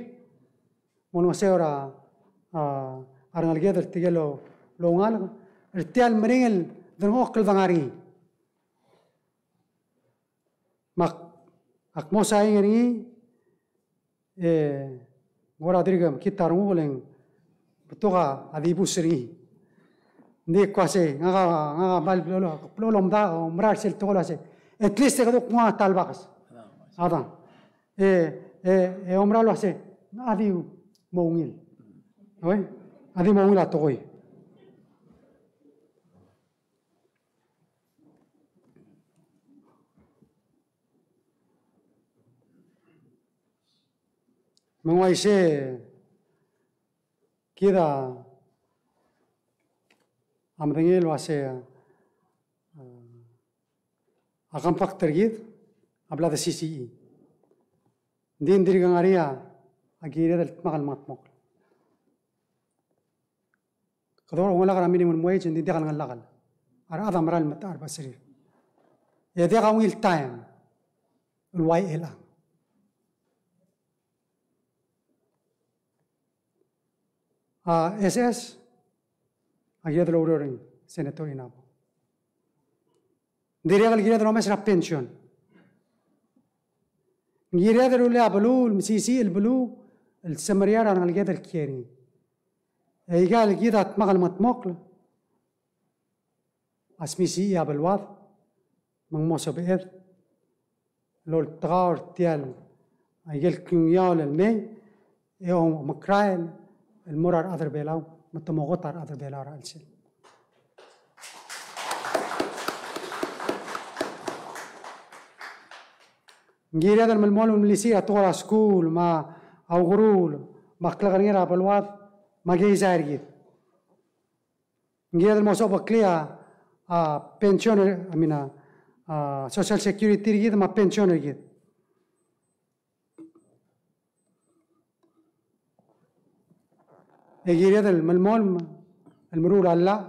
mo olengeseu er a, a, a rengeleked er tirke el oungalek er tia el meringel el delengchokl el dengar er ngii. Me ak, ak mo saing er ngii, e, ng kora dirk mekngit a renguk e ng betok a dibus er ngii. Ng di kuk uasei, ngak a, ngak a bal blechoel, blechoel omda, omerael er sel tekoi el uasei, at least e kede kuk nguu a ta el bakes. A dang. E, e, e omerael el uasei, ng di mo ungil. Oi? Ng di mo ungil a tekoi. Me ng uaisei kid a medengei el uasei, a, a compact er kid a bla de C C E. Ng di ng dirk ngar er ngii a kired el dmak el mengetmokl. Kede oungalek er a minimum wage, ng di diak el ngelakel. A rechad a mera el metacherbeches er ngii. E diak a ungil taem el ua el chang. A S S, a kired el oureor er ngii, Senator Inabo. Ng dirrek el kired el omes er a pension. Ng kired el rullii a beluu, el mesisiich el beluu, el semeriar a rengeleked el kiei er ngii. E aika el kid a dmak el mengetmokl a smisichii a beluad, me ng mo sebeched el oltekau er tia el, aike el klungiaol el mei, e omekrael el mo er a rechad er Belau, me te mo kot a rechad er Belau er a chelsel. Ng kired el melemolem el melisiich a tekoi er a skuul, me a ukeruul, me a klekerengel a beluad, me a keizai er kid. Ng kired el mo sobeklii a, a pension, I mean, a, a Social Security er kid me a pension er kid. E kired el melemolem el meruul a llach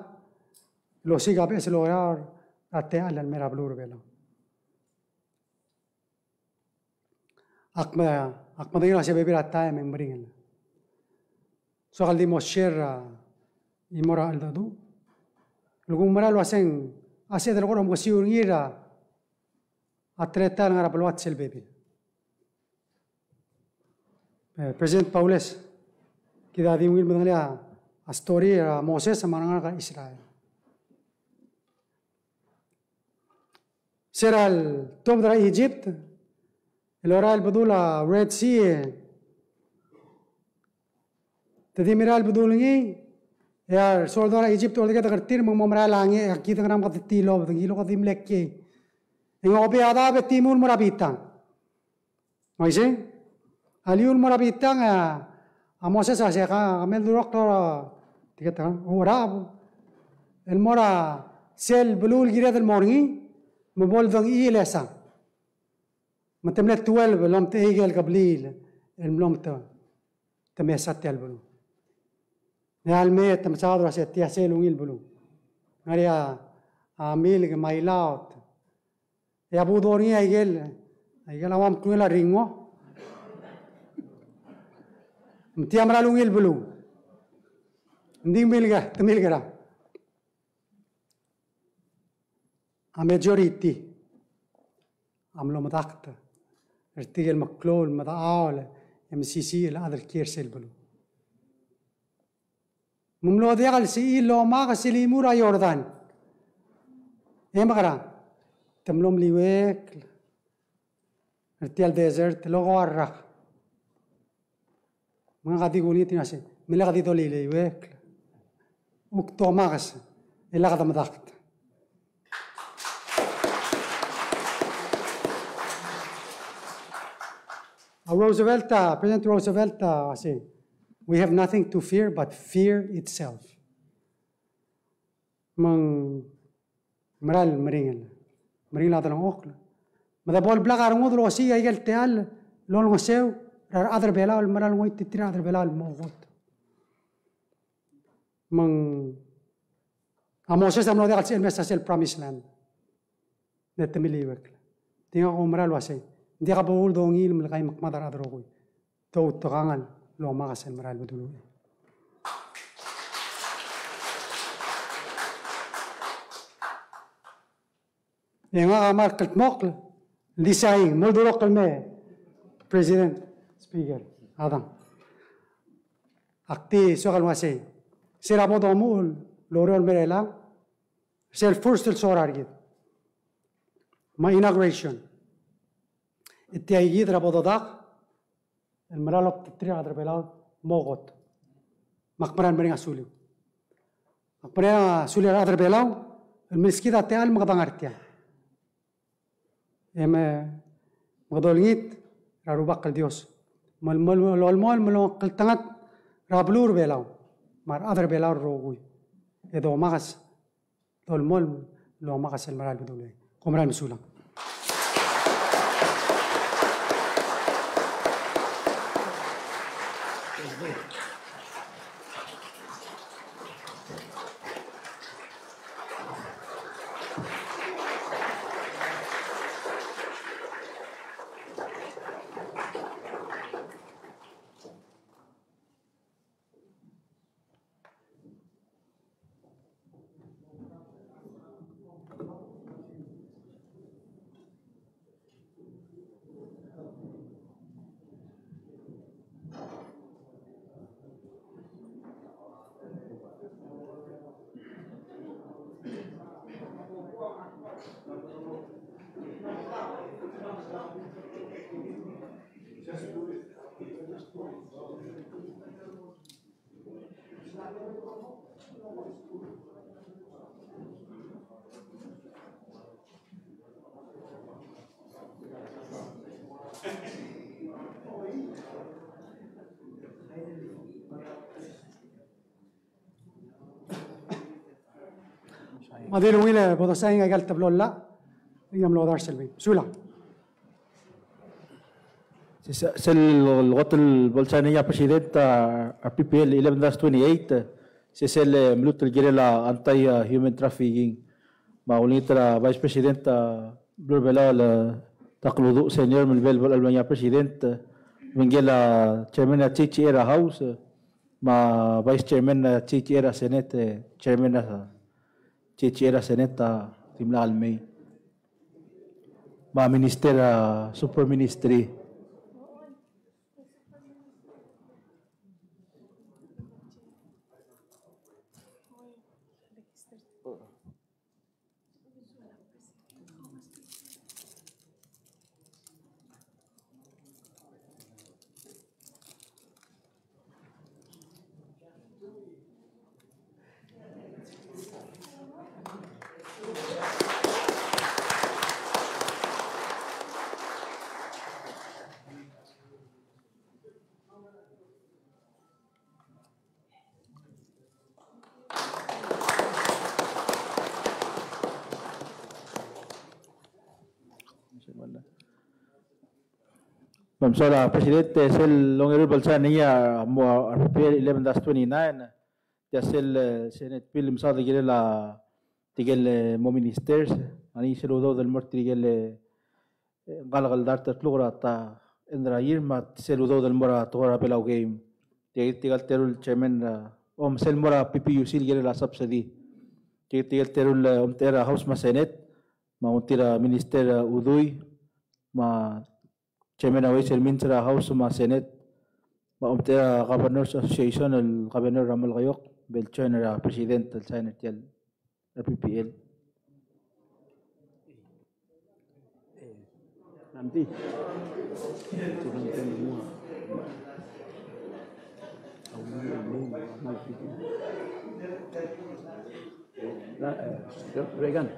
el osiik a beches el oureor er a techall el mei er a beluu er a Belau. Ak me, ak medengei el uasei bebil a taem e ng meringel. Soak el di mo share, a, el mo er a cheldecheduch. Lukuk mera el uaseng a sebeched el kora omekesiu er ngii er a, a teletael el ngar er a beluad sel bebil. E, President Baules, kid a di ungil medengelii a story er a Moses me a rengalek er a Israel. Se er a letuobed er a Egypt el orael el bedul a Red Sea, e te di merael el bedul ngii, e a resoldau er a Egypt a ordekedek er tir me ng mo merael a ngii, e a kid a ngar er ngii me kede tilobed, ng kiloked e di mle kiei. E ng oba a daob e timu el mo er a bitang. Uaisei? A liu el mo er a bitang, a, a Moses a se ka, ka mle durekl er a, tiket a, o er a, el mo er a sel beluu el kired el mo er ngii, me bo ledengchii el esang. Me te mle twelve el omtechei aike el kebliil el mlo mte, te mesa tia el beluu. E a le mei e te mesaod el uasei tia sel ungil beluu. Ng ngar er ngii a, a milk me a ilaot. E a budor er ngii a ikel, a ikel a ua mklungel a ringo. Me tia mera el ungil beluu. Ng di milk, te milk er a. A majority a mlo medakt er tirke el meklou el medechaol e mesisiich el chad el kiei er sel beluu. Me ng mlo diak el sebechir el omakes el chimo er a Jordan. E mekerang, te mlo meliuekl er tia el desert el okeua el rak. Me ngak a di kulengit el uasei, me lak di dolileuekl. Kuk domakes, e lak de medakt. A Roosevelt, a, President Roosevelt, a, uasei, "We have nothing to fear but fear itself." Me ng mera el meringel, meringel a delengchokl. Me de bo el blak a rengud el osiik aike el techall el olengeseu er a rechad er a Belau el mera el ngoititerir a rechad er a Belau el mo kot. Me ng a Moses a mlo diak el sebechel el mesa sel promised land. Ng di te miliuekl. Di ngak a oumera el uasei, ng diak bo kuldongii el melekai me kmad a rechad el rokui. Te outekangel el omakes el mera el bedul uchei. E ngak a mera el kldmokl el di sain, mo oldurokl el mei, President, Speaker, a dang. Ak di soak el uasei, se er a bo domuchel el oureor el mei er chelechang, sel first el sorir kid me a inauguration, e tia kid er a bo dodak el mera el oktiterir a rechad er a Belau el mo kot. Me ak mera el mereng a suliu. Ak mera el mereng a sulir a rechad er a Belau el milskid a techall me kede ngar tiang. E me, me kede olengit er a Rubak el Dios me, me, me lolemolem el omekngeltengat er a beluu er a Belau me a rechad er a Belau el rokui. E domakes, dolemolem el omakes el mera el bedul uchei. Kom mera el mesulang. Me a di ungil e bo dosain aika el teblo el llach, e ng mlo dars el mei. Sulang. Sel, sel kot el bo lsain er ngii a President a R P P L eleven dash twenty-eight, se sel, e, mluut el kirel a anti, e, human trafficking. Me a ulengit er a Vice President, a, beluu er a Belau el, e, Takludu Senior, me a lebo el bo lsal er ngii a President, e, obengkel a Chairman er a J H R a House, e, me a Vice Chairman er a J H R a Senate, e, Chairman er a J H R a Senate a dimlak el mei. Me a Minister er a Super Ministry. Me a mesaul a President, e sel ongeru el bo lsain er ngii a mo a R P P L eleven dash twenty-nine, tia sel, e, Senate bill el mesaod el kirel a tirke el, e, mo ministers, a ngii sel udoud el mo er tirke el, e, e, ngalek el dart el kluk er a ta end er a year, me a sel udoud el mo er a tekoi er a Belau Game. Tirke, tirke el teru el chairman er a, om, sel mo er a P P U C el kirel a subsidy. Tirke, tirke el teru el, e, omtechei er a House me a Senate, me a ongtir a Minister, e, Udui, me a Chairman er a Ways and Means er a House me a Senate, me a omtechei er a Governors Association el Governor er a Melekeok, me bo el join er a President el sign er tia el R P P L. Reagan.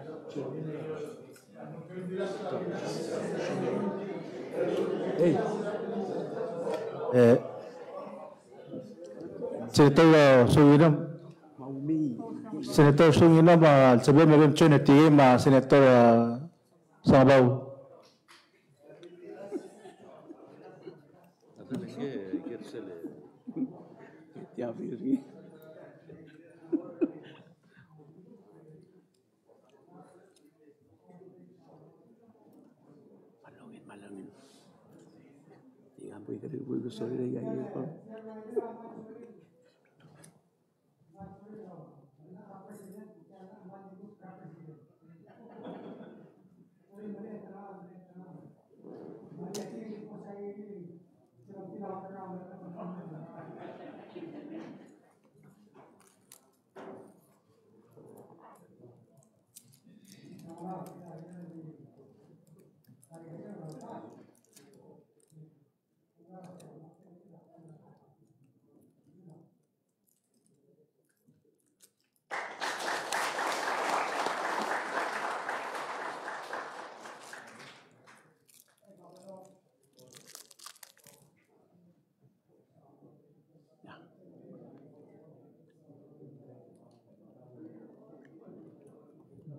Hey. E, Senator, e, Sunginom. Senator Sunginom, a, sebechem e bem join er tia me a Senator, e, Sengebau.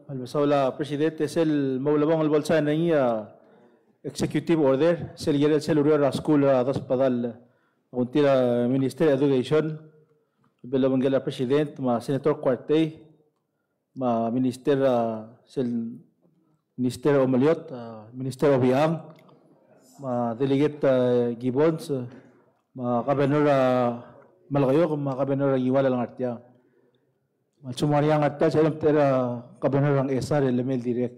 A le mesaul a President, e sel mo ulebongel el bo el sain er ngii a executive order, sel kirel sel ureor er a skuul er a Desbedall. Ng tir a Minister Education, el obengkel a President, me a Senator Kuartei, me a Minister, a, sel Minister Omeliot, a, Minister Obichang, me a Delegate, a, Gibbons, me a Governor, a, Melekeok, me a Governor Ngiwal el ngar tiang. Me a lsekum ng ngar tiang, sel lemtechei er a Governor Ngchesar el lemei el dirrek.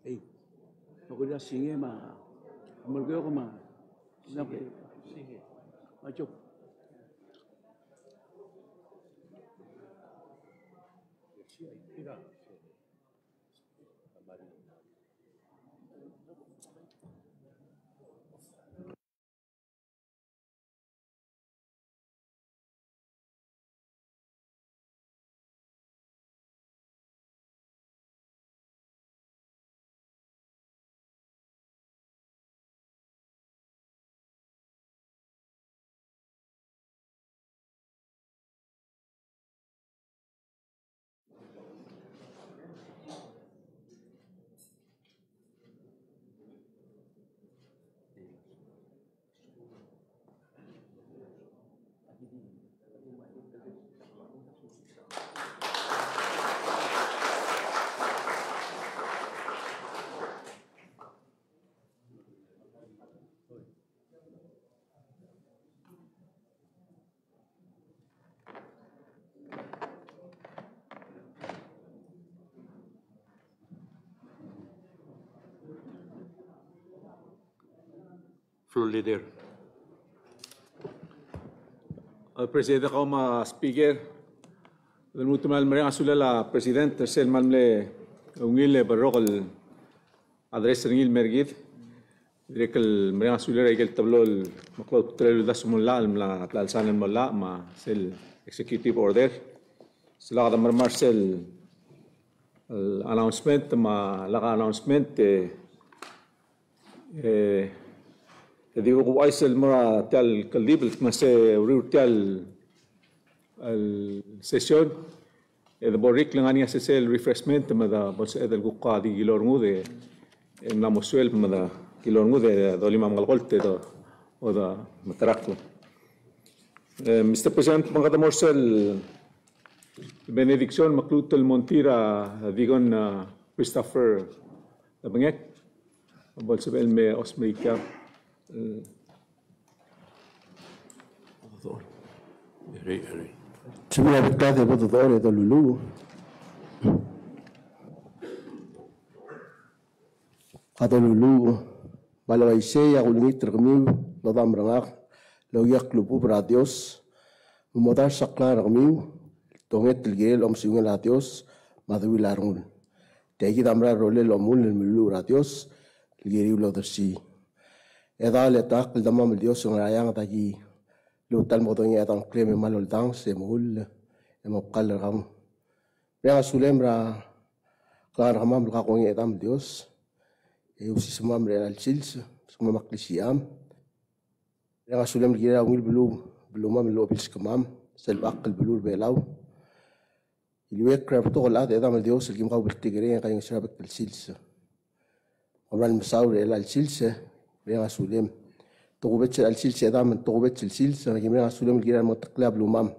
Ei, me kuk singe me a, me kuk me a, singe. Me a Job. Floor Leader. A President, kau me a Speaker, a lmuut el mereng a sulel a President er sel kmal mle ungil e berrok el address er ngii el mer kid. Dirrek el mereng a sulel er a ikel teblo el meklou el uldasu el mo llach, el mla tlachel sel mo llach, me a sel executive order. Sel kede mermang er sel, el announcement, me a lak announcement, e, e, e di kuk ouchais el mo er tia el keldibel, me se uriul er tia el, el session, e de bo er ngii el ngar er ngii a sesei el refreshment, me de bo lsebeched el kuk di kilo rengud, e, e mla mo suelb, me de kilo rengud, e dolim a mengelekolt, e de, o de meterakl. E, Mister President, me kede mo er sel benediction, me kluut el mo er tir a Deacon, a, Christopher Debengek, bo lsebechel el me osmerikia. E, Sebechel a bek el chad e bo dodechor e doluluuch. A doluluuch. Me a le uaisei e ak olengit er kemiu el odam er ngak el okiu a klechubechub er a Dios, me modars a klengar er kemiu el donget el kirel a omesiungel a Dios me a deuil a rengul. Tia kid a mera el rolel a omuchel el meluluuch er a Dios el kiriu el odersii. E dal e dak el Demam el Dios el ngar er a eanged, aki lmuut el mo dongii a dang klem e mal oldanges e meruul e mo bkal er kau. Mereng a sulem er a Ngak a kongei er a Chedam el Dios e osisecheklii er chelecha el sils, kemam a klisicham. Mereng a sulem el kirel a ungil beluu, beluumam el obilskemam, sel bechakl el beluu er a Belau. Iliuekl er a rebetok el chad, Chedam el Dios, el kim kaubltikerreng e kaingeseu er a bek el sils. Kom kmal mesaul er chelecha el sils, mereng a sulem. Tokubets er chelecha el sils, Chedam, tokubets el sils, me aki mereng a sulem el kirel a remengeteklel a beluumam.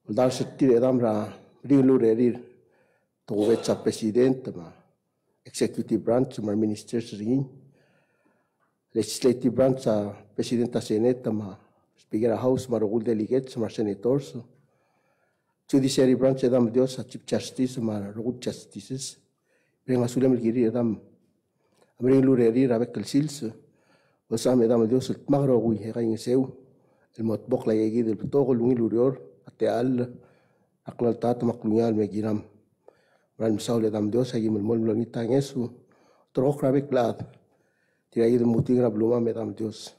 Oldars er tir, Chedam, er a meringel el urerir. Tokubets a president me a executive branch me a reministers er ngii. Legislative branch, a president er a Senate me a speaker er a House me a rokui el delegates me a resenators. Judiciary branch, Chedam el Dios, a chief justice me a rokui el justices. Mereng a sulem el kirir, Chedam, a meringel el urerir er a bek el sils. Olsam, Chedam el Dios, el dmak el rokui e kaingeseu el mo tmokl a ikakid el betok el ungil ureor, a techall, a klengeltengat me a klungiaol el mei er kemam. Kmal mesaul, Chedam el Dios, aki melemolem el olengit a ngeso, ulterekokl er a bek el chad. Tirkakid el moutekingir a beluumam, Chedam el Dios.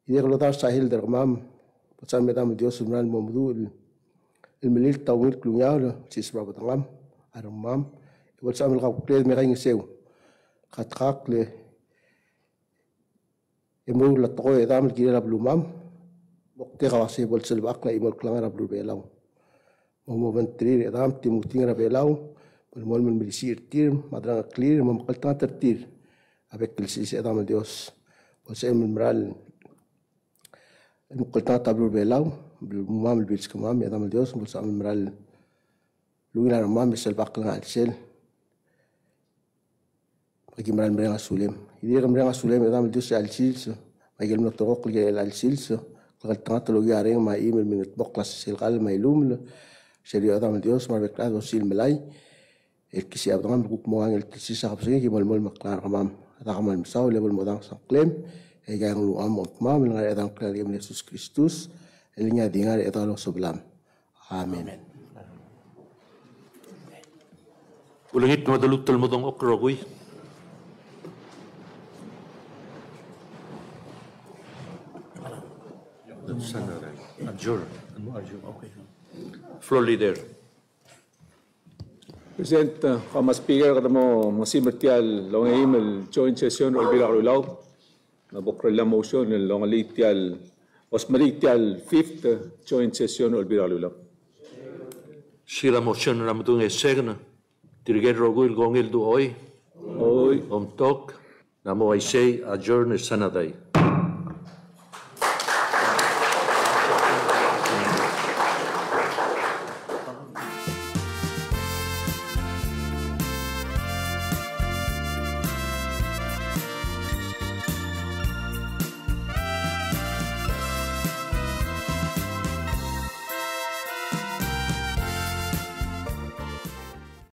Dirrek el oldars a health er kemam, olsam, Chedam el Dios, el mera el mo meduch el, el melilt a ungil klungiaol el siseb er a bedengam, a rengmam, e olsam el kaukled me kaingeseu. Katkakl e meruul a tekoi, Chedam, el kirel a beluumam. Moktek a uasei bo lsebechakl a chimo el klengar er a beluu er a Belau. Mo, mo obengterir, Chedam, te moutekingir a Belau, melemolem el melisiich er tir, me a delengcheklir, me mekngeltengat er tir a bek el sils, Chedam el Dios. Bo lsebechem el mera el mekngeltengat a beluu er a Belau, beluumam el bilskemam, Chedam el Dios, bo lsebechem el mera el ungil a rengmam, e sel bechakl el ngar er a chelsel. Me aki mera el mereng a sulem. Dirrek el mereng a sulem, Chedam el Dios, er chelecha el sils. Me aike el mlo ulterekokl er chelecha el sils, klengeltengat el okiu a reng me a chim el mengedmokl a sesei el kall me a ilumel. Sel Chedam el Dios, me a rebek el chad el osiik el melai el klisiich a bedengam el kuk mo ngii el sils a kebesengei, e ki melemolem el klengar er kemam. A Diak, kmal mesaul e bo el mo danges a ngklem. E aika el nglungucham a mo er kemam el ngar er a Chedam el Kebliil el Jesus Kristus, el ngii a di ngar er a Chedal Osobelam. Amen. Ulengit me a delutel el mo dengchokl el rokui. Adjourn. Floor leader. President, uh, House Speaker, kede mo, mo simer tia el ongeim el joint session er a Olbiil er a Kelulau. Me bo kurellii a motion el ongelii tia el, osmelii tia el fifth joint session er a Olbiil er a Kelulau. Sel motion er a medung e second, tirke el rokui el kongei el dechor. Oi. Omtok, ng mo uaisei, adjourn e sanadai.